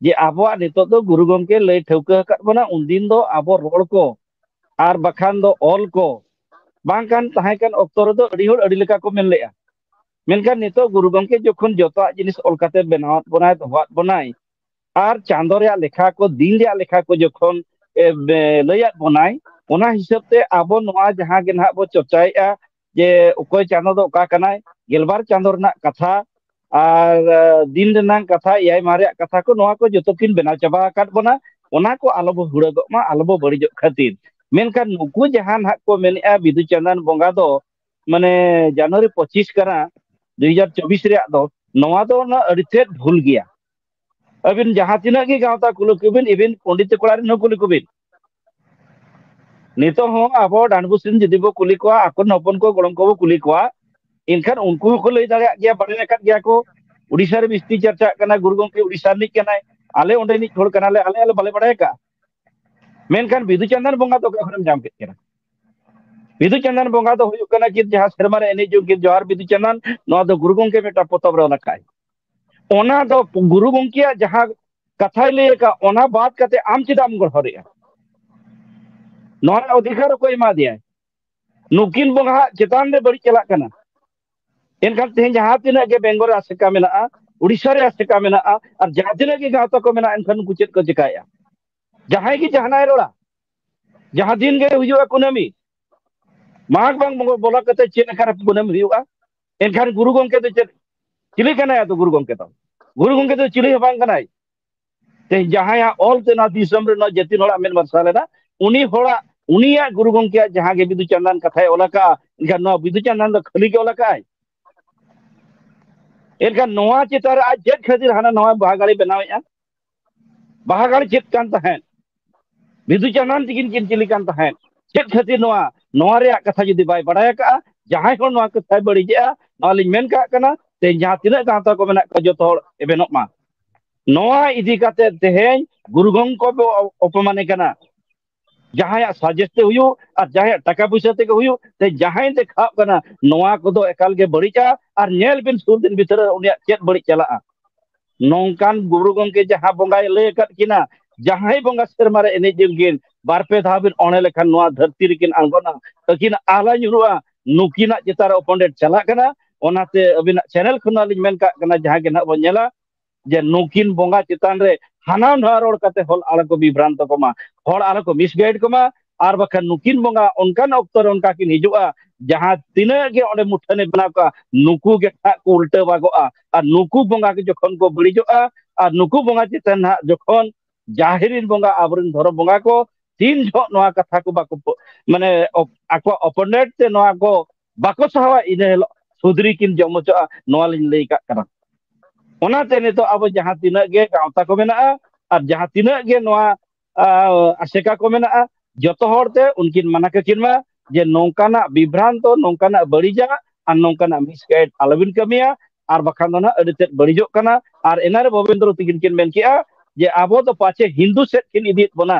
ᱡᱮ ᱟᱵᱚᱣᱟᱜ ᱱᱤᱛᱚᱜ ᱫᱚ ᱜᱩᱨᱩ ᱜᱚᱢᱠᱮ ᱞᱟᱹᱭ ᱴᱷᱟᱹᱣᱠᱟᱹ ᱟᱠᱟᱫ ᱵᱚᱱᱟ, ᱩᱱᱫᱤᱱ ᱫᱚ ᱟᱵᱚ ᱨᱚᱲ ᱠᱚ ᱟᱨ ᱵᱟᱠᱷᱟᱱ ᱫᱚ ᱚᱞ ᱠᱚ ᱵᱟᱝ ᱠᱟᱱ ᱛᱟᱦᱮᱸ ᱠᱟᱱ ᱚᱠᱛᱚ ᱨᱮᱫᱚ ᱟᱹᱰᱤ ᱦᱚᱲ ᱟᱹᱰᱤ ᱞᱮᱠᱟ ᱠᱚ ᱢᱮᱱ ᱞᱮᱜᱼᱟ᱾ ᱢᱮᱱᱠᱷᱟᱱ ᱱᱤᱛᱚᱜ ᱜᱩᱨᱩ ᱜᱚᱢᱠᱮ ᱡᱚᱠᱷᱚᱱ ᱡᱚᱛᱚᱣᱟᱜ ᱡᱤᱱᱤᱥ ᱚᱞ ᱠᱟᱛᱮ ᱵᱮᱱᱟᱣᱟᱫ ᱵᱚᱱᱟᱭ, ᱫᱚᱦᱚᱣᱟᱫ ᱵᱚᱱᱟᱭ, ᱟᱨ ᱪᱟᱸᱫᱚ ᱨᱮᱭᱟᱜ ᱞᱮᱠᱷᱟ ᱠᱚ, ᱫᱤᱱ ᱨᱮᱭᱟᱜ ᱞᱮᱠᱷᱟ ᱠᱚ ᱡᱚᱠᱷᱚᱱ, ᱮ, ᱵᱮ-, ᱞᱟᱹᱭᱟᱫ ᱵᱚᱱᱟᱭ, ᱚᱱᱟ ᱦᱤᱥᱟᱹᱵ ᱛᱮ ᱟᱵᱚ ᱱᱚᱣᱟ ᱡᱟᱦᱟᱸ ᱜᱮ ᱱᱟᱦᱟᱜ ᱵᱚ ᱪᱚᱨᱪᱟᱭᱮᱫᱼᱟ ᱡᱮ ᱚᱠᱚᱭ ᱪᱟᱸᱫᱚ ᱫᱚ ᱚᱠᱟ ᱠᱟᱱᱟᱭ, ᱜᱮᱞᱵᱟᱨ ᱪᱟᱸᱫᱚ ᱨᱮᱱᱟᱜ ᱠᱟᱛᱷᱟ ᱟᱨ, ᱟ, ᱫᱤᱱ ᱨᱮᱱᱟᱜ ᱠᱟᱛᱷᱟ, ᱮᱭᱟᱭ ᱢᱟᱦᱟ ᱨᱮᱭᱟᱜ ᱠᱟᱛᱷᱟ ᱠᱚ, ᱱᱚᱣᱟ ᱠᱚ ᱡᱚᱛᱚ ᱠᱤᱱ ᱵᱮᱱᱟᱣ ᱪᱟᱵᱟ ᱟᱠᱟᱫ ᱵᱚᱱᱟ᱾ ᱚᱱᱟ ᱠᱚ ᱟᱞᱚ ᱵᱚ ᱦᱩᱲᱟᱹᱜᱚᱜ ᱢᱟ, ᱟᱞᱚ ᱵᱚ ᱵᱟᱹᱲᱤᱡᱚᱜ ᱠᱷᱟᱹᱛᱤᱨ᱾ ᱢᱮᱱᱠᱷᱟᱱ ᱱᱩᱠᱩ ᱡᱟᱦᱟᱸ ᱱᱟᱦᱟᱜ ᱠᱚ ᱢᱮᱱᱮᱫᱼᱟ ᱵᱤᱫᱩ ᱪᱟᱸᱫᱟᱱ ᱵᱚᱸᱜᱟ ᱫᱚ, ᱢᱟᱱᱮ, ᱡᱟᱱᱩᱣᱟᱨᱤ ᱯᱚᱸᱪᱤᱥ ᱠᱟᱱᱟ, ᱫᱩ ᱦᱟᱡᱟᱨ ᱪᱚᱵᱵᱤᱥ ᱨᱮᱭᱟᱜ ᱫᱚ, ᱱᱚᱣᱟ ᱫᱚ ᱚᱱᱟ ᱟᱹᱰᱤ ᱛᱮᱫ ᱵᱷᱩᱞ ᱜᱮᱭᱟ᱾ ᱟᱹᱵᱤᱱ ᱡᱟᱦᱟᱸ ᱛᱤᱱᱟᱹᱜ ᱜᱮ ᱜᱟᱶᱛᱟ ᱠᱩᱞᱤ ᱠᱚᱵᱤᱱ, ᱤᱵᱤᱱ ᱯᱚᱱᱰᱤᱛ ᱠᱚᱲᱟ ᱨᱮᱱ ᱦᱚᱸ ᱠᱩᱞᱤ ᱠᱚᱵᱤᱱ, ᱱᱤᱛᱚᱜ ᱦᱚᱸ ᱟᱵᱚ ᱰᱟᱸᱰᱵᱩᱥ ᱨᱮᱱ ᱡᱩᱫᱤ ᱵᱚ ᱠᱩᱞᱤ ᱠᱚᱣᱟ, ᱟᱠᱚᱨᱮᱱ ᱦᱚᱯᱚᱱ ᱠᱚ, ᱜᱚᱲᱚᱢ ᱠᱚᱵᱚ ᱠᱩᱞᱤ ᱠᱚᱣᱟ, ᱮᱱᱠᱷᱟᱱ ᱩᱱᱠᱩ ᱦᱚᱸᱠᱚ ᱞᱟᱹᱭ ᱫᱟᱲᱮᱭᱟᱜ ᱜᱮᱭᱟ, ᱵᱟᱲᱟᱭ ᱟᱠᱟᱫ ᱜᱮᱭᱟ ᱠᱚ᱾ ᱩᱲᱤᱥᱥᱟ ᱨᱮ ᱵᱤᱥᱛᱤ ᱪᱟᱨᱪᱟᱜ ᱠᱟᱱᱟ, ᱜᱩᱨᱩ ᱜᱚᱢᱠᱮ ᱩᱲᱤᱥᱥᱟ ᱨᱤᱱᱤᱡ ᱠᱟᱱᱟᱭ, ᱟᱞᱮ ᱚᱸᱰᱮᱱᱤᱡ ᱦᱚᱲ ᱠᱟᱱᱟᱞᱮ, ᱟᱞᱮ, ᱟᱞᱮ ᱵᱟᱞᱮ ᱵᱟᱲᱟᱭ ᱟᱠᱟᱫᱼᱟ᱾ ᱢᱮᱱᱠᱷᱟᱱ ᱵᱤᱫᱩ ᱪᱟᱸᱫᱟᱱ ᱵᱚᱸᱜᱟ ᱫᱚ ᱚᱠᱟ ᱠᱷᱚᱱᱮᱢ ᱧᱟᱢ ᱠᱮᱫ ᱠᱟᱱᱟ? ᱵᱤᱫᱩ ᱪᱟᱸᱫᱟᱱ ᱵᱚᱸᱜᱟ ᱫᱚ ᱦᱩᱭᱩᱜ ᱠᱟᱱᱟ ᱠᱤ ᱡᱟᱦᱟᱸ ᱥᱮᱨᱢᱟ ᱨᱮ ᱮᱱᱮᱡ ᱡᱚᱝ ᱠᱤ ᱡᱚᱦᱟᱨ ᱵᱤᱫᱩ ᱪᱟᱸᱫᱟᱱ, ᱱᱚᱣᱟ ᱫᱚ ᱜᱩᱨᱩ ᱜᱚᱢᱠᱮ ᱢᱤᱫᱴᱟᱝ ᱯᱚᱛᱚᱵ ᱨᱮ ᱚᱞ ᱟᱠᱟᱫᱼᱟᱭ᱾ ᱚᱱᱟ ᱫᱚ ᱜᱩᱨᱩ ᱜᱚᱢᱠᱮᱭᱟᱜ ᱡᱟᱦᱟᱸ ᱠᱟᱛᱷᱟᱭ ᱞᱟᱹᱭ ᱟᱠᱟᱫ, ᱚᱱᱟ ᱵᱟᱫ ᱠᱟᱛᱮ ᱟᱢ ᱪᱮᱫᱟᱜ ᱮᱢ ᱜᱚᱲᱦᱚᱨᱮᱜᱼᱟ? ᱱᱚᱣᱟ ᱨᱮᱱᱟᱜ ᱚᱫᱷᱤᱠᱟᱨ ᱚᱠᱚᱭ ᱮᱢᱟ ᱫᱮᱭᱟᱭ? ᱱᱩᱠᱤᱱ ᱵᱚᱸᱜᱟᱣᱟᱜ ᱪᱮᱛᱟᱱ ᱨᱮ ᱵᱟᱹᱲᱤᱡ ᱪᱟᱞᱟᱜ ᱠᱟᱱᱟ᱾ ᱮᱱᱠᱷᱟᱱ ᱛᱮᱦᱮᱧ ᱡᱟᱦᱟᱸ ᱛᱤᱱᱟᱹᱜ ᱜᱮ ᱵᱮᱝᱜᱚᱞ ᱨᱮ ᱟᱥᱮᱠᱟ ᱢᱮᱱᱟᱜᱼᱟ, ᱩᱲᱤᱥᱥᱟ ᱨᱮ ᱟᱥᱮᱠᱟ ᱢᱮᱱᱟᱜᱼᱟ, ᱟᱨ ᱡᱟᱦᱟᱸ ᱛᱤᱱᱟᱹᱜ ᱜᱮ ᱜᱟᱶᱛᱟ ᱠᱚ ᱢᱮᱱᱟᱜᱼᱟ, ᱮᱱᱠᱷᱟᱱ ᱩᱱᱠᱩ ᱪᱮᱫ ᱠᱚ ᱪᱮᱠᱟᱭᱮᱫᱼᱟ? ᱡᱟᱦᱟᱸᱭ ᱜᱮ ᱡᱟᱦᱟᱱᱟᱜ ᱮ ᱨᱚᱲᱟ, ᱡᱟᱦᱟᱸ ᱫᱤᱱ ᱜᱮ ᱦᱩᱭᱩᱜᱼᱟ ᱠᱩᱱᱟᱹᱢᱤ, ᱢᱟᱜᱽ ᱵᱟᱝ ᱵᱚᱸᱜᱟ ᱵᱚᱞᱚ ᱠᱟᱛᱮ ᱪᱮᱫ ᱞᱮᱠᱟᱨᱮ ᱠᱩᱱᱟᱹᱢᱤ ᱦᱩᱭᱩᱜᱼᱟ? ᱮᱱᱠᱷᱟᱱ ᱜᱩᱨᱩ ᱜᱚᱢᱠᱮ ᱫᱚ ᱪᱮᱫ, ᱪᱤᱞᱤ ᱠᱟᱱᱟᱭ? ᱟᱫᱚ ᱜᱩᱨᱩ ᱜᱚᱢᱠᱮ ᱫᱚ, ᱜᱩᱨᱩ ᱜᱚᱢᱠᱮ ᱫᱚ ᱪᱤᱞᱤ ᱦᱚᱸ ᱵᱟᱝ ᱠᱟᱱᱟᱭ᱾ ᱛᱮᱦᱮᱧ ᱡᱟᱦᱟᱸᱭᱟᱜ ᱚᱞ ᱛᱮ ᱱᱚᱣᱟ ᱫᱤᱥᱚᱢ ᱨᱮ ᱱᱚᱣᱟ ᱡᱟᱹᱛᱤ ᱦᱚᱲᱟᱜ ᱢᱮᱫ ᱢᱟᱨᱥᱟᱞ ᱮᱱᱟ, ᱩᱱᱤ ᱦᱚᱲᱟᱜ, ᱩᱱᱤᱭᱟᱜ ᱜᱩᱨᱩ ᱜᱚᱢᱠᱮᱭᱟᱜ ᱡᱟᱦᱟᱸ ᱜᱮ ᱵᱤᱫᱩ ᱪᱟᱸᱫᱟᱱ ᱠᱟᱛᱷᱟᱭ ᱚᱞ ᱟᱠᱟᱫᱼᱟ, ᱮᱱᱠᱷᱟᱱ ᱱᱚᱣᱟ ᱵᱤᱫᱩ ᱪᱟᱸᱫᱟᱱ ᱫᱚ ᱠᱷᱟᱹᱞᱤ ᱜᱮ ᱚᱞ ᱟᱠᱟᱫᱼᱟᱭ᱾ ᱮᱱᱠᱷᱟᱱ ᱱᱚᱣᱟ ᱪᱮᱛᱟᱱ ᱨᱮ ᱟᱡ ᱪᱮᱫ ᱠᱷᱟᱹᱛᱤᱨ ᱦᱟᱱᱟ ᱱᱚᱣᱟ ᱵᱟᱦᱟ ᱜᱟᱲᱮ ᱵᱮᱱᱟᱣᱮᱫᱼᱟ? ᱵᱟᱦᱟ ᱜᱟᱲᱮ ᱪᱮᱫ ᱠᱟᱱ ᱛᱟᱦᱮᱸᱫ? ᱵᱤᱫᱩ ᱪᱟᱸᱫᱟᱱ ᱛᱤᱠᱤᱱ ᱠᱤᱱ ᱪᱤᱞᱤ ᱠᱟᱱ ᱛᱟᱦᱮᱸᱫ? ᱪᱮᱫ ᱠᱷᱟᱹᱛᱤᱨ ᱱᱚᱣᱟ, ᱱᱚᱣᱟ ᱨᱮᱭᱟᱜ ᱠᱟᱛᱷᱟ ᱡᱩᱫᱤ ᱵᱟᱭ ᱵᱟᱲᱟᱭ ᱟᱠᱟᱫᱼᱟ, ᱡᱟᱦᱟᱸᱭ ᱦᱚᱲ ᱱᱚᱣᱟ ᱠᱟᱛᱷᱟᱭ ᱵᱟᱹᱲᱤᱡᱮᱜᱼᱟ, ᱱᱚᱣᱟ ᱞᱤᱧ ᱢᱮᱱ ᱠᱟᱜ ᱠᱟᱱᱟ, ᱛᱮᱦᱮᱧ ᱡᱟᱦᱟᱸ ᱛᱤᱱᱟᱹᱜ ᱜᱟᱶᱛᱟ ᱠᱚ ᱢᱮᱱᱟᱜ ᱠᱚᱣᱟ, ᱡᱚᱛᱚ ᱦᱚᱲ ᱮᱵᱷᱮᱱᱚᱜ ᱢᱟ᱾ ᱱᱚᱣᱟ ᱤᱫᱤ ᱠᱟᱛᱮ ᱛᱮᱦᱮᱧ ᱜᱩᱨᱩ ᱜᱚᱢᱠᱮ ᱵᱚ ᱚᱯᱚᱢᱟᱱᱮ ᱠᱟᱱᱟ᱾ ᱡᱟᱦᱟᱸᱭᱟᱜ ᱥᱟᱡᱮᱥ ᱛᱮ ᱦᱩᱭᱩᱜ ᱟᱨ ᱡᱟᱦᱟᱸᱭᱟᱜ ᱴᱟᱠᱟ ᱯᱚᱭᱥᱟ ᱛᱮᱜᱮ ᱦᱩᱭᱩᱜ, ᱛᱮ ᱡᱟᱦᱟᱸᱭ ᱛᱮ ᱠᱷᱟᱣᱟᱜ ᱠᱟᱱᱟ, ᱱᱚᱣᱟ ᱠᱚᱫᱚ ᱮᱠᱟᱞ ᱜᱮ ᱵᱟᱹᱲᱤᱡᱼᱟ᱾ ᱟᱨ ᱧᱮᱞ ᱵᱤᱱ, ᱥᱩᱨ ᱫᱤᱱ ᱵᱷᱤᱛᱨᱤ ᱨᱮ ᱩᱱᱤᱭᱟᱜ ᱪᱮᱫ ᱵᱟᱹᱲᱤᱡ ᱪᱟᱞᱟᱜᱼᱟ? ᱱᱚᱝᱠᱟᱱ ᱜᱩᱨᱩ ᱜᱚᱢᱠᱮ ᱡᱟᱦᱟᱸ ᱵᱚᱸᱜᱟᱭ ᱞᱟᱹᱭ ᱟᱠᱟᱫ ᱠᱤᱱᱟ, ᱡᱟᱦᱟᱸᱭ ᱵᱚᱸᱜᱟ ᱥᱮᱨᱢᱟ ᱨᱮ ᱮᱱᱮᱡ ᱡᱚᱝ ᱠᱤᱱ ᱵᱟᱨ ᱯᱮ ᱫᱷᱟᱣ ᱵᱤᱱ ᱚᱬᱦᱮ ᱞᱮᱠᱷᱟᱱ ᱱᱚᱣᱟ ᱫᱷᱟᱹᱨᱛᱤ ᱨᱮᱠᱤᱱ ᱟᱬᱜᱚᱱᱟ, ᱟᱹᱠᱤᱱ ᱟᱦᱞᱟ ᱧᱩᱨᱩᱜᱼᱟ, ᱱᱩᱠᱤᱱᱟᱜ ᱪᱮᱛᱟᱱ ᱨᱮ ᱚᱯᱚᱱᱰᱮᱴ ᱪᱟᱞᱟᱜ ᱠᱟᱱᱟ᱾ ᱚᱱᱟᱛᱮ ᱟᱹᱵᱤᱱᱟᱜ ᱪᱮᱱᱮᱞ ᱠᱷᱚᱱ ᱞᱤᱧ ᱢᱮᱱ ᱠᱟᱜ ᱠᱟᱱᱟ, ᱡᱟᱦᱟᱸ ᱜᱮ ᱱᱟᱦᱟᱜ ᱵᱚᱱ ᱧᱮᱞᱟ, ᱡᱮ ᱱᱩᱠᱤᱱ ᱵᱚᱸᱜᱟ ᱪᱮᱛᱟᱱ ᱨᱮ ᱦᱟᱱᱟ ᱱᱚᱣᱟ ᱨᱚᱲ ᱠᱟᱛᱮ ᱦᱚᱲ ᱟᱞᱚ ᱠᱚ ᱵᱤᱵᱷᱨᱟᱱᱛᱚ ᱠᱚᱢᱟ, ᱦᱚᱲ ᱟᱞᱚ ᱠᱚ ᱢᱤᱥᱜᱟᱭᱤᱰ ᱠᱚᱢᱟ᱾ ᱟᱨ ᱵᱟᱠᱷᱟᱱ ᱱᱩᱠᱤᱱ ᱵᱚᱸᱜᱟ ᱚᱱᱠᱟᱱ ᱚᱠᱛᱚ ᱨᱮ ᱚᱱᱠᱟ ᱠᱤᱱ ᱦᱤᱡᱩᱜᱼᱟ, ᱡᱟᱦᱟᱸ ᱛᱤᱱᱟᱹᱜ ᱜᱮ ᱚᱸᱰᱮ ᱢᱩᱴᱷᱟᱹᱱᱮ ᱵᱮᱱᱟᱣ ᱠᱟᱜᱼᱟ, ᱱᱩᱠᱩ ᱜᱮ ᱴᱷᱟᱜ ᱠᱚ ᱩᱞᱴᱟᱹ ᱵᱟᱜᱚᱜᱼᱟ᱾ ᱟᱨ ᱱᱩᱠᱩ ᱵᱚᱸᱜᱟ ᱜᱮ ᱡᱚᱠᱷᱚᱱ ᱠᱚ ᱵᱟᱹᱲᱤᱡᱚᱜᱼᱟ, ᱟᱨ ᱱᱩᱠᱩ ᱵᱚᱸᱜᱟ ᱪᱮᱛᱟᱱ ᱱᱟᱦᱟᱜ ᱡᱚᱠᱷᱚᱱ ᱡᱟᱦᱮᱨᱤᱱ ᱵᱚᱸᱜᱟ, ᱟᱵᱚᱨᱮᱱ ᱫᱷᱚᱨᱚᱢ ᱵᱚᱸᱜᱟ ᱠᱚ ᱛᱤᱱ ᱡᱚᱦᱚᱜ ᱱᱚᱣᱟ ᱠᱟᱛᱷᱟ ᱠᱚ ᱵᱟᱠᱚ ᱯᱚ-, ᱢᱟᱱᱮ ᱚᱯ-, ᱟᱠᱚᱣᱟᱜ ᱚᱯᱚᱱᱮᱱᱴ ᱛᱮ ᱱᱚᱣᱟ ᱠᱚ ᱵᱟᱠᱚ ᱥᱟᱦᱟᱣᱟ, ᱤᱱᱟᱹ ᱦᱤᱞᱳᱜ ᱥᱩᱫᱽᱨᱤ ᱠᱤᱱ ᱡᱚᱢ ᱦᱚᱪᱚᱜᱼᱟ, ᱱᱚᱣᱟ ᱞᱤᱧ ᱞᱟᱹᱭ ᱠᱟᱜ ᱠᱟᱱᱟ᱾ ᱚᱱᱟᱛᱮ ᱱᱤᱛᱚᱜ ᱟᱵᱚ ᱡᱟᱦᱟᱸ ᱛᱤᱱᱟᱹᱜ ᱜᱮ ᱜᱟᱶᱛᱟ ᱠᱚ ᱢᱮᱱᱟᱜᱼᱟ ᱟᱨ ᱡᱟᱦᱟᱸ ᱛᱤᱱᱟᱹᱜ ᱜᱮ ᱱᱚᱣᱟ, ᱟ, ᱟᱥᱮᱠᱟ ᱠᱚ ᱢᱮᱱᱟᱜᱼᱟ, ᱡᱚᱛᱚ ᱦᱚᱲ ᱛᱮ ᱩᱱᱠᱤᱱ ᱢᱟᱱᱟ ᱠᱟᱹᱠᱤᱱ ᱢᱟ ᱡᱮ ᱱᱚᱝᱠᱟᱱᱟᱜ ᱵᱤᱵᱷᱨᱟᱱᱛᱚ, ᱱᱚᱝᱠᱟᱱᱟᱜ ᱵᱟᱹᱲᱤᱡᱟᱜ ᱟᱨ ᱱᱚᱝᱠᱟᱱᱟᱜ ᱢᱤᱥᱜᱟᱭᱤᱰ ᱟᱞᱚᱵᱤᱱ ᱠᱟᱹᱢᱤᱭᱟ, ᱟᱨ ᱵᱟᱠᱷᱟᱱ ᱫᱚ ᱱᱟᱦᱟᱜ ᱟᱹᱰᱤ ᱛᱮᱫ ᱵᱟᱹᱲᱤᱡᱚᱜ ᱠᱟᱱᱟ᱾ ᱟᱨ ᱮᱱᱟᱨᱮ ᱵᱷᱚᱵᱮᱱᱫᱨᱚ ᱛᱤᱠᱤᱱ ᱠᱤᱱ ᱢᱮᱱ ᱠᱮᱜᱼᱟ ᱡᱮ ᱟᱵᱚ ᱫᱚ ᱯᱟᱪᱷᱮ ᱦᱤᱱᱫᱩ ᱥᱮᱫ ᱠᱤᱱ ᱤᱫᱤᱭᱮᱫ ᱵᱚᱱᱟ᱾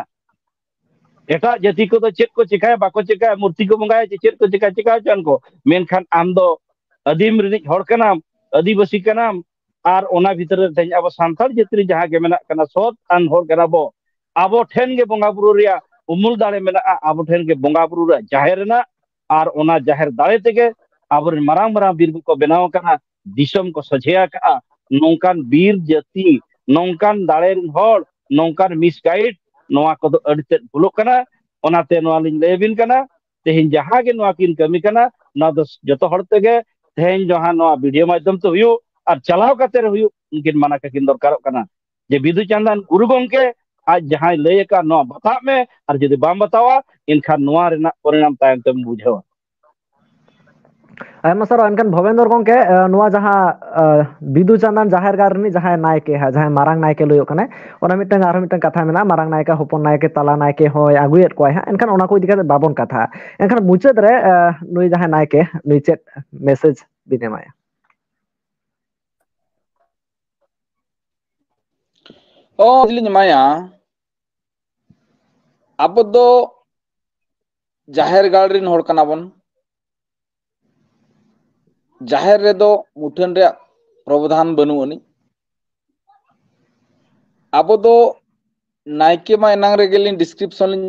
ᱮᱴᱟᱜ ᱡᱟᱹᱛᱤ ᱠᱚᱫᱚ ᱪᱮᱫ ᱠᱚ ᱪᱤᱠᱟᱹᱭᱟ, ᱵᱟᱠᱚ ᱪᱤᱠᱟᱹᱭᱟ, ᱢᱩᱨᱛᱤ ᱠᱚ ᱵᱚᱸᱜᱟᱭᱟ ᱪᱮ ᱪᱮᱫ ᱠᱚ ᱪᱤᱠᱟᱹᱭᱟ, ᱪᱤᱠᱟᱹ ᱦᱚᱪᱚᱣᱟᱱ ᱠᱚ, ᱢᱮᱱᱠᱷᱟᱱ ᱟᱢ ᱫᱚ ᱟᱹᱫᱤᱢ ᱨᱤᱱᱤᱡ ᱦᱚᱲ ᱠᱟᱱᱟᱢ, ᱟᱹᱫᱤᱵᱟᱹᱥᱤ ᱠᱟᱱᱟᱢ, ᱟᱨ ᱚᱱᱟ ᱵᱷᱤᱛᱨᱤ ᱨᱮ ᱛᱮᱦᱮᱧ ᱟᱵᱚ ᱥᱟᱱᱛᱟᱲ ᱡᱟᱹᱛᱤ ᱨᱮ ᱡᱟᱦᱟᱸ ᱜᱮ ᱢᱮᱱᱟᱜ ᱠᱟᱱᱟ, ᱥᱚᱛ ᱟᱱ ᱦᱚᱲ ᱠᱟᱱᱟ ᱵᱚ, ᱟᱵᱚ ᱴᱷᱮᱱ ᱜᱮ ᱵᱚᱸᱜᱟ ᱵᱩᱨᱩ ᱨᱮᱭᱟᱜ ᱩᱢᱩᱞ ᱫᱟᱲᱮ ᱢᱮᱱᱟᱜᱼᱟ, ᱟᱵᱚ ᱴᱷᱮᱱ ᱜᱮ ᱵᱚᱸᱜᱟ ᱵᱩᱨᱩ ᱨᱮᱭᱟᱜ ᱡᱟᱦᱮᱨ ᱨᱮᱱᱟᱜ, ᱟᱨ ᱚᱱᱟ ᱡᱟᱦᱮᱨ ᱫᱟᱲᱮ ᱛᱮᱜᱮ ᱟᱵᱚᱨᱮᱱ ᱢᱟᱨᱟᱝ ᱢᱟᱨᱟᱝ ᱵᱤᱨ ᱠᱚᱠᱚ ᱵᱮᱱᱟᱣ ᱟᱠᱟᱱᱟ, ᱫᱤᱥᱚᱢ ᱠᱚ ᱥᱚᱡᱷᱮ ᱟᱠᱟᱫᱼᱟ᱾ ᱱᱚᱝᱠᱟᱱ ᱵᱤᱨ ᱡᱟᱹᱛᱤ, ᱱᱚᱝᱠᱟᱱ ᱫᱟᱲᱮ ᱨᱮᱱ ᱦᱚᱲ, ᱱᱚᱝᱠᱟᱱ ᱢᱤᱥᱜᱟᱭᱤᱰ, ᱱᱚᱣᱟ ᱠᱚᱫᱚ ᱟᱹᱰᱤ ᱛᱮᱫ ᱵᱷᱩᱞᱚᱜ ᱠᱟᱱᱟ᱾ ᱚᱱᱟᱛᱮ ᱱᱚᱣᱟ ᱞᱤᱧ ᱞᱟᱹᱭ ᱟᱹᱵᱤᱱ ᱠᱟᱱᱟ, ᱛᱮᱦᱮᱧ ᱡᱟᱦᱟᱸ ᱜᱮ ᱱᱚᱣᱟ ᱠᱤᱱ ᱠᱟᱹᱢᱤ ᱠᱟᱱᱟ, ᱱᱚᱣᱟ ᱫᱚ ᱡᱚᱛᱚ ᱦᱚᱲ ᱛᱮᱜᱮ ᱛᱮᱦᱮᱧ ᱡᱟᱦᱟᱸ ᱱᱚᱣᱟ ᱵᱷᱤᱰᱤᱭᱳ ᱢᱟᱫᱽᱫᱷᱚᱢ ᱛᱮ ᱦᱩᱭᱩᱜ ᱟᱨ ᱪᱟᱞᱟᱣ ᱠᱟᱛᱮ ᱨᱮ ᱦᱩᱭᱩᱜ, ᱩᱱᱠᱤᱱ ᱢᱟᱱᱟ ᱠᱟᱹᱠᱤᱱ ᱫᱚᱨᱠᱟᱨᱚᱜ ᱠᱟᱱᱟ ᱡᱮ ᱵᱤᱫᱩ ᱪᱟᱸᱫᱟᱱ ᱜᱩᱨᱩ ᱜᱚᱢᱠᱮ ᱟᱡ ᱡᱟᱦᱟᱸᱭ ᱞᱟᱹᱭ ᱟᱠᱟᱫ ᱱᱚᱣᱟ ᱵᱟᱛᱟᱜ ᱢᱮ, ᱟᱨ ᱡᱩᱫᱤ ᱵᱟᱢ ᱵᱟᱛᱟᱣᱟ ᱮᱱᱠᱷᱟᱱ ᱱᱚᱣᱟ ᱨᱮᱱᱟᱜ ᱯᱚᱨᱤᱱᱟᱢ ᱛᱟᱭᱚᱢ ᱛᱮᱢ ᱵᱩᱡᱷᱟᱹᱣᱟ᱾ ᱟᱭᱢᱟ ᱥᱟᱨᱦᱟᱣ᱾ ᱮᱱᱠᱷᱟᱱ ᱵᱷᱚᱵᱮᱱᱫᱚᱨ ᱜᱚᱢᱠᱮ, ᱮ, ᱱᱚᱣᱟ ᱡᱟᱦᱟᱸ, ᱮ, ᱵᱤᱫᱩ ᱪᱟᱸᱫᱟᱱ ᱡᱟᱦᱮᱨ ᱜᱟᱲ ᱨᱤᱱᱤᱡ ᱡᱟᱦᱟᱸᱭ ᱱᱟᱭᱠᱮ ᱦᱟᱸᱜ, ᱡᱟᱦᱟᱸᱭ ᱢᱟᱨᱟᱝ ᱱᱟᱭᱠᱮ ᱞᱟᱹᱭᱚᱜ ᱠᱟᱱᱟᱭ, ᱚᱱᱟ ᱢᱤᱫᱴᱟᱝ, ᱟᱨᱦᱚᱸ ᱢᱤᱫᱴᱟᱝ ᱠᱟᱛᱷᱟ ᱢᱮᱱᱟᱜᱼᱟ, ᱢᱟᱨᱟᱝ ᱱᱟᱭᱠᱮ, ᱦᱚᱯᱚᱱ ᱱᱟᱭᱠᱮ, ᱛᱟᱞᱟ ᱱᱟᱭᱠᱮ ᱦᱚᱸᱭ ᱟᱹᱜᱩᱭᱮᱫ ᱠᱚᱣᱟᱭ ᱦᱟᱸᱜ, ᱮᱱᱠᱷᱟᱱ ᱚᱱᱟ ᱠᱚ ᱤᱫᱤ ᱠᱟᱛᱮ ᱵᱟᱵᱚᱱ ᱠᱟᱛᱷᱟᱜᱼᱟ᱾ ᱮᱱᱠᱷᱟᱱ ᱢᱩᱪᱟᱹᱫ ᱨᱮ, ᱮ, ᱱᱩᱭ ᱡᱟᱦᱟᱸᱭ ᱱᱟᱭᱠᱮ, ᱱᱩᱭ ᱪᱮᱫ ᱢᱮᱥᱮᱡᱽ ᱵᱤᱱ ᱮᱢᱟᱭᱟ? ᱚ, ᱞᱤᱧ ᱮᱢᱟᱭᱟ, ᱟᱵᱚ ᱫᱚ ᱡᱟᱦᱮᱨ ᱜᱟᱲ ᱨᱮᱱ ᱦᱚᱲ ᱠᱟᱱᱟ ᱵᱚᱱ᱾ ᱡᱟᱦᱮᱨ ᱨᱮᱫᱚ ᱢᱩᱴᱷᱟᱹᱱ ᱨᱮᱭᱟᱜ ᱯᱨᱚᱵᱚᱫᱷᱟᱱ ᱵᱟᱹᱱᱩᱜ ᱟᱹᱱᱤᱡ᱾ ᱟᱵᱚ ᱫᱚ ᱱᱟᱭᱠᱮ ᱢᱟ ᱮᱱᱟᱝ ᱨᱮᱜᱮ ᱞᱤᱧ ᱰᱤᱥᱠᱨᱤᱯᱥᱚᱱ ᱞᱤᱧ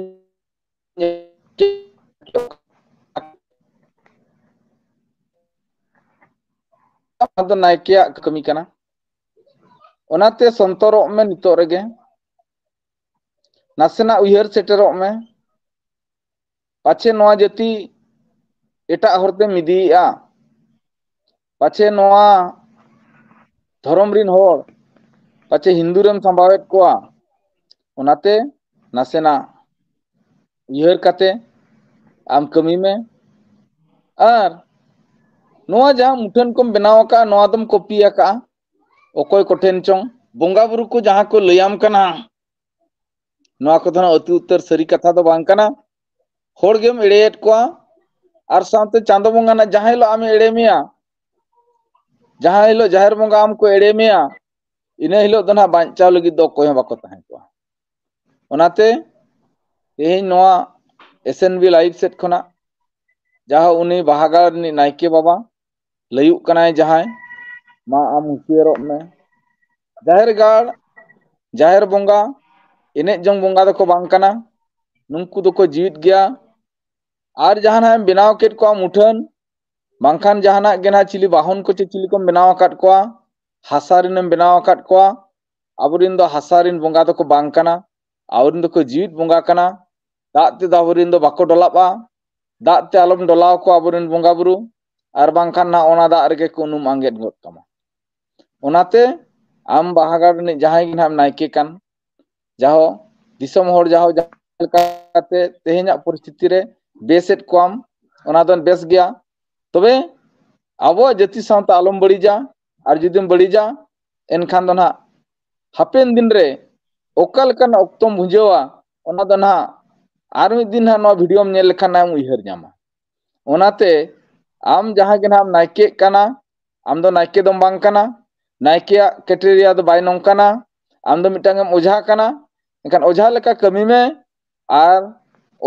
ᱚᱱᱟ ᱫᱚ ᱱᱟᱭᱠᱮᱭᱟᱜ ᱠᱟᱹᱢᱤ ᱠᱟᱱᱟ᱾ ᱚᱱᱟᱛᱮ ᱥᱚᱱᱛᱚᱨᱚᱜ ᱢᱮ ᱱᱤᱛᱚᱜ ᱨᱮᱜᱮ, ᱱᱟᱥᱮᱱᱟᱜ ᱩᱭᱦᱟᱹᱨ ᱥᱮᱴᱮᱨᱚᱜ ᱢᱮ᱾ ᱯᱟᱪᱷᱮ ᱱᱚᱣᱟ ᱡᱟᱹᱛᱤ ᱮᱴᱟᱜ ᱦᱚᱨ ᱛᱮᱢ ᱤᱫᱤᱭᱮᱜᱼᱟ, ᱯᱟᱪᱷᱮ ᱱᱚᱣᱟ ᱫᱷᱚᱨᱚᱢ ᱨᱤᱱ ᱦᱚᱲ ᱯᱟᱪᱷᱮ ᱦᱤᱱᱫᱩ ᱨᱮᱢ ᱥᱟᱢᱵᱟᱣᱮᱫ ᱠᱚᱣᱟ᱾ ᱚᱱᱟᱛᱮ ᱱᱟᱥᱮᱱᱟᱜ ᱩᱭᱦᱟᱹᱨ ᱠᱟᱛᱮ ᱟᱢ ᱠᱟᱹᱢᱤ ᱢᱮ᱾ ᱟᱨ ᱱᱚᱣᱟ ᱡᱟᱦᱟᱸ ᱢᱩᱴᱷᱟᱹᱱ ᱠᱚᱢ ᱵᱮᱱᱟᱣ ᱟᱠᱟᱫᱼᱟ, ᱱᱚᱣᱟ ᱫᱚᱢ ᱠᱚᱯᱤ ᱟᱠᱟᱫᱼᱟ ᱚᱠᱚᱭ ᱠᱚᱴᱷᱮᱱ ᱪᱚᱝ᱾ ᱵᱚᱸᱜᱟ ᱵᱩᱨᱩ ᱠᱚ ᱡᱟᱦᱟᱸ ᱠᱚ ᱞᱟᱹᱭᱟᱢ ᱠᱟᱱᱟ, ᱱᱚᱣᱟ ᱠᱚᱫᱚ ᱱᱟᱜ ᱟᱹᱛᱩ ᱩᱛᱟᱹᱨ ᱥᱟᱹᱨᱤ ᱠᱟᱛᱷᱟ ᱫᱚ ᱵᱟᱝ ᱠᱟᱱᱟ᱾ ᱦᱚᱲ ᱜᱮᱢ ᱮᱲᱮᱭᱮᱫ ᱠᱚᱣᱟ᱾ ᱟᱨ ᱥᱟᱶᱛᱮ ᱪᱟᱸᱫᱚ ᱵᱚᱸᱜᱟ ᱱᱟᱜ ᱡᱟᱦᱟᱸ ᱦᱤᱞᱳᱜ ᱟᱢᱮ ᱮᱲᱮ ᱢᱮᱭᱟ, ᱡᱟᱦᱟᱸ ᱦᱤᱞᱳᱜ ᱡᱟᱦᱮᱨ ᱵᱚᱸᱜᱟ ᱟᱢ ᱠᱚ ᱮᱲᱮ ᱢᱮᱭᱟ, ᱤᱱᱟᱹ ᱦᱤᱞᱳᱜ ᱫᱚ ᱱᱟᱜ ᱵᱟᱧᱪᱟᱣ ᱞᱟᱹᱜᱤᱫ ᱫᱚ ᱚᱠᱚᱭ ᱦᱚᱸ ᱵᱟᱠᱚ ᱛᱟᱦᱮᱸ ᱠᱚᱜᱼᱟ᱾ ᱚᱱᱟᱛᱮ ᱛᱮᱦᱮᱧ ᱱᱚᱣᱟ ᱮᱥ ᱮᱱ ᱵᱤ ᱞᱟᱭᱤᱵᱷ ᱥᱮᱫ ᱠᱷᱚᱱᱟᱜ ᱡᱟᱦᱟᱸ ᱩᱱᱤ ᱵᱟᱦᱟᱜᱟᱲ ᱨᱤᱱᱤᱡ ᱱᱟᱭᱠᱮ ᱵᱟᱵᱟ ᱞᱟᱹᱭᱩᱜ ᱠᱟᱱᱟᱭ ᱡᱟᱦᱟᱸᱭ, ᱢᱟ ᱟᱢ ᱦᱩᱸᱥᱤᱭᱟᱹᱨᱚᱜ ᱢᱮ᱾ ᱡᱟᱦᱮᱨ ᱜᱟᱲ, ᱡᱟᱦᱮᱨ ᱵᱚᱸᱜᱟ, ᱮᱱᱮᱡ ᱡᱚᱝ ᱵᱚᱸᱜᱟ ᱫᱚᱠᱚ ᱵᱟᱝ ᱠᱟᱱᱟ᱾ ᱱᱩᱝᱠᱩ ᱫᱚᱠᱚ ᱡᱤᱣᱤᱫ ᱜᱮᱭᱟ᱾ ᱟᱨ ᱡᱟᱦᱟᱱᱟᱜ ᱮᱢ ᱵᱮᱱᱟᱣ ᱠᱮᱫ ᱠᱚᱣᱟ ᱢᱩᱴᱷᱟᱹᱱ, ᱵᱟᱝᱠᱷᱟᱱ ᱡᱟᱦᱟᱱᱟᱜ ᱜᱮ ᱱᱟᱦᱟᱜ ᱪᱤᱞᱤ ᱵᱟᱦᱚᱱ ᱠᱚ ᱪᱮ ᱪᱤᱞᱤ ᱠᱚᱢ ᱵᱮᱱᱟᱣ ᱟᱠᱟᱫ ᱠᱚᱣᱟ, ᱦᱟᱥᱟ ᱨᱮᱱᱮᱢ ᱵᱮᱱᱟᱣ ᱟᱠᱟᱫ ᱠᱚᱣᱟ, ᱟᱵᱚᱨᱮᱱ ᱫᱚ ᱦᱟᱥᱟ ᱨᱮᱱ ᱵᱚᱸᱜᱟ ᱫᱚᱠᱚ ᱵᱟᱝ ᱠᱟᱱᱟ᱾ ᱟᱵᱚᱨᱮᱱ ᱫᱚᱠᱚ ᱡᱤᱣᱤᱫ ᱵᱚᱸᱜᱟ ᱠᱟᱱᱟ᱾ ᱫᱟᱜ ᱛᱮᱫᱚ ᱟᱵᱚᱨᱮᱱ ᱫᱚ ᱵᱟᱠᱚ ᱰᱚᱞᱟᱵᱼᱟ᱾ ᱫᱟᱜ ᱛᱮ ᱟᱞᱚᱢ ᱰᱚᱞᱟᱣ ᱠᱚᱣᱟ ᱟᱵᱚᱨᱮᱱ ᱵᱚᱸᱜᱟ ᱵᱩᱨᱩ, ᱟᱨ ᱵᱟᱝᱠᱷᱟᱱ ᱱᱟᱦᱟᱜ ᱚᱱᱟ ᱫᱟᱜ ᱨᱮᱜᱮ ᱠᱚ ᱩᱱᱩᱢ ᱟᱸᱜᱮᱫ ᱜᱚᱫ ᱠᱟᱢᱟ᱾ ᱚᱱᱟᱛᱮ ᱟᱢ ᱵᱟᱦᱟ ᱜᱟᱲ ᱨᱤᱱᱤᱡ ᱡᱟᱦᱟᱸᱭ ᱜᱮ ᱱᱟᱦᱟᱜ ᱮᱢ ᱱᱟᱭᱠᱮ ᱠᱟᱱ, ᱡᱟᱦᱳ ᱫᱤᱥᱚᱢ ᱦᱚᱲ ᱡᱟᱦᱳ ᱡᱟᱦᱟᱸ ᱞᱮᱠᱟᱛᱮ ᱛᱮᱦᱮᱧᱟᱜ ᱯᱚᱨᱤᱥᱛᱷᱤᱛᱤ ᱨᱮ ᱵᱮᱥᱮᱫ ᱠᱚᱣᱟᱢ, ᱚᱱᱟ ᱫᱚ ᱵᱮᱥ ᱜᱮᱭᱟ᱾ ᱛᱚᱵᱮ ᱟᱵᱚᱣᱟᱜ ᱡᱟᱹᱛᱤ ᱥᱟᱶᱛᱟ ᱟᱞᱚᱢ ᱵᱟᱹᱲᱤᱡᱟ, ᱟᱨ ᱡᱩᱫᱤᱢ ᱵᱟᱹᱲᱤᱡᱟ ᱮᱱᱠᱷᱟᱱ ᱫᱚ ᱱᱟᱦᱟᱜ ᱦᱟᱯᱮᱱ ᱫᱤᱱ ᱨᱮ ᱚᱠᱟ ᱞᱮᱠᱟᱱᱟᱜ ᱚᱠᱛᱚᱢ ᱵᱷᱩᱸᱡᱟᱹᱣᱟ, ᱚᱱᱟ ᱫᱚ ᱱᱟᱦᱟᱜ ᱟᱨ ᱢᱤᱫ ᱫᱤᱱ ᱱᱟᱦᱟᱜ ᱱᱚᱣᱟ ᱵᱷᱤᱰᱤᱭᱳᱢ ᱧᱮᱞ ᱞᱮᱠᱷᱟᱱ ᱱᱟᱦᱟᱜ ᱮᱢ ᱩᱭᱦᱟᱹᱨ ᱧᱟᱢᱟ᱾ ᱚᱱᱟᱛᱮ ᱟᱢ ᱡᱟᱦᱟᱸ ᱜᱮ ᱱᱟᱦᱟᱜ ᱮᱢ ᱱᱟᱭᱠᱮᱜ ᱠᱟᱱᱟ, ᱟᱢ ᱫᱚ ᱱᱟᱭᱠᱮ ᱫᱚᱢ ᱵᱟᱝ ᱠᱟᱱᱟ᱾ ᱱᱟᱭᱠᱮᱭᱟᱜ ᱠᱨᱟᱭᱴᱮᱨᱤᱭᱟ ᱫᱚ ᱵᱟᱭ ᱱᱚᱝᱠᱟᱱᱟ᱾ ᱟᱢ ᱫᱚ ᱢᱤᱫᱴᱟᱝ ᱮᱢ ᱚᱡᱷᱟ ᱠᱟᱱᱟ, ᱮᱱᱠᱷᱟᱱ ᱚᱡᱷᱟ ᱞᱮᱠᱟ ᱠᱟᱹᱢᱤ ᱢᱮ ᱟᱨ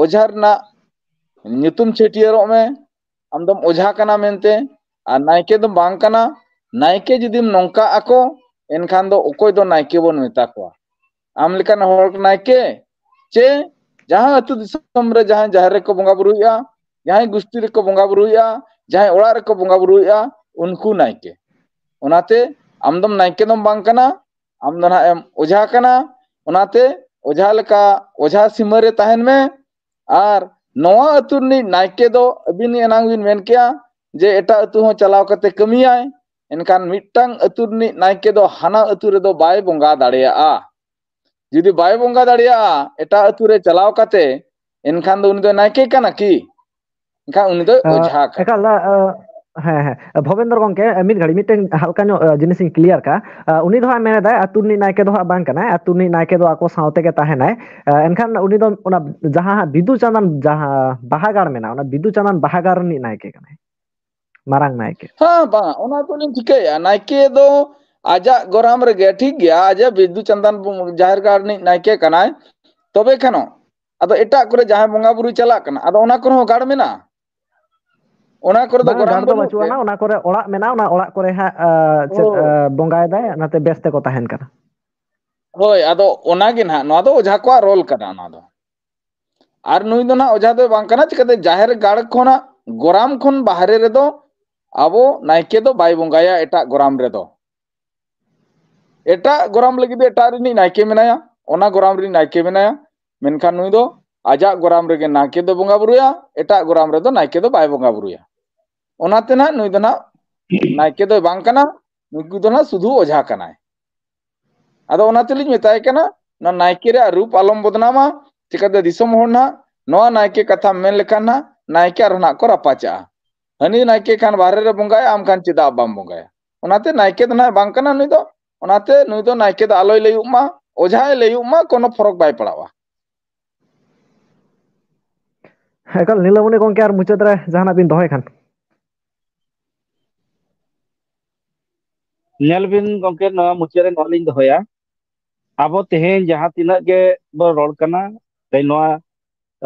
ᱚᱡᱷᱟ ᱨᱮᱱᱟᱜ ᱧᱩᱛᱩᱢ ᱪᱷᱟᱹᱴᱭᱟᱹᱨᱚᱜ ᱢᱮ᱾ ᱟᱢ ᱫᱚᱢ ᱚᱡᱷᱟ ᱠᱟᱱᱟ ᱢᱮᱱᱛᱮ, ᱟᱨ ᱱᱟᱭᱠᱮ ᱫᱚᱢ ᱵᱟᱝ ᱠᱟᱱᱟ᱾ ᱱᱟᱭᱠᱮ ᱡᱩᱫᱤᱢ ᱱᱚᱝᱠᱟᱜ ᱟᱠᱚ, ᱮᱱᱠᱷᱟᱱ ᱫᱚ ᱚᱠᱚᱭ ᱫᱚ ᱱᱟᱭᱠᱮ ᱵᱚᱱ ᱢᱮᱛᱟ ᱠᱚᱣᱟ? ᱟᱢ ᱞᱮᱠᱟᱱ ᱦᱚᱲ ᱱᱟᱭᱠᱮ, ᱪᱮ ᱡᱟᱦᱟᱸ ᱟᱹᱛᱩ ᱫᱤᱥᱚᱢ ᱨᱮ ᱡᱟᱦᱟᱸᱭ ᱡᱟᱦᱮᱨ ᱨᱮᱠᱚ ᱵᱚᱸᱜᱟ ᱵᱩᱨᱩᱭᱮᱫᱼᱟ, ᱡᱟᱦᱟᱸᱭ ᱜᱩᱥᱴᱤ ᱨᱮᱠᱚ ᱵᱚᱸᱜᱟ ᱵᱩᱨᱩᱭᱮᱫᱼᱟ, ᱡᱟᱦᱟᱸᱭ ᱚᱲᱟᱜ ᱨᱮᱠᱚ ᱵᱚᱸᱜᱟ ᱵᱩᱨᱩᱭᱮᱫᱼᱟ, ᱩᱱᱠᱩ ᱱᱟᱭᱠᱮ᱾ ᱚᱱᱟᱛᱮ ᱟᱢ ᱫᱚᱢ ᱱᱟᱭᱠᱮ ᱫᱚᱢ ᱵᱟᱝ ᱠᱟᱱᱟ, ᱟᱢ ᱫᱚ ᱱᱟᱦᱟᱜ ᱮᱢ ᱚᱡᱷᱟ ᱠᱟᱱᱟ᱾ ᱚᱱᱟᱛᱮ ᱚᱡᱷᱟ ᱞᱮᱠᱟ ᱚᱡᱷᱟ ᱥᱤᱢᱟᱹ ᱨᱮ ᱛᱟᱦᱮᱱ ᱢᱮ᱾ ᱟᱨ ᱱᱚᱣᱟ ᱟᱹᱛᱩ ᱨᱤᱱᱤᱡ ᱱᱟᱭᱠᱮ ᱫᱚ ᱟᱹᱵᱤᱱ ᱮᱱᱟᱝ ᱵᱤᱱ ᱢᱮᱱ ᱠᱮᱜᱼᱟ ᱡᱮ ᱮᱴᱟᱜ ᱟᱹᱛᱩ ᱦᱚᱸ ᱪᱟᱞᱟᱣ ᱠᱟᱛᱮ ᱠᱟᱹᱢᱤᱭᱟᱭ, ᱮᱱᱠᱷᱟᱱ ᱢᱤᱫᱴᱟᱝ ᱟᱹᱛᱩ ᱨᱤᱱᱤᱡ ᱱᱟᱭᱠᱮ ᱫᱚ ᱦᱟᱱᱟ ᱟᱹᱛᱩ ᱨᱮᱫᱚ ᱵᱟᱭ ᱵᱚᱸᱜᱟ ᱫᱟᱲᱮᱭᱟᱜᱼᱟ᱾ ᱡᱩᱫᱤ ᱵᱟᱭ ᱵᱚᱸᱜᱟ ᱫᱟᱲᱮᱭᱟᱜᱼᱟ ᱮᱴᱟᱜ ᱟᱹᱛᱩ ᱨᱮ ᱪᱟᱞᱟᱣ ᱠᱟᱛᱮ, ᱮᱱᱠᱷᱟᱱ ᱫᱚ ᱩᱱᱤ ᱫᱚ ᱱᱟᱭᱠᱮ ᱠᱟᱱᱟ ᱠᱤ? ᱮᱱᱠᱷᱟᱱ ᱩᱱᱤ ᱫᱚ ᱟᱸ, ᱚᱡᱷᱟ ᱠᱟᱱᱟ᱾ ᱮᱠᱟᱞ, ᱟᱸ, ᱦᱮᱸ, ᱦᱮᱸ᱾ ᱵᱷᱚᱵᱮᱱᱫᱨᱚ ᱜᱚᱢᱠᱮ, ᱢᱤᱫ ᱜᱷᱟᱹᱲᱤᱡ ᱢᱤᱫᱴᱮᱱ ᱦᱟᱞᱠᱟ ᱧᱚᱜ, ᱟᱸ, ᱡᱤᱱᱤᱥ ᱤᱧ ᱠᱞᱤᱭᱟᱨ ᱠᱟᱜᱼᱟ᱾ ᱟᱸ, ᱩᱱᱤ ᱫᱚ ᱦᱟᱸᱜ ᱢᱮᱱᱮᱫᱟᱭ ᱟᱹᱛᱩ ᱨᱤᱱᱤᱡ ᱱᱟᱭᱠᱮ ᱫᱚ ᱦᱟᱸᱜ ᱵᱟᱝ ᱠᱟᱱᱟᱭ, ᱟᱹᱛᱩ ᱨᱤᱱᱤᱡ ᱱᱟᱭᱠᱮ ᱫᱚ ᱟᱠᱚ ᱥᱟᱶ ᱛᱮᱜᱮ ᱛᱟᱦᱮᱱᱟᱭ᱾ ᱟᱸ, ᱮᱱᱠᱷᱟᱱ ᱩᱱᱤ ᱫᱚ ᱚᱱᱟ ᱡᱟᱦᱟᱸ ᱦᱟᱸᱜ ᱵᱤᱫᱩ ᱪᱟᱸᱫᱟᱱ ᱡᱟᱦᱟᱸ ᱵᱟᱦᱟ ᱜᱟᱲ ᱢᱮᱱᱟᱜᱼᱟ, ᱚᱱᱟ ᱵᱤᱫᱩ ᱪᱟᱸᱫᱟᱱ ᱵᱟᱦᱟ ᱜᱟᱲ ᱨᱤᱱᱤᱡ ᱱᱟᱭᱠᱮ ᱠᱟᱱᱟᱭ, ᱢᱟᱨᱟᱝ ᱱᱟᱭᱠᱮ᱾ ᱦᱮᱸ, ᱵᱟᱝ, ᱚᱱᱟ ᱫᱚᱞᱤᱧ ᱴᱷᱤᱠᱟᱹᱭᱟ᱾ ᱱᱟᱭᱠᱮ ᱫᱚ ᱟᱡᱟᱜ ᱜᱚᱨᱟᱢ ᱨᱮᱜᱮ, ᱴᱷᱤᱠ ᱜᱮᱭᱟ, ᱟᱡᱟᱜ ᱵᱤᱫᱩ ᱪᱟᱸᱫᱟᱱ ᱡᱟᱦᱮᱨ ᱜᱟᱲ ᱨᱤᱱᱤᱡ ᱱᱟᱭᱠᱮ ᱠᱟᱱᱟᱭ, ᱛᱚᱵᱮ ᱠᱷᱟᱱᱚ ᱟᱫᱚ ᱮᱴᱟᱜ ᱠᱚᱨᱮ ᱡᱟᱦᱟᱸᱭ ᱵᱚᱸᱜᱟ ᱵᱩᱨᱩᱭ ᱪᱟᱞᱟᱜ ᱠᱟᱱᱟ, ᱟᱫᱚ ᱚᱱᱟ ᱠᱚᱨᱮ ᱦᱚᱸ ᱜᱟᱲ ᱢᱮᱱᱟᱜᱼᱟ? ᱚᱱᱟ ᱠᱚᱨᱮ ᱫᱚ ᱵᱟᱝ, ᱜᱚᱨᱟᱢ ᱜᱟᱲ ᱫᱚ ᱵᱟᱹᱱᱩᱜ ᱵᱟᱹᱪᱩᱜ ᱛᱮ᱾ ᱟᱱᱟ, ᱚᱱᱟ ᱠᱚᱨᱮ ᱚᱲᱟᱜ ᱢᱮᱱᱟᱜᱼᱟ, ᱚᱱᱟ ᱚᱲᱟᱜ ᱠᱚᱨᱮ ᱦᱟᱸᱜ, ᱟᱸ, ᱪᱮᱫ, ᱦᱳᱭ᱾ ᱟᱸ, ᱵᱚᱸᱜᱟᱭᱮᱫᱟᱭ, ᱚᱱᱟᱛᱮ ᱵᱮᱥ ᱛᱮᱠᱚ ᱛᱟᱦᱮᱱ ᱠᱟᱱᱟ᱾ ᱦᱳᱭ, ᱟᱫᱚ ᱚᱱᱟᱜᱮ ᱱᱟᱦᱟᱜ, ᱱᱚᱣᱟ ᱫᱚ ᱚᱡᱷᱟ ᱠᱚᱣᱟᱜ ᱨᱳᱞ ᱠᱟᱱᱟ ᱚᱱᱟ ᱫᱚ᱾ ᱟᱨ ᱱᱩᱭ ᱫᱚ ᱱᱟᱦᱟᱜ ᱚᱡᱷᱟ ᱫᱚ ᱵᱟᱝ ᱠᱟᱱᱟ, ᱪᱤᱠᱟᱹᱛᱮ ᱡᱟᱦᱮᱨ ᱜᱟᱲ ᱠᱷᱚᱱᱟᱜ ᱜᱚᱨᱟᱢ ᱠᱷᱚᱱ ᱵᱟᱦᱨᱮ ᱨᱮᱫᱚ ᱟᱵᱚ ᱱᱟᱭᱠᱮ ᱫᱚ ᱵᱟᱭ ᱵᱚᱸᱜᱟᱭᱟ ᱮᱴᱟᱜ ᱜᱚᱨᱟᱢ ᱨᱮᱫᱚ᱾ ᱮᱴᱟᱜ ᱜᱚᱨᱟᱢ ᱞᱟᱹᱜᱤᱫ ᱫᱚ ᱮᱴᱟᱜ ᱨᱤᱱᱤᱡ ᱱᱟᱭᱠᱮ ᱢᱮᱱᱟᱭᱟ, ᱚᱱᱟ ᱜᱚᱨᱟᱢ ᱨᱤᱱᱤᱡ ᱱᱟᱭᱠᱮ ᱢᱮᱱᱟᱭᱟ, ᱢᱮᱱᱠᱷᱟᱱ ᱱᱩᱭ ᱫᱚ ᱟᱡᱟᱜ ᱜᱚᱨᱟᱢ ᱨᱮᱜᱮ ᱱᱟᱭᱠᱮ ᱫᱚ ᱵᱚᱸᱜᱟ ᱵᱩᱨᱩᱭᱟ, ᱮᱴᱟᱜ ᱜᱚᱨᱟᱢ ᱨᱮᱫᱚ ᱱᱟᱭᱠᱮ ᱫᱚ ᱵᱟᱭ ᱵᱚᱸᱜᱟ ᱵᱩᱨᱩᱭᱟ᱾ ᱚᱱᱟᱛᱮ ᱱᱟᱦᱟᱜ ᱱᱩᱭ ᱫᱚ ᱱᱟᱦᱟᱜ ᱱᱟᱭᱠᱮ ᱫᱚᱭ ᱵᱟᱝ ᱠᱟᱱᱟ, ᱱᱩᱭ ᱫᱚ ᱱᱟᱦᱟᱜ ᱥᱩᱫᱷᱩ ᱚᱡᱷᱟ ᱠᱟᱱᱟᱭ᱾ ᱟᱫᱚ ᱚᱱᱟ ᱛᱮᱞᱤᱧ ᱢᱮᱛᱟᱭ ᱠᱟᱱᱟ, ᱱᱚᱣᱟ ᱱᱟᱭᱠᱮ ᱨᱮᱭᱟᱜ ᱨᱩᱯ ᱟᱞᱚᱢ ᱵᱚᱫᱱᱟᱢᱟ᱾ ᱪᱤᱠᱟᱹᱛᱮ ᱫᱤᱥᱚᱢ ᱦᱚᱲ ᱱᱟᱦᱟᱜ ᱱᱚᱣᱟ ᱱᱟᱭᱠᱮ ᱠᱟᱛᱷᱟᱢ ᱢᱮᱱ ᱞᱮᱠᱷᱟᱱ ᱱᱟᱦᱟᱜ ᱱᱟᱭᱠᱮ ᱟᱨᱦᱚᱸ ᱱᱟᱦᱟᱜ ᱠᱚ ᱨᱟᱯᱟᱪᱟᱜᱼᱟ, ᱦᱟᱹᱱᱤ ᱱᱟᱭᱠᱮ ᱠᱷᱟᱱ ᱵᱟᱦᱨᱮ ᱨᱮ ᱵᱚᱸᱜᱟᱭᱟ, ᱟᱢ ᱠᱷᱟᱱ ᱪᱮᱫᱟᱜ ᱵᱟᱢ ᱵᱚᱸᱜᱟᱭᱟ? ᱚᱱᱟᱛᱮ ᱱᱟᱭᱠᱮ ᱫᱚ ᱱᱟᱦᱟᱜ ᱵᱟᱝ ᱠᱟᱱᱟ ᱱᱩᱭ ᱫᱚ᱾ ᱚᱱᱟᱛᱮ ᱱᱩᱭ ᱫᱚ ᱱᱟᱭᱠᱮ ᱫᱚ ᱟᱞᱚᱭ ᱞᱟᱹᱭᱩᱜ ᱢᱟ, ᱚᱡᱷᱟᱭ ᱞᱟᱹᱭᱩᱜ ᱢᱟ, ᱠᱳᱱᱳ ᱯᱷᱚᱨᱚᱠ ᱵᱟᱭ ᱯᱟᱲᱟᱜᱼᱟ᱾ ᱮᱠᱟᱞ, ᱱᱤᱞᱟᱢᱚᱱᱤ ᱜᱚᱢᱠᱮ, ᱟᱨ ᱢᱩᱪᱟᱹᱫ ᱨᱮ ᱡᱟᱦᱟᱱᱟᱜ ᱵᱤᱱ ᱫᱚᱦᱚᱭ ᱠᱷᱟᱱ? ᱧᱮᱞ ᱵᱤᱱ ᱜᱚᱢᱠᱮ, ᱱᱚᱣᱟ ᱢᱩᱪᱟᱹᱫ ᱨᱮ ᱱᱚᱣᱟ ᱞᱤᱧ ᱫᱚᱦᱚᱭᱟ, ᱟᱵᱚ ᱛᱮᱦᱮᱧ ᱡᱟᱦᱟᱸ ᱛᱤᱱᱟᱹᱜ ᱜᱮ ᱵᱚ ᱨᱚᱲ ᱠᱟᱱᱟ, ᱛᱮᱦᱮᱧ ᱱᱚᱣᱟ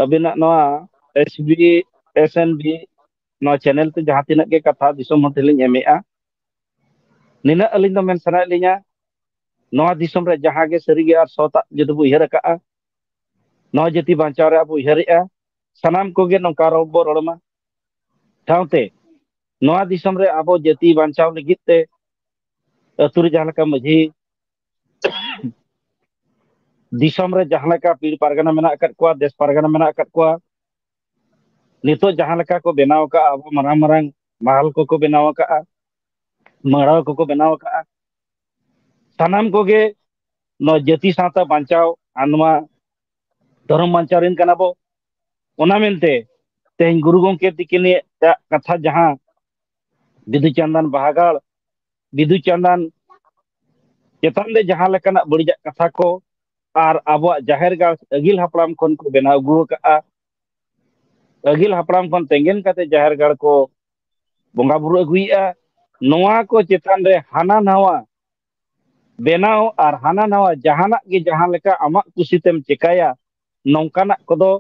ᱟᱹᱵᱤᱱᱟᱜ ᱱᱚᱣᱟ S B S N B ᱱᱚᱣᱟ ᱪᱮᱱᱮᱞ ᱛᱮ ᱡᱟᱦᱟᱸ ᱛᱤᱱᱟᱹᱜ ᱜᱮ ᱠᱟᱛᱷᱟ ᱫᱤᱥᱚᱢ ᱦᱚᱲ ᱴᱷᱮᱱ ᱞᱤᱧ ᱮᱢᱮᱜᱼᱟ, ᱱᱤᱱᱟᱹᱜ ᱟᱹᱞᱤᱧ ᱫᱚ ᱢᱮᱱ ᱥᱟᱱᱟᱭᱮᱫ ᱞᱤᱧᱟ, ᱱᱚᱣᱟ ᱫᱤᱥᱚᱢ ᱨᱮ ᱡᱟᱦᱟᱸ ᱜᱮ ᱥᱟᱹᱨᱤ ᱜᱮ ᱟᱨ ᱥᱚᱛᱟᱜ ᱡᱩᱫᱤ ᱵᱚ ᱩᱭᱦᱟᱹᱨ ᱟᱠᱟᱜᱼᱟ, ᱱᱚᱣᱟ ᱡᱟᱹᱛᱤ ᱵᱟᱧᱪᱟᱣ ᱨᱮᱭᱟᱜ ᱵᱚ ᱩᱭᱦᱟᱹᱨᱮᱜᱼᱟ, ᱥᱟᱱᱟᱢ ᱠᱚᱜᱮ ᱱᱚᱝᱠᱟ ᱨᱚᱲ ᱵᱚ ᱨᱚᱲ ᱢᱟ᱾ ᱥᱟᱶᱛᱮ ᱱᱚᱣᱟ ᱫᱤᱥᱚᱢ ᱨᱮ ᱟᱵᱚ ᱡᱟᱹᱛᱤ ᱵᱟᱧᱪᱟᱣ ᱞᱟᱹᱜᱤᱫ ᱛᱮ ᱟᱹᱛᱩ ᱨᱮ ᱡᱟᱦᱟᱸ ᱞᱮᱠᱟ ᱢᱟᱹᱡᱷᱤ, ᱫᱤᱥᱚᱢ ᱨᱮ ᱡᱟᱦᱟᱸ ᱞᱮᱠᱟ ᱯᱤᱲ ᱯᱟᱨᱜᱟᱱᱟ ᱢᱮᱱᱟᱜ ᱟᱠᱟᱫ ᱠᱚᱣᱟ, ᱫᱮᱥ ᱯᱟᱨᱜᱟᱱᱟ ᱢᱮᱱᱟᱜ ᱟᱠᱟᱫ ᱠᱚᱣᱟ, ᱱᱤᱛᱚᱜ ᱡᱟᱦᱟᱸ ᱞᱮᱠᱟ ᱠᱚ ᱵᱮᱱᱟᱣ ᱟᱠᱟᱫᱼᱟ, ᱟᱵᱚ ᱢᱟᱨᱟᱝ ᱢᱟᱨᱟᱝ ᱢᱟᱦᱟᱞ ᱠᱚᱠᱚ ᱵᱮᱱᱟᱣ ᱟᱠᱟᱫᱼᱟ, ᱢᱟᱲᱟᱣ ᱠᱚᱠᱚ ᱵᱮᱱᱟᱣ ᱟᱠᱟᱫᱼᱟ, ᱥᱟᱱᱟᱢ ᱠᱚᱜᱮ ᱱᱚᱣᱟ ᱡᱟᱹᱛᱤ ᱥᱟᱶᱛᱟ ᱵᱟᱧᱪᱟᱣ ᱟᱨ ᱱᱚᱣᱟ ᱫᱷᱚᱨᱚᱢ ᱵᱟᱧᱪᱟᱣ ᱨᱮᱱ ᱠᱟᱱᱟ ᱵᱚ᱾ ᱚᱱᱟ ᱢᱮᱱᱛᱮ ᱛᱮᱦᱮᱧ ᱜᱩᱨᱩ ᱜᱚᱢᱠᱮ ᱛᱤᱠᱤᱱᱟᱜ ᱠᱟᱛᱷᱟ, ᱡᱟᱦᱟᱸ ᱵᱤᱫᱩ ᱪᱟᱸᱫᱟᱱ ᱵᱟᱦᱟᱜᱟᱲ, ᱵᱤᱫᱩ ᱪᱟᱸᱫᱟᱱ ᱪᱮᱛᱟᱱ ᱨᱮ ᱡᱟᱦᱟᱸ ᱞᱮᱠᱟᱱᱟᱜ ᱵᱟᱹᱲᱤᱡᱟᱜ ᱠᱟᱛᱷᱟ ᱠᱚ ᱟᱨ ᱟᱵᱚᱣᱟᱜ ᱡᱟᱦᱮᱨ ᱜᱟᱲ ᱟᱹᱜᱤᱞ ᱦᱟᱯᱲᱟᱢ ᱠᱷᱚᱱ ᱠᱚ ᱵᱮᱱᱟᱣ ᱟᱹᱜᱩ ᱟᱠᱟᱫᱼᱟ, ᱟᱹᱜᱤᱞ ᱦᱟᱯᱲᱟᱢ ᱠᱷᱚᱱ ᱛᱮᱸᱜᱮᱱ ᱠᱟᱛᱮ ᱡᱟᱦᱮᱨ ᱜᱟᱲ ᱠᱚ ᱵᱚᱸᱜᱟ ᱵᱩᱨᱩ ᱟᱹᱜᱩᱭᱮᱫᱼᱟ, ᱱᱚᱣᱟ ᱠᱚ ᱪᱮᱛᱟᱱ ᱨᱮ ᱦᱟᱱᱟ ᱱᱟᱣᱟ ᱵᱮᱱᱟᱣ ᱟᱨ ᱦᱟᱱᱟ ᱱᱟᱣᱟ ᱡᱟᱦᱟᱱᱟᱜ ᱜᱮ ᱡᱟᱦᱟᱸ ᱞᱮᱠᱟ ᱟᱢᱟᱜ ᱠᱩᱥᱤ ᱛᱮᱢ ᱪᱮᱠᱟᱭᱟ, ᱱᱚᱝᱠᱟᱱᱟᱜ ᱠᱚᱫᱚ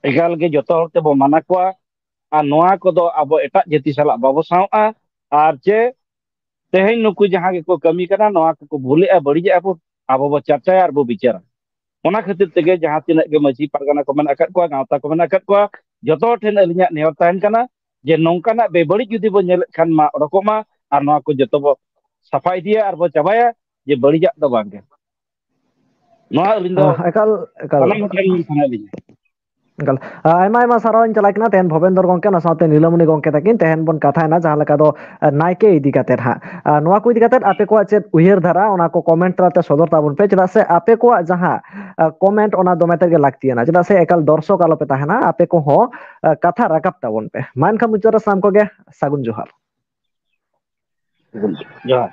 ᱮᱠᱟᱞ ᱜᱮ ᱡᱚᱛᱚ ᱦᱚᱲ ᱛᱮᱵᱚ ᱢᱟᱱᱟ ᱠᱚᱣᱟ᱾ ᱟᱨ ᱱᱚᱣᱟ ᱠᱚᱫᱚ ᱟᱵᱚ ᱮᱴᱟᱜ ᱡᱟᱹᱛᱤ ᱥᱟᱞᱟᱜ ᱵᱟᱵᱚ ᱥᱟᱶᱼᱟ᱾ ᱟᱨ ᱪᱮ ᱛᱮᱦᱮᱧ ᱱᱩᱠᱩ ᱡᱟᱦᱟᱸ ᱜᱮᱠᱚ ᱠᱟᱹᱢᱤ ᱠᱟᱱᱟ, ᱱᱚᱣᱟ ᱠᱚᱠᱚ ᱵᱷᱩᱞᱮᱜᱼᱟ, ᱵᱟᱹᱲᱤᱡᱮᱜᱼᱟ ᱵᱚ, ᱟᱵᱚ ᱵᱚ ᱪᱟᱨᱪᱟᱭᱟ ᱟᱨ ᱵᱚ ᱵᱤᱪᱟᱹᱨᱟ᱾ ᱚᱱᱟ ᱠᱷᱟᱹᱛᱤᱨ ᱛᱮᱜᱮ ᱡᱟᱦᱟᱸ ᱛᱤᱱᱟᱹᱜ ᱜᱮ ᱢᱟᱹᱡᱷᱤ ᱯᱟᱨᱜᱟᱱᱟ ᱠᱚ ᱢᱮᱱᱟᱜ ᱟᱠᱟᱫ ᱠᱚᱣᱟ, ᱜᱟᱶᱛᱟ ᱠᱚ ᱢᱮᱱᱟᱜ ᱟᱠᱟᱫ ᱠᱚᱣᱟ, ᱡᱚᱛᱚ ᱦᱚᱲ ᱴᱷᱮᱱ ᱟᱹᱞᱤᱧᱟᱜ ᱱᱮᱦᱚᱨ ᱛᱟᱦᱮᱱ ᱠᱟᱱᱟ ᱡᱮ ᱱᱚᱝᱠᱟᱱᱟᱜ ᱵᱮᱵᱟᱹᱲᱤᱡ ᱡᱩᱫᱤ ᱵᱚ ᱧᱮᱞᱮᱫ ᱠᱷᱟᱱ ᱢᱟ ᱚᱰᱚᱠᱚᱜ ᱢᱟ, ᱟᱨ ᱱᱚᱣᱟ ᱠᱚ ᱡᱚᱛᱚ ᱵᱚ ᱥᱟᱯᱷᱟ ᱤᱫᱤᱭᱟ ᱟᱨ ᱵᱚ ᱪᱟᱵᱟᱭᱟ, ᱡᱮ ᱵᱟᱹᱲᱤᱡᱟᱜ ᱫᱚ ᱵᱟᱝ ᱜᱮ᱾ ᱱᱚᱣᱟ ᱟᱹᱞᱤᱧ ᱫᱚ ᱮᱠᱟᱞ ᱮᱠᱟᱞ ᱥᱟᱱᱟᱢ ᱦᱚᱲ ᱴᱷᱮᱱ ᱞᱤᱧ ᱥᱟᱱᱟᱭᱮᱫ ᱞᱤᱧᱟ᱾ ᱮᱠᱟᱞ᱾ ᱟᱭᱢᱟ ᱟᱭᱢᱟ ᱥᱟᱨᱦᱟᱣ ᱤᱧ ᱪᱟᱞᱟᱜ ᱠᱟᱱᱟ᱾ ᱛᱮᱦᱮᱧ ᱵᱷᱚᱵᱮᱱᱫᱚᱨ ᱜᱚᱝᱠᱮ, ᱚᱱᱟ ᱥᱟᱶᱛᱮ ᱱᱤᱞᱟᱢᱚᱱᱤ ᱜᱚᱝᱠᱮ ᱛᱟᱹᱠᱤᱱ ᱛᱮᱦᱮᱧ ᱵᱚᱱ ᱠᱟᱛᱷᱟᱭᱮᱱᱟ ᱡᱟᱦᱟᱸ ᱞᱮᱠᱟ ᱫᱚ ᱱᱟᱭᱠᱮ ᱤᱫᱤ ᱠᱟᱛᱮ ᱦᱟᱸᱜ᱾ ᱱᱚᱣᱟ ᱠᱚ ᱤᱫᱤ ᱠᱟᱛᱮ ᱟᱯᱮ ᱠᱚᱣᱟᱜ ᱪᱮᱫ ᱩᱭᱦᱟᱹᱨ ᱫᱷᱟᱨᱟ, ᱚᱱᱟ ᱠᱚ ᱠᱚᱢᱮᱱᱴ ᱛᱟᱞᱟᱛᱮ ᱥᱚᱫᱚᱨ ᱛᱟᱵᱚᱱ ᱯᱮ᱾ ᱪᱮᱫᱟᱜ ᱥᱮ ᱟᱯᱮ ᱠᱚᱣᱟᱜ ᱡᱟᱦᱟᱸ ᱠᱚᱢᱮᱱᱴ, ᱚᱱᱟ ᱫᱚᱢᱮ ᱛᱮᱜᱮ ᱞᱟᱹᱠᱛᱤᱭᱟᱱᱟ᱾ ᱪᱮᱫᱟᱜ ᱥᱮ ᱮᱠᱟᱞ ᱫᱚᱨᱥᱚᱠ ᱟᱞᱚᱯᱮ ᱛᱟᱦᱮᱱᱟ, ᱟᱯᱮ ᱠᱚᱦᱚᱸ ᱠᱟᱛᱷᱟ ᱨᱟᱠᱟᱵ ᱛᱟᱵᱚᱱ ᱯᱮ᱾ ᱢᱟ ᱮᱱᱠᱷᱟᱱ ᱢᱩᱪᱟᱹᱫ ᱨᱮ ᱥᱟᱱᱟᱢ ᱠᱚᱜᱮ ᱥᱟᱹᱜᱩᱱ ᱡᱚᱦᱟᱨ᱾ ᱡᱚᱦᱟᱨ᱾